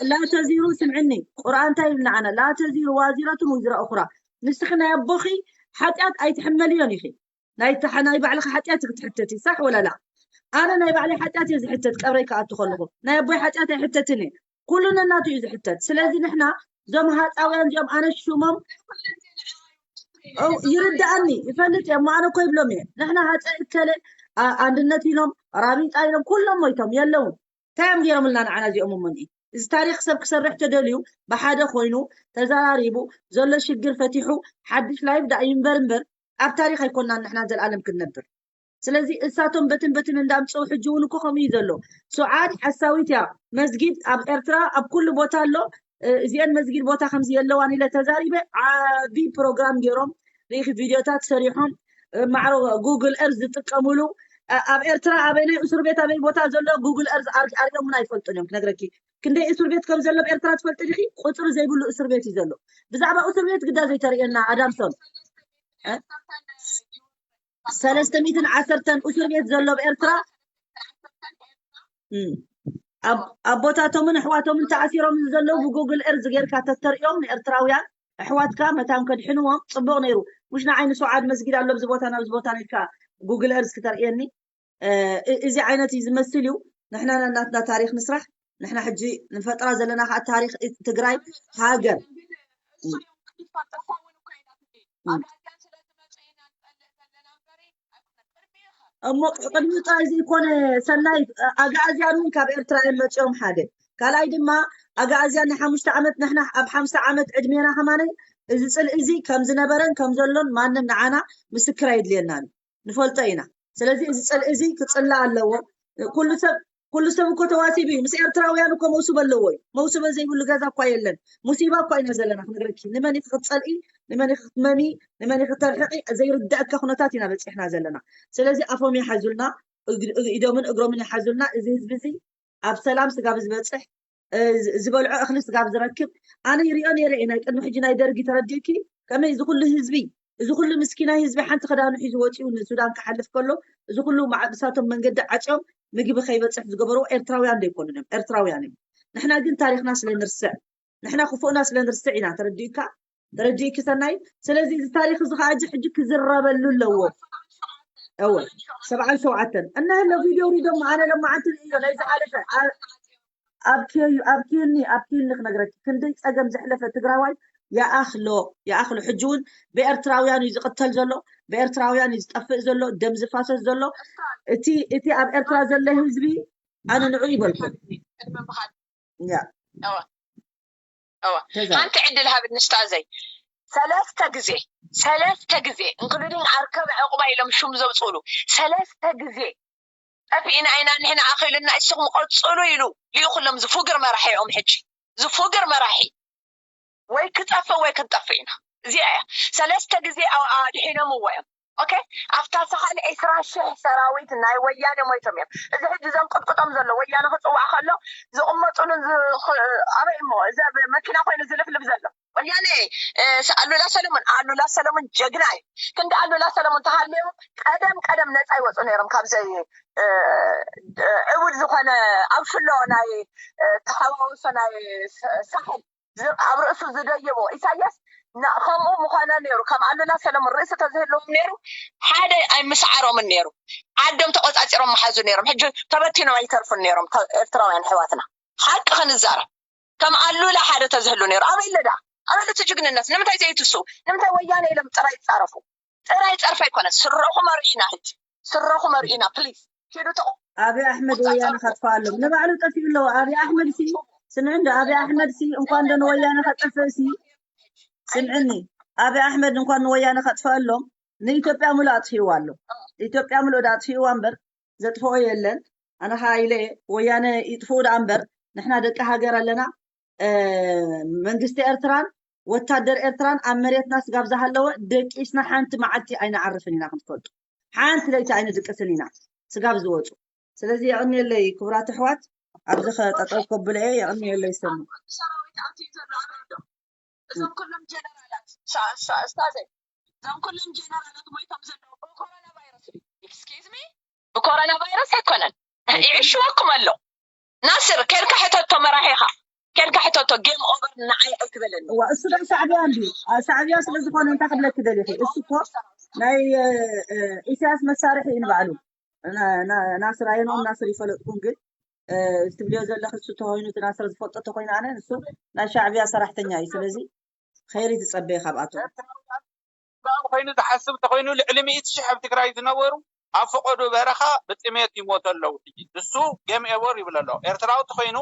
ላተዚሩ ስምዕኒ ቁርኣን እንታይ ይብል ንዓና ላተዚሩ ዋዚረቱን ውዝራ እኹራ ንስኺ ናይ ኣቦኺ ሓጢኣት ኣይትሕመልዮን ኢኺ ናይ ባዕልኺ ሓጢኣት ክትሕተቲ ሳሕ ወላ ላ ኣነ ናይ ባዕለይ ሓጢኣት እየ ዝሕተት ቀብረይ ክኣቱ ከለኹ ናይ ኣቦይ ሓጢኣት ኣይሕተትን እየ ኩሉ ነናቱ እዩ ዝሕተት ስለዚ ንሕና እዞም ሃፃውያን እዚኦም ኣነ ሽሞም ይርዳኣኒ ይፈልጥ እየ እሞ ኣነ እኮ ይብሎም እየ ንሕና ሃፀ እከለ ኣንድነት ኢሎም ራቢጣ ኢሎም ኩሎም ሞይቶም የለውን እንታይ እዮም ገይሮምልና ንዓና እዚኦም እሞኒ እዚ ታሪክ ሰብ ክሰርሕ ተደልዩ ብሓደ ኮይኑ ተዘራሪቡ ዘሎ ሽግር ፈቲሑ ሓድሽ ላይፍ ዳ ይንበር እምበር ኣብ ታሪክ ኣይኮናን ንሕና ዘልኣለም ክንነብር ስለዚ እሳቶም በትን በትን እንዳምፅኡ ሕጂ እውን እኮ ከምኡ እዩ ዘሎ ሱዓድ ሓሳዊት እያ መስጊድ ኣብ ኤርትራ ኣብ ኩሉ ቦታ ኣሎ እዚአን መስጊድ ቦታ ከምዚ የለዋን ኢለ ተዛሪበ ዓቢ ፕሮግራም ገይሮም ሪኢኺ ቪድዮታት ሰሪሖም ማዕሮ ጉግል እርዝ ዝጥቀምሉ ኣብ ኤርትራ ኣበይ ናይ እስር ቤት ኣበይ ቦታ ዘሎ ጉግል እርዝ ኣርዮም እውን ኣይፈልጡን እዮም ክነግረኪ ክንደይ እስር ቤት ከም ዘሎ ኣብ ኤርትራ ትፈልጢ ዲኺ ቁፅሪ ዘይብሉ እስር ቤት እዩ ዘሎ ብዛዕባ እስር ቤት ግዳ ዘይተርእየና ኣዳምሶን ሰለስተ ሚእትን ዓሰርተን እስር ቤት ዘሎ ኣብ ኤርትራ ኣቦታቶምን ኣሕዋቶምን ተኣሲሮም ዘለዉ ብጉግል እርዝ ጌርካ ተተርእዮም ንኤርትራውያን ኣሕዋትካ መታን ከድሕንዎም ፅቡቅ ነይሩ ምሽ ንዓይ ንስውዓድ መስጊድ ኣሎ ኣብዚ ቦታ ናብዚ ቦታ ኢልካ ጉግል እርዝ ክተርእየኒ እዚ ዓይነት እዩ ዝመስል እዩ ንሕና ናትና ታሪክ ንስራሕ ንሕና ሕጂ ንፈጥራ ዘለና ከዓ ታሪክ ትግራይ ሃገር እሞ ቅድሚ ጥራይ ዘይኮነ ሰናይ ኣግኣዝያን እውን ካብ ኤርትራ እዮም መፂኦም ሓደ ካልኣይ ድማ ኣግኣዝያን ናይ ሓሙሽተ ዓመት ንሕና ኣብ ሓምሳ ዓመት ዕድሜና ከማነይ እዚ ፅልኢ እዚ ከም ዝነበረን ከም ዘሎን ማንም ንዓና ምስክር ኣይድልየናን እዩ ንፈልጦ ኢና ስለዚ እዚ ፅልኢ እዚ ክፅላእ ኣለዎ ኩሉ ሰብ ኩሉ ሰብ እኮ ተዋሲቡ እዩ። ምስ ኤርትራውያን እኮ መውስብ ኣለዎ እዩ። መውስበ ዘይብሉ ገዛ እኳ የለን። ሙሲባ እኳ ኢና ዘለና ክነግረኪ። ንመን ኢኺ ክትጸልኢ፣ ንመን ኢኺ ክትመሚ፣ ንመን ኢኺ ከተርሕቂ ዘይርዳእካ ኩነታት ኢና በጺሕና ዘለና። ስለዚ ኣፎም ይሓዙልና፣ እግ- እግ- ኢዶምን እግሮምን ይሓዙልና። እዚ ህዝቢ እዚ ኣብ ሰላም ስጋብ ዝበጽሕ፣ እ፣ ዝ- ዝበልዖ እኽሊ ስጋብ ዝረክብ፣ ኣነ ይሪኦ ነይረ እየ። ናይ ቅድሚ ሕጂ ናይ ደርጊ ተረዲእኪ፣ ከመይ እዚ ኩሉ ህዝቢ፣ እዚ ኩሉ ምስኪናይ ህዝቢ ሓንቲ ክዳኑ ሒዙ ወፂኡ ንሱዳን ክሓልፍ ከሎ፣ እዚ ኩሉ ማዕ- ብሳቶም መንገዲ ዓፅዮም ምግቢ ከይበፅሕ ዝገበሩ ኤርትራውያን ዶ ኣይኮኑን እዮም? ኤርትራውያን እዮም። ንሕና ግን ታሪኽና ስለ ንርስዕ፣ ንሕና ክፉእና ስለ ንርስዕ ኢና። ተረዲእካ? ተረዲእኪ ሰናይ? ስለዚ እዚ ታሪኽ እዚ ከዓ ሕጂ ክዝረበሉ ኣለዎ። እወ፣ ሰብዓን ሸውዓተን። እና ህለ ቪድዮ ሪዶም ኣነ ለማዓንቲ ሪዮ ናይ ዝሓለፈ ኣ- ኣብ ኪዩ ኣብ ኪዩኒ ኣብ ኪዩኒ ክነግረኪ ክንደይ ጸገም ዘሕለፈ ትግራዋይ። ይኣኽሎ፣ ይኣኽሎ። ሕጂ እውን ብኤርትራውያን እዩ ዝቕተል ዘሎ፣ ብኤርትራውያን እዩ ዝጠፍእ ዘሎ፣ ደም ዝፋሰስ ዘሎ። እቲ እቲ ኣብ ኤርትራ ዘሎ ህዝቢ ኣነ ንዑ ይበልኩ። ያ እዋ ሓንቲ ዕድል ሃብኒ ስታዘይ። ሰለስተ ግዜ ሰለስተ ግዜ እንክሉዲንግ ኣርከበ ዕቁባ ኢሎም ሹም ዘውፅእሉ ሰለስተ ግዜ ጠፊእና ኢና ንሕና ኣኺሉና እስኹም ቀፅሉ ኢሉ ልኢኹሎም ዝፉግር መራሒኦም ሕጂ ዝፉግር መራሒ ወይ ክጠፍእ ወይ ክንጠፍእ ኢና። እዚኣ እያ ሰለስተ ግዜ ኣድሒኖምዎ እዮም። ኦኬ ኣብታ ሳሕል ዒስራ ሽሕ ሰራዊት ናይ ወያነ ሞይቶም እዮም። እዚ ሕጂ እዞም ቅጥቅጦም ዘሎ ወያነ ክፅዋዕ ከሎ ዝቕመጡሉ ኣበይ እሞ እዚ ኣብ መኪና ኮይኑ ዝልፍልፍ ዘሎ ወያነ ኣሉላ ሰለሙን ኣሉላ ሰለሙን ጀግና እዩ። ክንዲ ኣሉላ ሰለሙን ተሃልዮም ቀደም ቀደም ነፃ ይወፁ ነይሮም ካብዘይ ዕቡድ ዝኾነ ኣብ ሽሎ ናይ ተሓዋውሶ ናይ ሳሕል ኣብ ርእሱ ዝደየቦ ኢሳያስ ከምኡ ምኾነ ነይሩ። ከም ኣሉላ ሰለሙን ርእሲ ተዝህልዎም ነይሩ ሓደ ኣይምስዓሮምን ነይሩ። ዓዶም ተቆፃፂሮም መሓዙ ነይሮም። ሕጂ ተበቲኖም ኣይተርፉን ነይሮም ኤርትራውያን ኣሕዋትና። ሓቂ ክንዛረብ ከም ኣሉላ ሓደ ተዝህሉ ነይሩ ኣበይ ኣለዳ ኣበይ እቲ ጅግንነት? ንምንታይ ዘይትሱ? ንምንታይ ወያነ ኢሎም ጥራይ ይፃረፉ? ጥራይ ፀርፊ ኣይኮነን። ስረኹም ኣርእዩና ሕጂ ስረኹም ኣርእዩና ፕሊዝ ኪዱ ተቑ ኣብይ ኣሕመድ ወያነ ከጥፍኣሎም ንባዕሉ ጠፊኡ ኣለዎ። ኣብይ ኣሕመድ ሲ ስምዒ እንዶ ኣብይ ኣሕመድ ሲ እንኳን ዶ ንወያነ ከጥፍእ ሲ ስምዕኒ ኣብይ ኣሕመድ እንኳን ንወያነ ከጥፍኣሎም ንኢትዮጵያ ሙሉእ ኣጥፊእዋ ኣሎ። ኢትዮጵያ ሙሉእ ዳ ኣጥፊእዋ እምበር ዘጥፍኦ የለን። ኣነ ኸዓ ኢለ ወያነ ይጥፍኡ ደኣ እምበር ንሕና ደቂ ሃገር ኣለና። መንግስቲ ኤርትራን ወታደር ኤርትራን ኣብ መሬትና ስጋብ ዝሃለወ ደቂስና ሓንቲ መዓልቲ ኣይንዓርፍን ኢና ክንትፈልጡ። ሓንቲ ለይቲ ኣይንድቅስን ኢና ስጋብ ዝወፁ። ስለዚ የቕንየለይ ክቡራት ኣሕዋት ኣብዚ ኸጠጠው ከብለ እየ። የቕንየለይ ሰሙ እዞም ኩሎም ጀነራላት ስታዘይ እዞም ኩሎም ጀነራላት ሞይቶም ዘለዉ ብኮሮና ቫይረስ ድዩ? ኤክስኪዝ ሚ ብኮሮና ቫይረስ ኣይኮነን። ይዕሽወኩም ኣሎ። ናስር ኬድካ ሕተቶ መራሒኻ ኬድካ ሕተቶ ጌም ኦቨር ንዓይ ኣይትበለኒ። እዋ እሱ ዶ ሻዕብያ እንዲ ሻዕብያ ስለ ዝኾነ እንታይ ክብለኪ ደሊኺ? እሱ እኮ ናይ ኢሳያስ መሳርሒ እዩ ንባዕሉ። ናስር ኣየንኦም ናስር ይፈለጥኩም ግን ትብልዮ ዘለኺ እሱ ተኮይኑ እቲ ናስር ዝፈልጦ ተኮይኑ ኣነ ንሱ ናይ ሻዕብያ ሰራሕተኛ እዩ። ስለዚ ኸይሪ ትጸበየ ካብኣቶም። ኮይኑ ዝሓስብ ተኮይኑ ልዕሊ ሚእቲ ሽሕ ኣብ ትግራይ ዝነበሩ ኣብ ፈቀዶ በረኻ ብጥሜት ይሞቱ ኣለዉ። ሕጂ ንሱ ጌም ኤቨር ይብል ኣሎ። ኤርትራዊ ተኮይኑ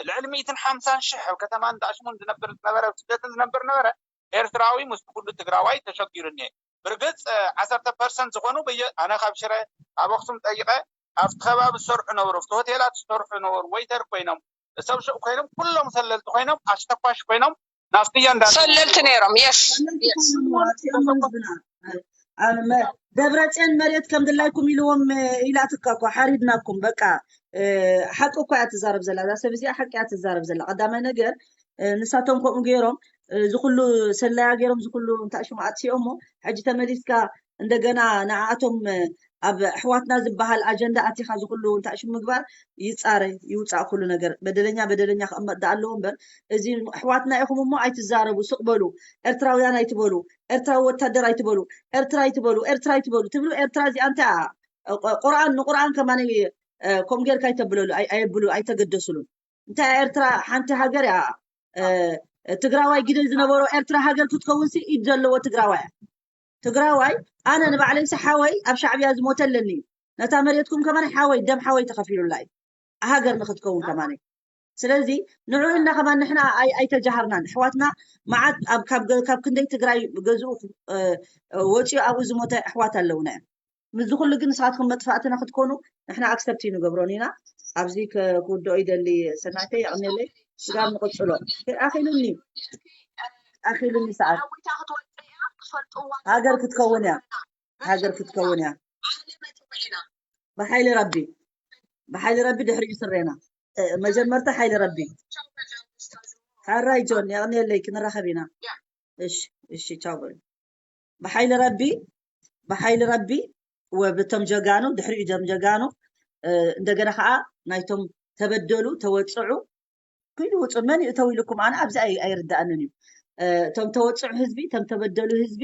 ልዕሊ ሚእትን ሓምሳን ሽሕ ኣብ ከተማን ዳሽሙን ዝነብር ዝነበረ ኣብ ስደትን ዝነብር ነበረ። ኤርትራዊ ምስ ኩሉ ትግራዋይ ተሸጊሩ እኒሀ። ብርግፅ ዓሰርተ ፐርሰንት ዝኾኑ በየ ኣነ ካብ ሽረ ኣብ ኣክሱም ጠይቀ ኣብቲ ከባቢ ዝሰርሑ ነበሩ፣ ኣብቲ ሆቴላት ዝሰርሑ ነበሩ፣ ወይተር ኮይኖም ሰብ ሱቕ ኮይኖም ኩሎም ሰለልቲ ኮይኖም ኣስተኳሽ ኮይኖም ናፍጥያ እንዳ ሰለልቲ ነይሮም የስ ደብረፅዮን መሬት ከም ድላይኩም ኢልዎም ኢላትካ እኮ ሓሪድናኩም በቃ ሓቂ እኮ እያ ትዛረብ ዘላ እዛ ሰብ እዚኣ ሓቂ እያ ትዛረብ ዘላ ቀዳማይ ነገር ንሳቶም ከምኡ ገይሮም እዚ ኩሉ ሰላያ ገይሮም እዚ ኩሉ እንታይ ሽሙ ኣጥፊኦሞ ሕጂ ተመሊስካ እንደገና ንዓኣቶም ኣብ ኣሕዋትና ዝበሃል ኣጀንዳ ኣቲኻ እዚ ኩሉ እንታይ ሽሙ ምግባር ይፃረ ይውፃእ ኩሉ ነገር በደለኛ በደለኛ ክቕመጥ ዳ ኣለዎ እምበር እዚ ኣሕዋትና ኢኹም እሞ ኣይትዛረቡ ስቕ በሉ ኤርትራውያን ኣይትበሉ ኤርትራዊ ወታደር ኣይትበሉ ኤርትራ ኣይትበሉ ኤርትራ ኣይትበሉ ትብሉ ኤርትራ እዚኣ እንታይ ቁርኣን ንቁርኣን ከማን ከምኡ ጌርካ ኣይተብለሉ ኣየብሉ ኣይተገደስሉን እንታይ ኤርትራ ሓንቲ ሃገር እያ ትግራዋይ ግደ ዝነበሮ ኤርትራ ሃገር ክትከውን ሲ ኢድ ዘለዎ ትግራዋይ ትግራዋይ ኣነ ንባዕለይሲ ሓወይ ኣብ ሻዕብያ ዝሞተ ኣለኒ እዩ ነታ መሬትኩም ከማን ሓወይ ደም ሓወይ ተኸፊሉላ እዩ ሃገር ንክትከውን ከማን ስለዚ ንዑ እና ከማን ንሕና ኣይተጃሃርናን ኣሕዋትና መዓት ካብ ክንደይ ትግራይ ገዝኡ ወፂኡ ኣብኡ ዝሞተ ኣሕዋት ኣለውና እዮም ምስዚ ኩሉ ግን ንስኻትኩም መጥፋእትና ክትኮኑ ንሕና ኣክሰፕት ይንገብሮን ኢና። ኣብዚ ክውድኦ ይደሊ ሰናይተይ፣ የቕንየለይ። ስጋብ ንቕጽሎ። ኣኺሉኒ፣ ኣኺሉኒ ሰዓት። ሃገር ክትከውን እያ፣ ሃገር ክትከውን እያ። ብሓይሊ ረቢ፣ ብሓይሊ ረቢ ድሕሪኡ ስሬና። መጀመርታ ሓይሊ ረቢ። ሓራይ ጆን፣ የቕንየለይ፣ ክንራኸብ ኢና። እሺ፣ እሺ፣ ቻው በሉ። ብሓይሊ ረቢ፣ ብሓይሊ ረቢ ወብቶም ጀጋኑ፣ ድሕሪኡ ቶም ጀጋኑ፣ እንደገና ከዓ ናይቶም ተበደሉ፣ ተወፅዑ፣ ኩሉ ውፁ፣ መን ይእተው ኢልኩም፣ ኣነ ኣብዚ ኣይርዳእንን እዩ። እቶም ተወፅዑ ህዝቢ፣ እቶም ተበደሉ ህዝቢ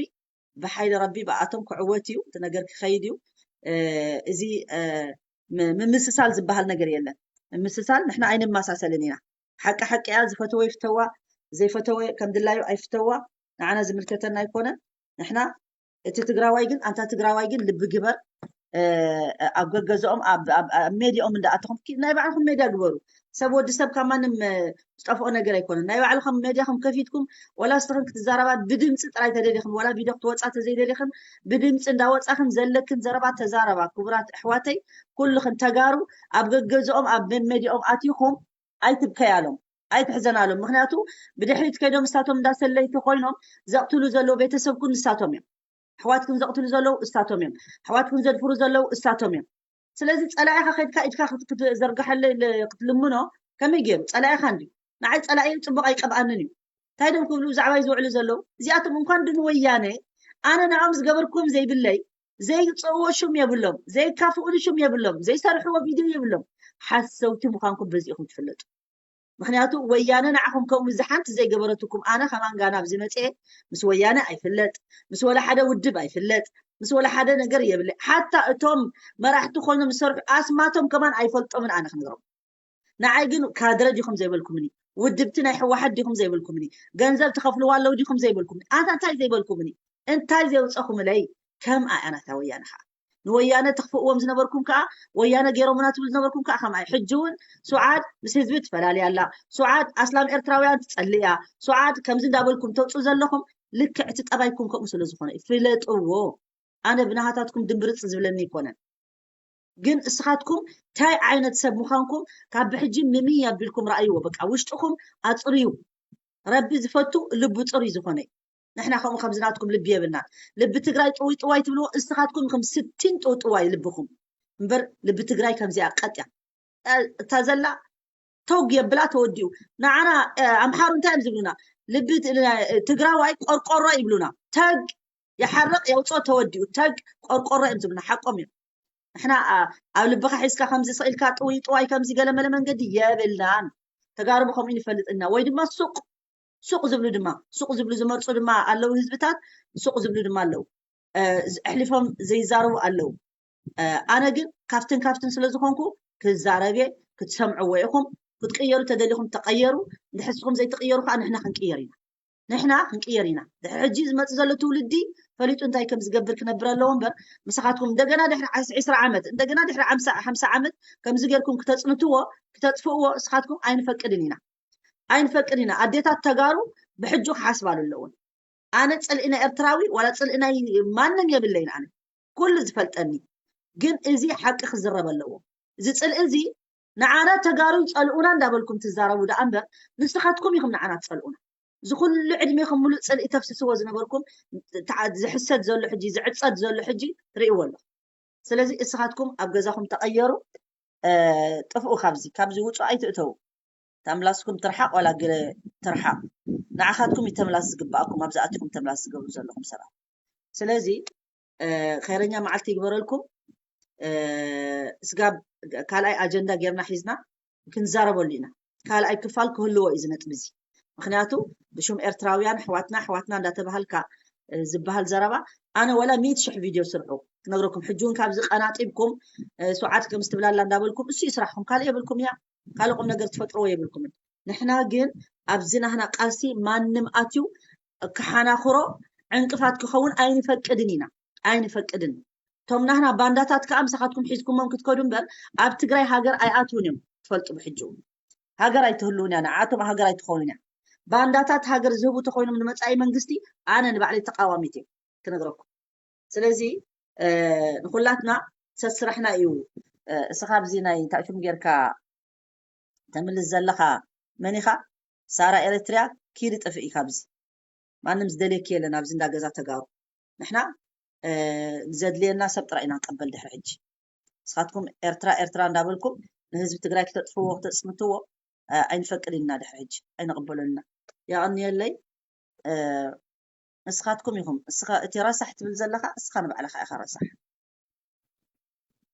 ብሓይሊ ረቢ ብኣቶም ክዕወት እዩ፣ እቲ ነገር ክኸይድ እዩ። እዚ ምምስሳል ዝበሃል ነገር የለን። ምምስሳል ንሕና ኣይንመሳሰልን ኢና። ሓቂ ሓቂ እያ፣ ዝፈተወ ይፍተዋ፣ ዘይፈተወ ከም ድላዩ ኣይፍተዋ፣ ንዓና ዝምልከተና ኣይኮነን። ንሕና እቲ ትግራዋይ ግን፣ ኣንታ ትግራዋይ ግን ልቢ ግበር። ኣብ ገገዝኦም ኣብ ሜድያኦም እንዳኣተኹም ናይ ባዕልኹም ሜድያ ግበሩ። ሰብ ወዲ ሰብ ካብ ማንም ዝጠፍኦ ነገር ኣይኮነን። ናይ ባዕልኹም ሜድያኹም ከፊትኩም፣ ወላ ንስኽን ክትዛረባ ብድምፂ ጥራይ ተደሊኽን፣ ወላ ቪድዮ ክትወፃ ተዘይደሊኽን፣ ብድምፂ እንዳወፃኽን ዘለክን ዘረባ ተዛረባ። ክቡራት ኣሕዋተይ፣ ኩልኽን ተጋሩ ኣብ ገገዝኦም ኣብ ሜድያኦም ኣቲኹም ኣይትብከያሎም፣ ኣይትሕዘናሎም። ምክንያቱ ብድሕሪት ከይዶም ንሳቶም እንዳሰለይቲ ኮይኖም ዘቕትሉ ዘለዉ ቤተሰብኩን ንሳቶም እዮም። ኣሕዋትክን ዘቕትሉ ዘለዉ እሳቶም እዮም። ኣሕዋትክን ዘድፍሩ ዘለዉ እሳቶም እዮም። ስለዚ ፀላኢኻ ከድካ ኢድካ ክትዘርግሐለይ ክትልምኖ ከመይ ገይሩ? ፀላኢኻ እንዲ ንዓይ ፀላኢ ፅቡቕ ኣይቀብኣንን እዩ። እንታይ ደም ክብሉ ብዛዕባይ ዝውዕሉ ዘለዉ? እዚኣቶም እንኳን ድንወያነ ኣነ ንዕኦም ዝገበርኩም ዘይብለይ ዘይፅእዎ ሹም የብሎም፣ ዘይካፍኡሉ ሹም የብሎም፣ ዘይሰርሕዎ ቪድዮ የብሎም። ሓሰውቲ ምዃንኩም በዚኹም ትፍለጡ። ምክንያቱ ወያነ ንዓኹም ከምኡ ዝሓንቲ ዘይገበረትኩም። ኣነ ከማን ጋና ኣብዚ መፅኤ ምስ ወያነ ኣይፍለጥ፣ ምስ ወላ ሓደ ውድብ ኣይፍለጥ፣ ምስ ወላ ሓደ ነገር የብለ። ሓታ እቶም መራሕቲ ኮይኖም ዝሰርሑ ኣስማቶም ከማን ኣይፈልጦምን ኣነ ክነግሮም። ንዓይ ግን ካድረ ዲኹም ዘይበልኩምኒ፣ ውድብቲ ናይ ህወሓት ዲኹም ዘይበልኩምኒ፣ ገንዘብ ትኸፍልዋ ኣለዉ ዲኹም ዘይበልኩምኒ፣ ኣታ እንታይ ዘይበልኩምኒ፣ እንታይ ዘውፀኹምለይ? ከም ኣያናታ ወያነ ከዓ ንወያነ ተኽፍእዎም ዝነበርኩም ከዓ፣ ወያነ ገይሮምና ትብሉ ዝነበርኩም ከዓ ከምኣይ። ሕጂ እውን ሱዓድ ምስ ህዝቢ ትፈላልያ ኣላ፣ ሱዓድ ኣስላም ኤርትራውያን ትጸልእ እያ፣ ሱዓድ ከምዚ እንዳበልኩም ተውፅኡ ዘለኹም ልክዕ እቲ ጠባይኩም ከምኡ ስለ ዝኾነ እዩ። ፍለጥዎ። ኣነ ብናሃታትኩም ድምብርፅ ዝብለኒ ኣይኮነን። ግን እስኻትኩም ታይ ዓይነት ሰብ ምዃንኩም ካብ ብሕጂ ምምይ ኣቢልኩም ረኣይዎ። በቃ ውሽጥኹም ኣፅርዩ። ረቢ ዝፈቱ ልቡ ፅሩይ ዝኾነ እዩ። ንሕና ከምኡ ከምዚ ናትኩም ልቢ የብልናን። ልቢ ትግራይ ጥውይ ጥዋይ ትብልዎ እስኻትኩም ከም ስቲን ጥውጥዋይ ልብኹም እምበር ልቢ ትግራይ ከምዚኣ ቀጥ እያ። እታ ዘላ ተግ የብላ ተወዲኡ። ንዓና ኣምሓሩ እንታይ እዮም ዝብሉና? ልቢ ትግራዋይ ቆርቆሮ ይብሉና። ተግ ይሓርቕ የውፅኦ ተወዲኡ። ተግ ቆርቆሮ እዮም ዝብሉና። ሓቆም እዮም። ንሕና ኣብ ልብኻ ሒዝካ ከምዚ ስቕ ኢልካ ጥውይ ጥዋይ ከምዚ ገለመለ መንገዲ የብልናን። ተጋሩ ብኸምኡ ንፈልጥ ኢና። ወይ ድማ ሱቕ ሱቕ ዝብሉ ድማ ሱቕ ዝብሉ ዝመርፁ ድማ ኣለዉ። ህዝብታት ሱቕ ዝብሉ ድማ ኣለዉ። ኣሕሊፎም ዘይዛረቡ ኣለዉ። ኣነ ግን ካብትን ካብትን ስለ ዝኾንኩ ክዛረብ እየ። ክትሰምዕዎ ኢኹም። ክትቅየሩ ተደሊኹም ተቐየሩ። ንሕስኹም ዘይትቕየሩ ከዓ ንሕና ክንቅየር ኢና። ንሕና ክንቅየር ኢና። ድሕሪ ሕጂ ዝመፅእ ዘሎ ትውልዲ ፈሊጡ እንታይ ከም ዝገብር ክነብር ኣለዎ እምበር ምሳኻትኩም እንደገና ድሕሪ ዒስራ ዓመት እንደገና ድሕሪ ሓምሳ ዓመት ከምዚ ጌርኩም ክተፅንትዎ ክተጥፍእዎ እስኻትኩም ኣይንፈቅድን ኢና። ኣይንፈቅድ ኢና። ኣዴታት ተጋሩ ብሕጂ ክሓስባሉ ኣለውን። ኣነ ፅልኢ ናይ ኤርትራዊ ዋላ ፅልኢ ናይ ማንም የብለይን። ኣነ ኩሉ ዝፈልጠኒ ግን እዚ ሓቂ ክዝረብ ኣለዎ። እዚ ፅልኢ እዚ ንዓና ተጋሩ ይፀልኡና እንዳበልኩም ትዛረቡ ደኣ እምበር ንስኻትኩም ኢኹም ንዓና ትፀልኡና። እዚ ኩሉ ዕድሜኹም ሙሉእ ፅልኢ ተፍስስዎ ዝነበርኩም ዝሕሰድ ዘሎ ሕጂ ዝዕፀድ ዘሎ ሕጂ ትርእይዎ ኣለኹም። ስለዚ እስኻትኩም ኣብ ገዛኹም ተቐየሩ። ጥፍኡ ካብዚ ካብዚ ውፁ ኣይትእተዉ። ተምላስኩም ትርሓቕ ዋላ ገለ ትርሓቕ ንዓኻትኩም እዩ ተምላስ ዝግባኣኩም። ኣብዚ ኣትኩም ተምላስ ዝገብሩ ዘለኹም ሰባት ስለዚ ኸይረኛ መዓልቲ ይግበረልኩም። ስጋብ ካልኣይ ኣጀንዳ ጌርና ሒዝና ክንዛረበሉ ኢና። ካልኣይ ክፋል ክህልዎ እዩ ዝነጥብ እዚ። ምክንያቱ ብሹም ኤርትራውያን ኣሕዋትና ኣሕዋትና እንዳተባሃልካ ዝበሃል ዘረባ ኣነ ወላ ሚእቲ ሽሕ ቪድዮ ስርሑ ክነግረኩም ሕጂ እውን ካብዚ ቀናጢብኩም ሱዓት ከም ዝትብላላ እንዳበልኩም እሱ ይስራሕኩም ካልእ የብልኩም እያ ካልእ ቁም ነገር ትፈጥርዎ የብልኩምን። ንሕና ግን ኣብዚ ናህና ቃልሲ ማንም ኣትዩ ክሓናኽሮ ዕንቅፋት ክኸውን ኣይንፈቅድን ኢና ኣይንፈቅድን። እቶም ናህና ባንዳታት ከዓ ምሳኻትኩም ሒዝኩሞም ክትከዱ እምበር ኣብ ትግራይ ሃገር ኣይኣትውን እዮም። ትፈልጡ ብሕጂ እውን ሃገር ኣይትህልውን እያ ንዓቶም ሃገር ኣይትኸውን እያ። ባንዳታት ሃገር ዝህቡ ተኮይኖም ንመፃኢ መንግስቲ ኣነ ንባዕለይ ተቃዋሚት እየ ክነግረኩም። ስለዚ ንኩላትና ሰስራሕና እዩ። እስኻ ኣብዚ ናይ ታእሹም ጌርካ ተምልስ ዘለኻ መን ኢኻ? ሳራ ኤርትርያ ኪዲ ጥፍእ ኢኻ ኣብዚ። ማንም ዝደልየኪ የለን ኣብዚ እንዳ ገዛ ተጋሩ። ንሕና ዘድልየና ሰብ ጥራይ ኢና ንቀበል ድሕሪ ሕጂ። ንስኻትኩም ኤርትራ ኤርትራ እንዳበልኩም ንህዝቢ ትግራይ ክተጥፍዎ ክተፅንትዎ ኣይንፈቅድ ኢና። ድሕሪ ሕጂ ኣይንቕበሎን ኢና። የቐንየለይ። ንስኻትኩም ኢኹም። እስኻ እቲ ረሳሕ ትብል ዘለኻ እስኻ ንባዕልኻ ኢኻ ረሳሕ።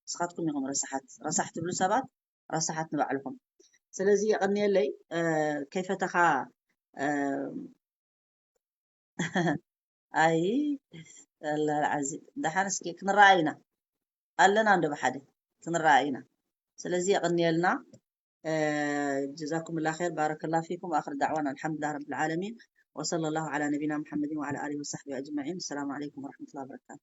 ንስኻትኩም ኢኹም ረሳሓት። ረሳሕ ትብሉ ሰባት ረሳሓት ንባዕልኹም። ስለዚ የቐንየለይ። ከይፈተኻ ኣይ ኣላል ዓዚ ደሓን እስኪ ክንረኣይ ኢና ኣለና እንዶ ብሓደ ክንረኣይ ኢና። ስለዚ የቐንየልና። ጀዛኩም ላ ር ባረከላ ፊኩም ኣክር ዳዕዋን አልሐምዱሊላህ ረብል ዓለሚን ወሰለ ላሁ ዓላ ነቢና ሙሐመድን ወዓላ አሊሂ ወሳሕቢ አጅመዒን። ሰላም ዓለይኩም ወረሕመቱላ በረካቱ።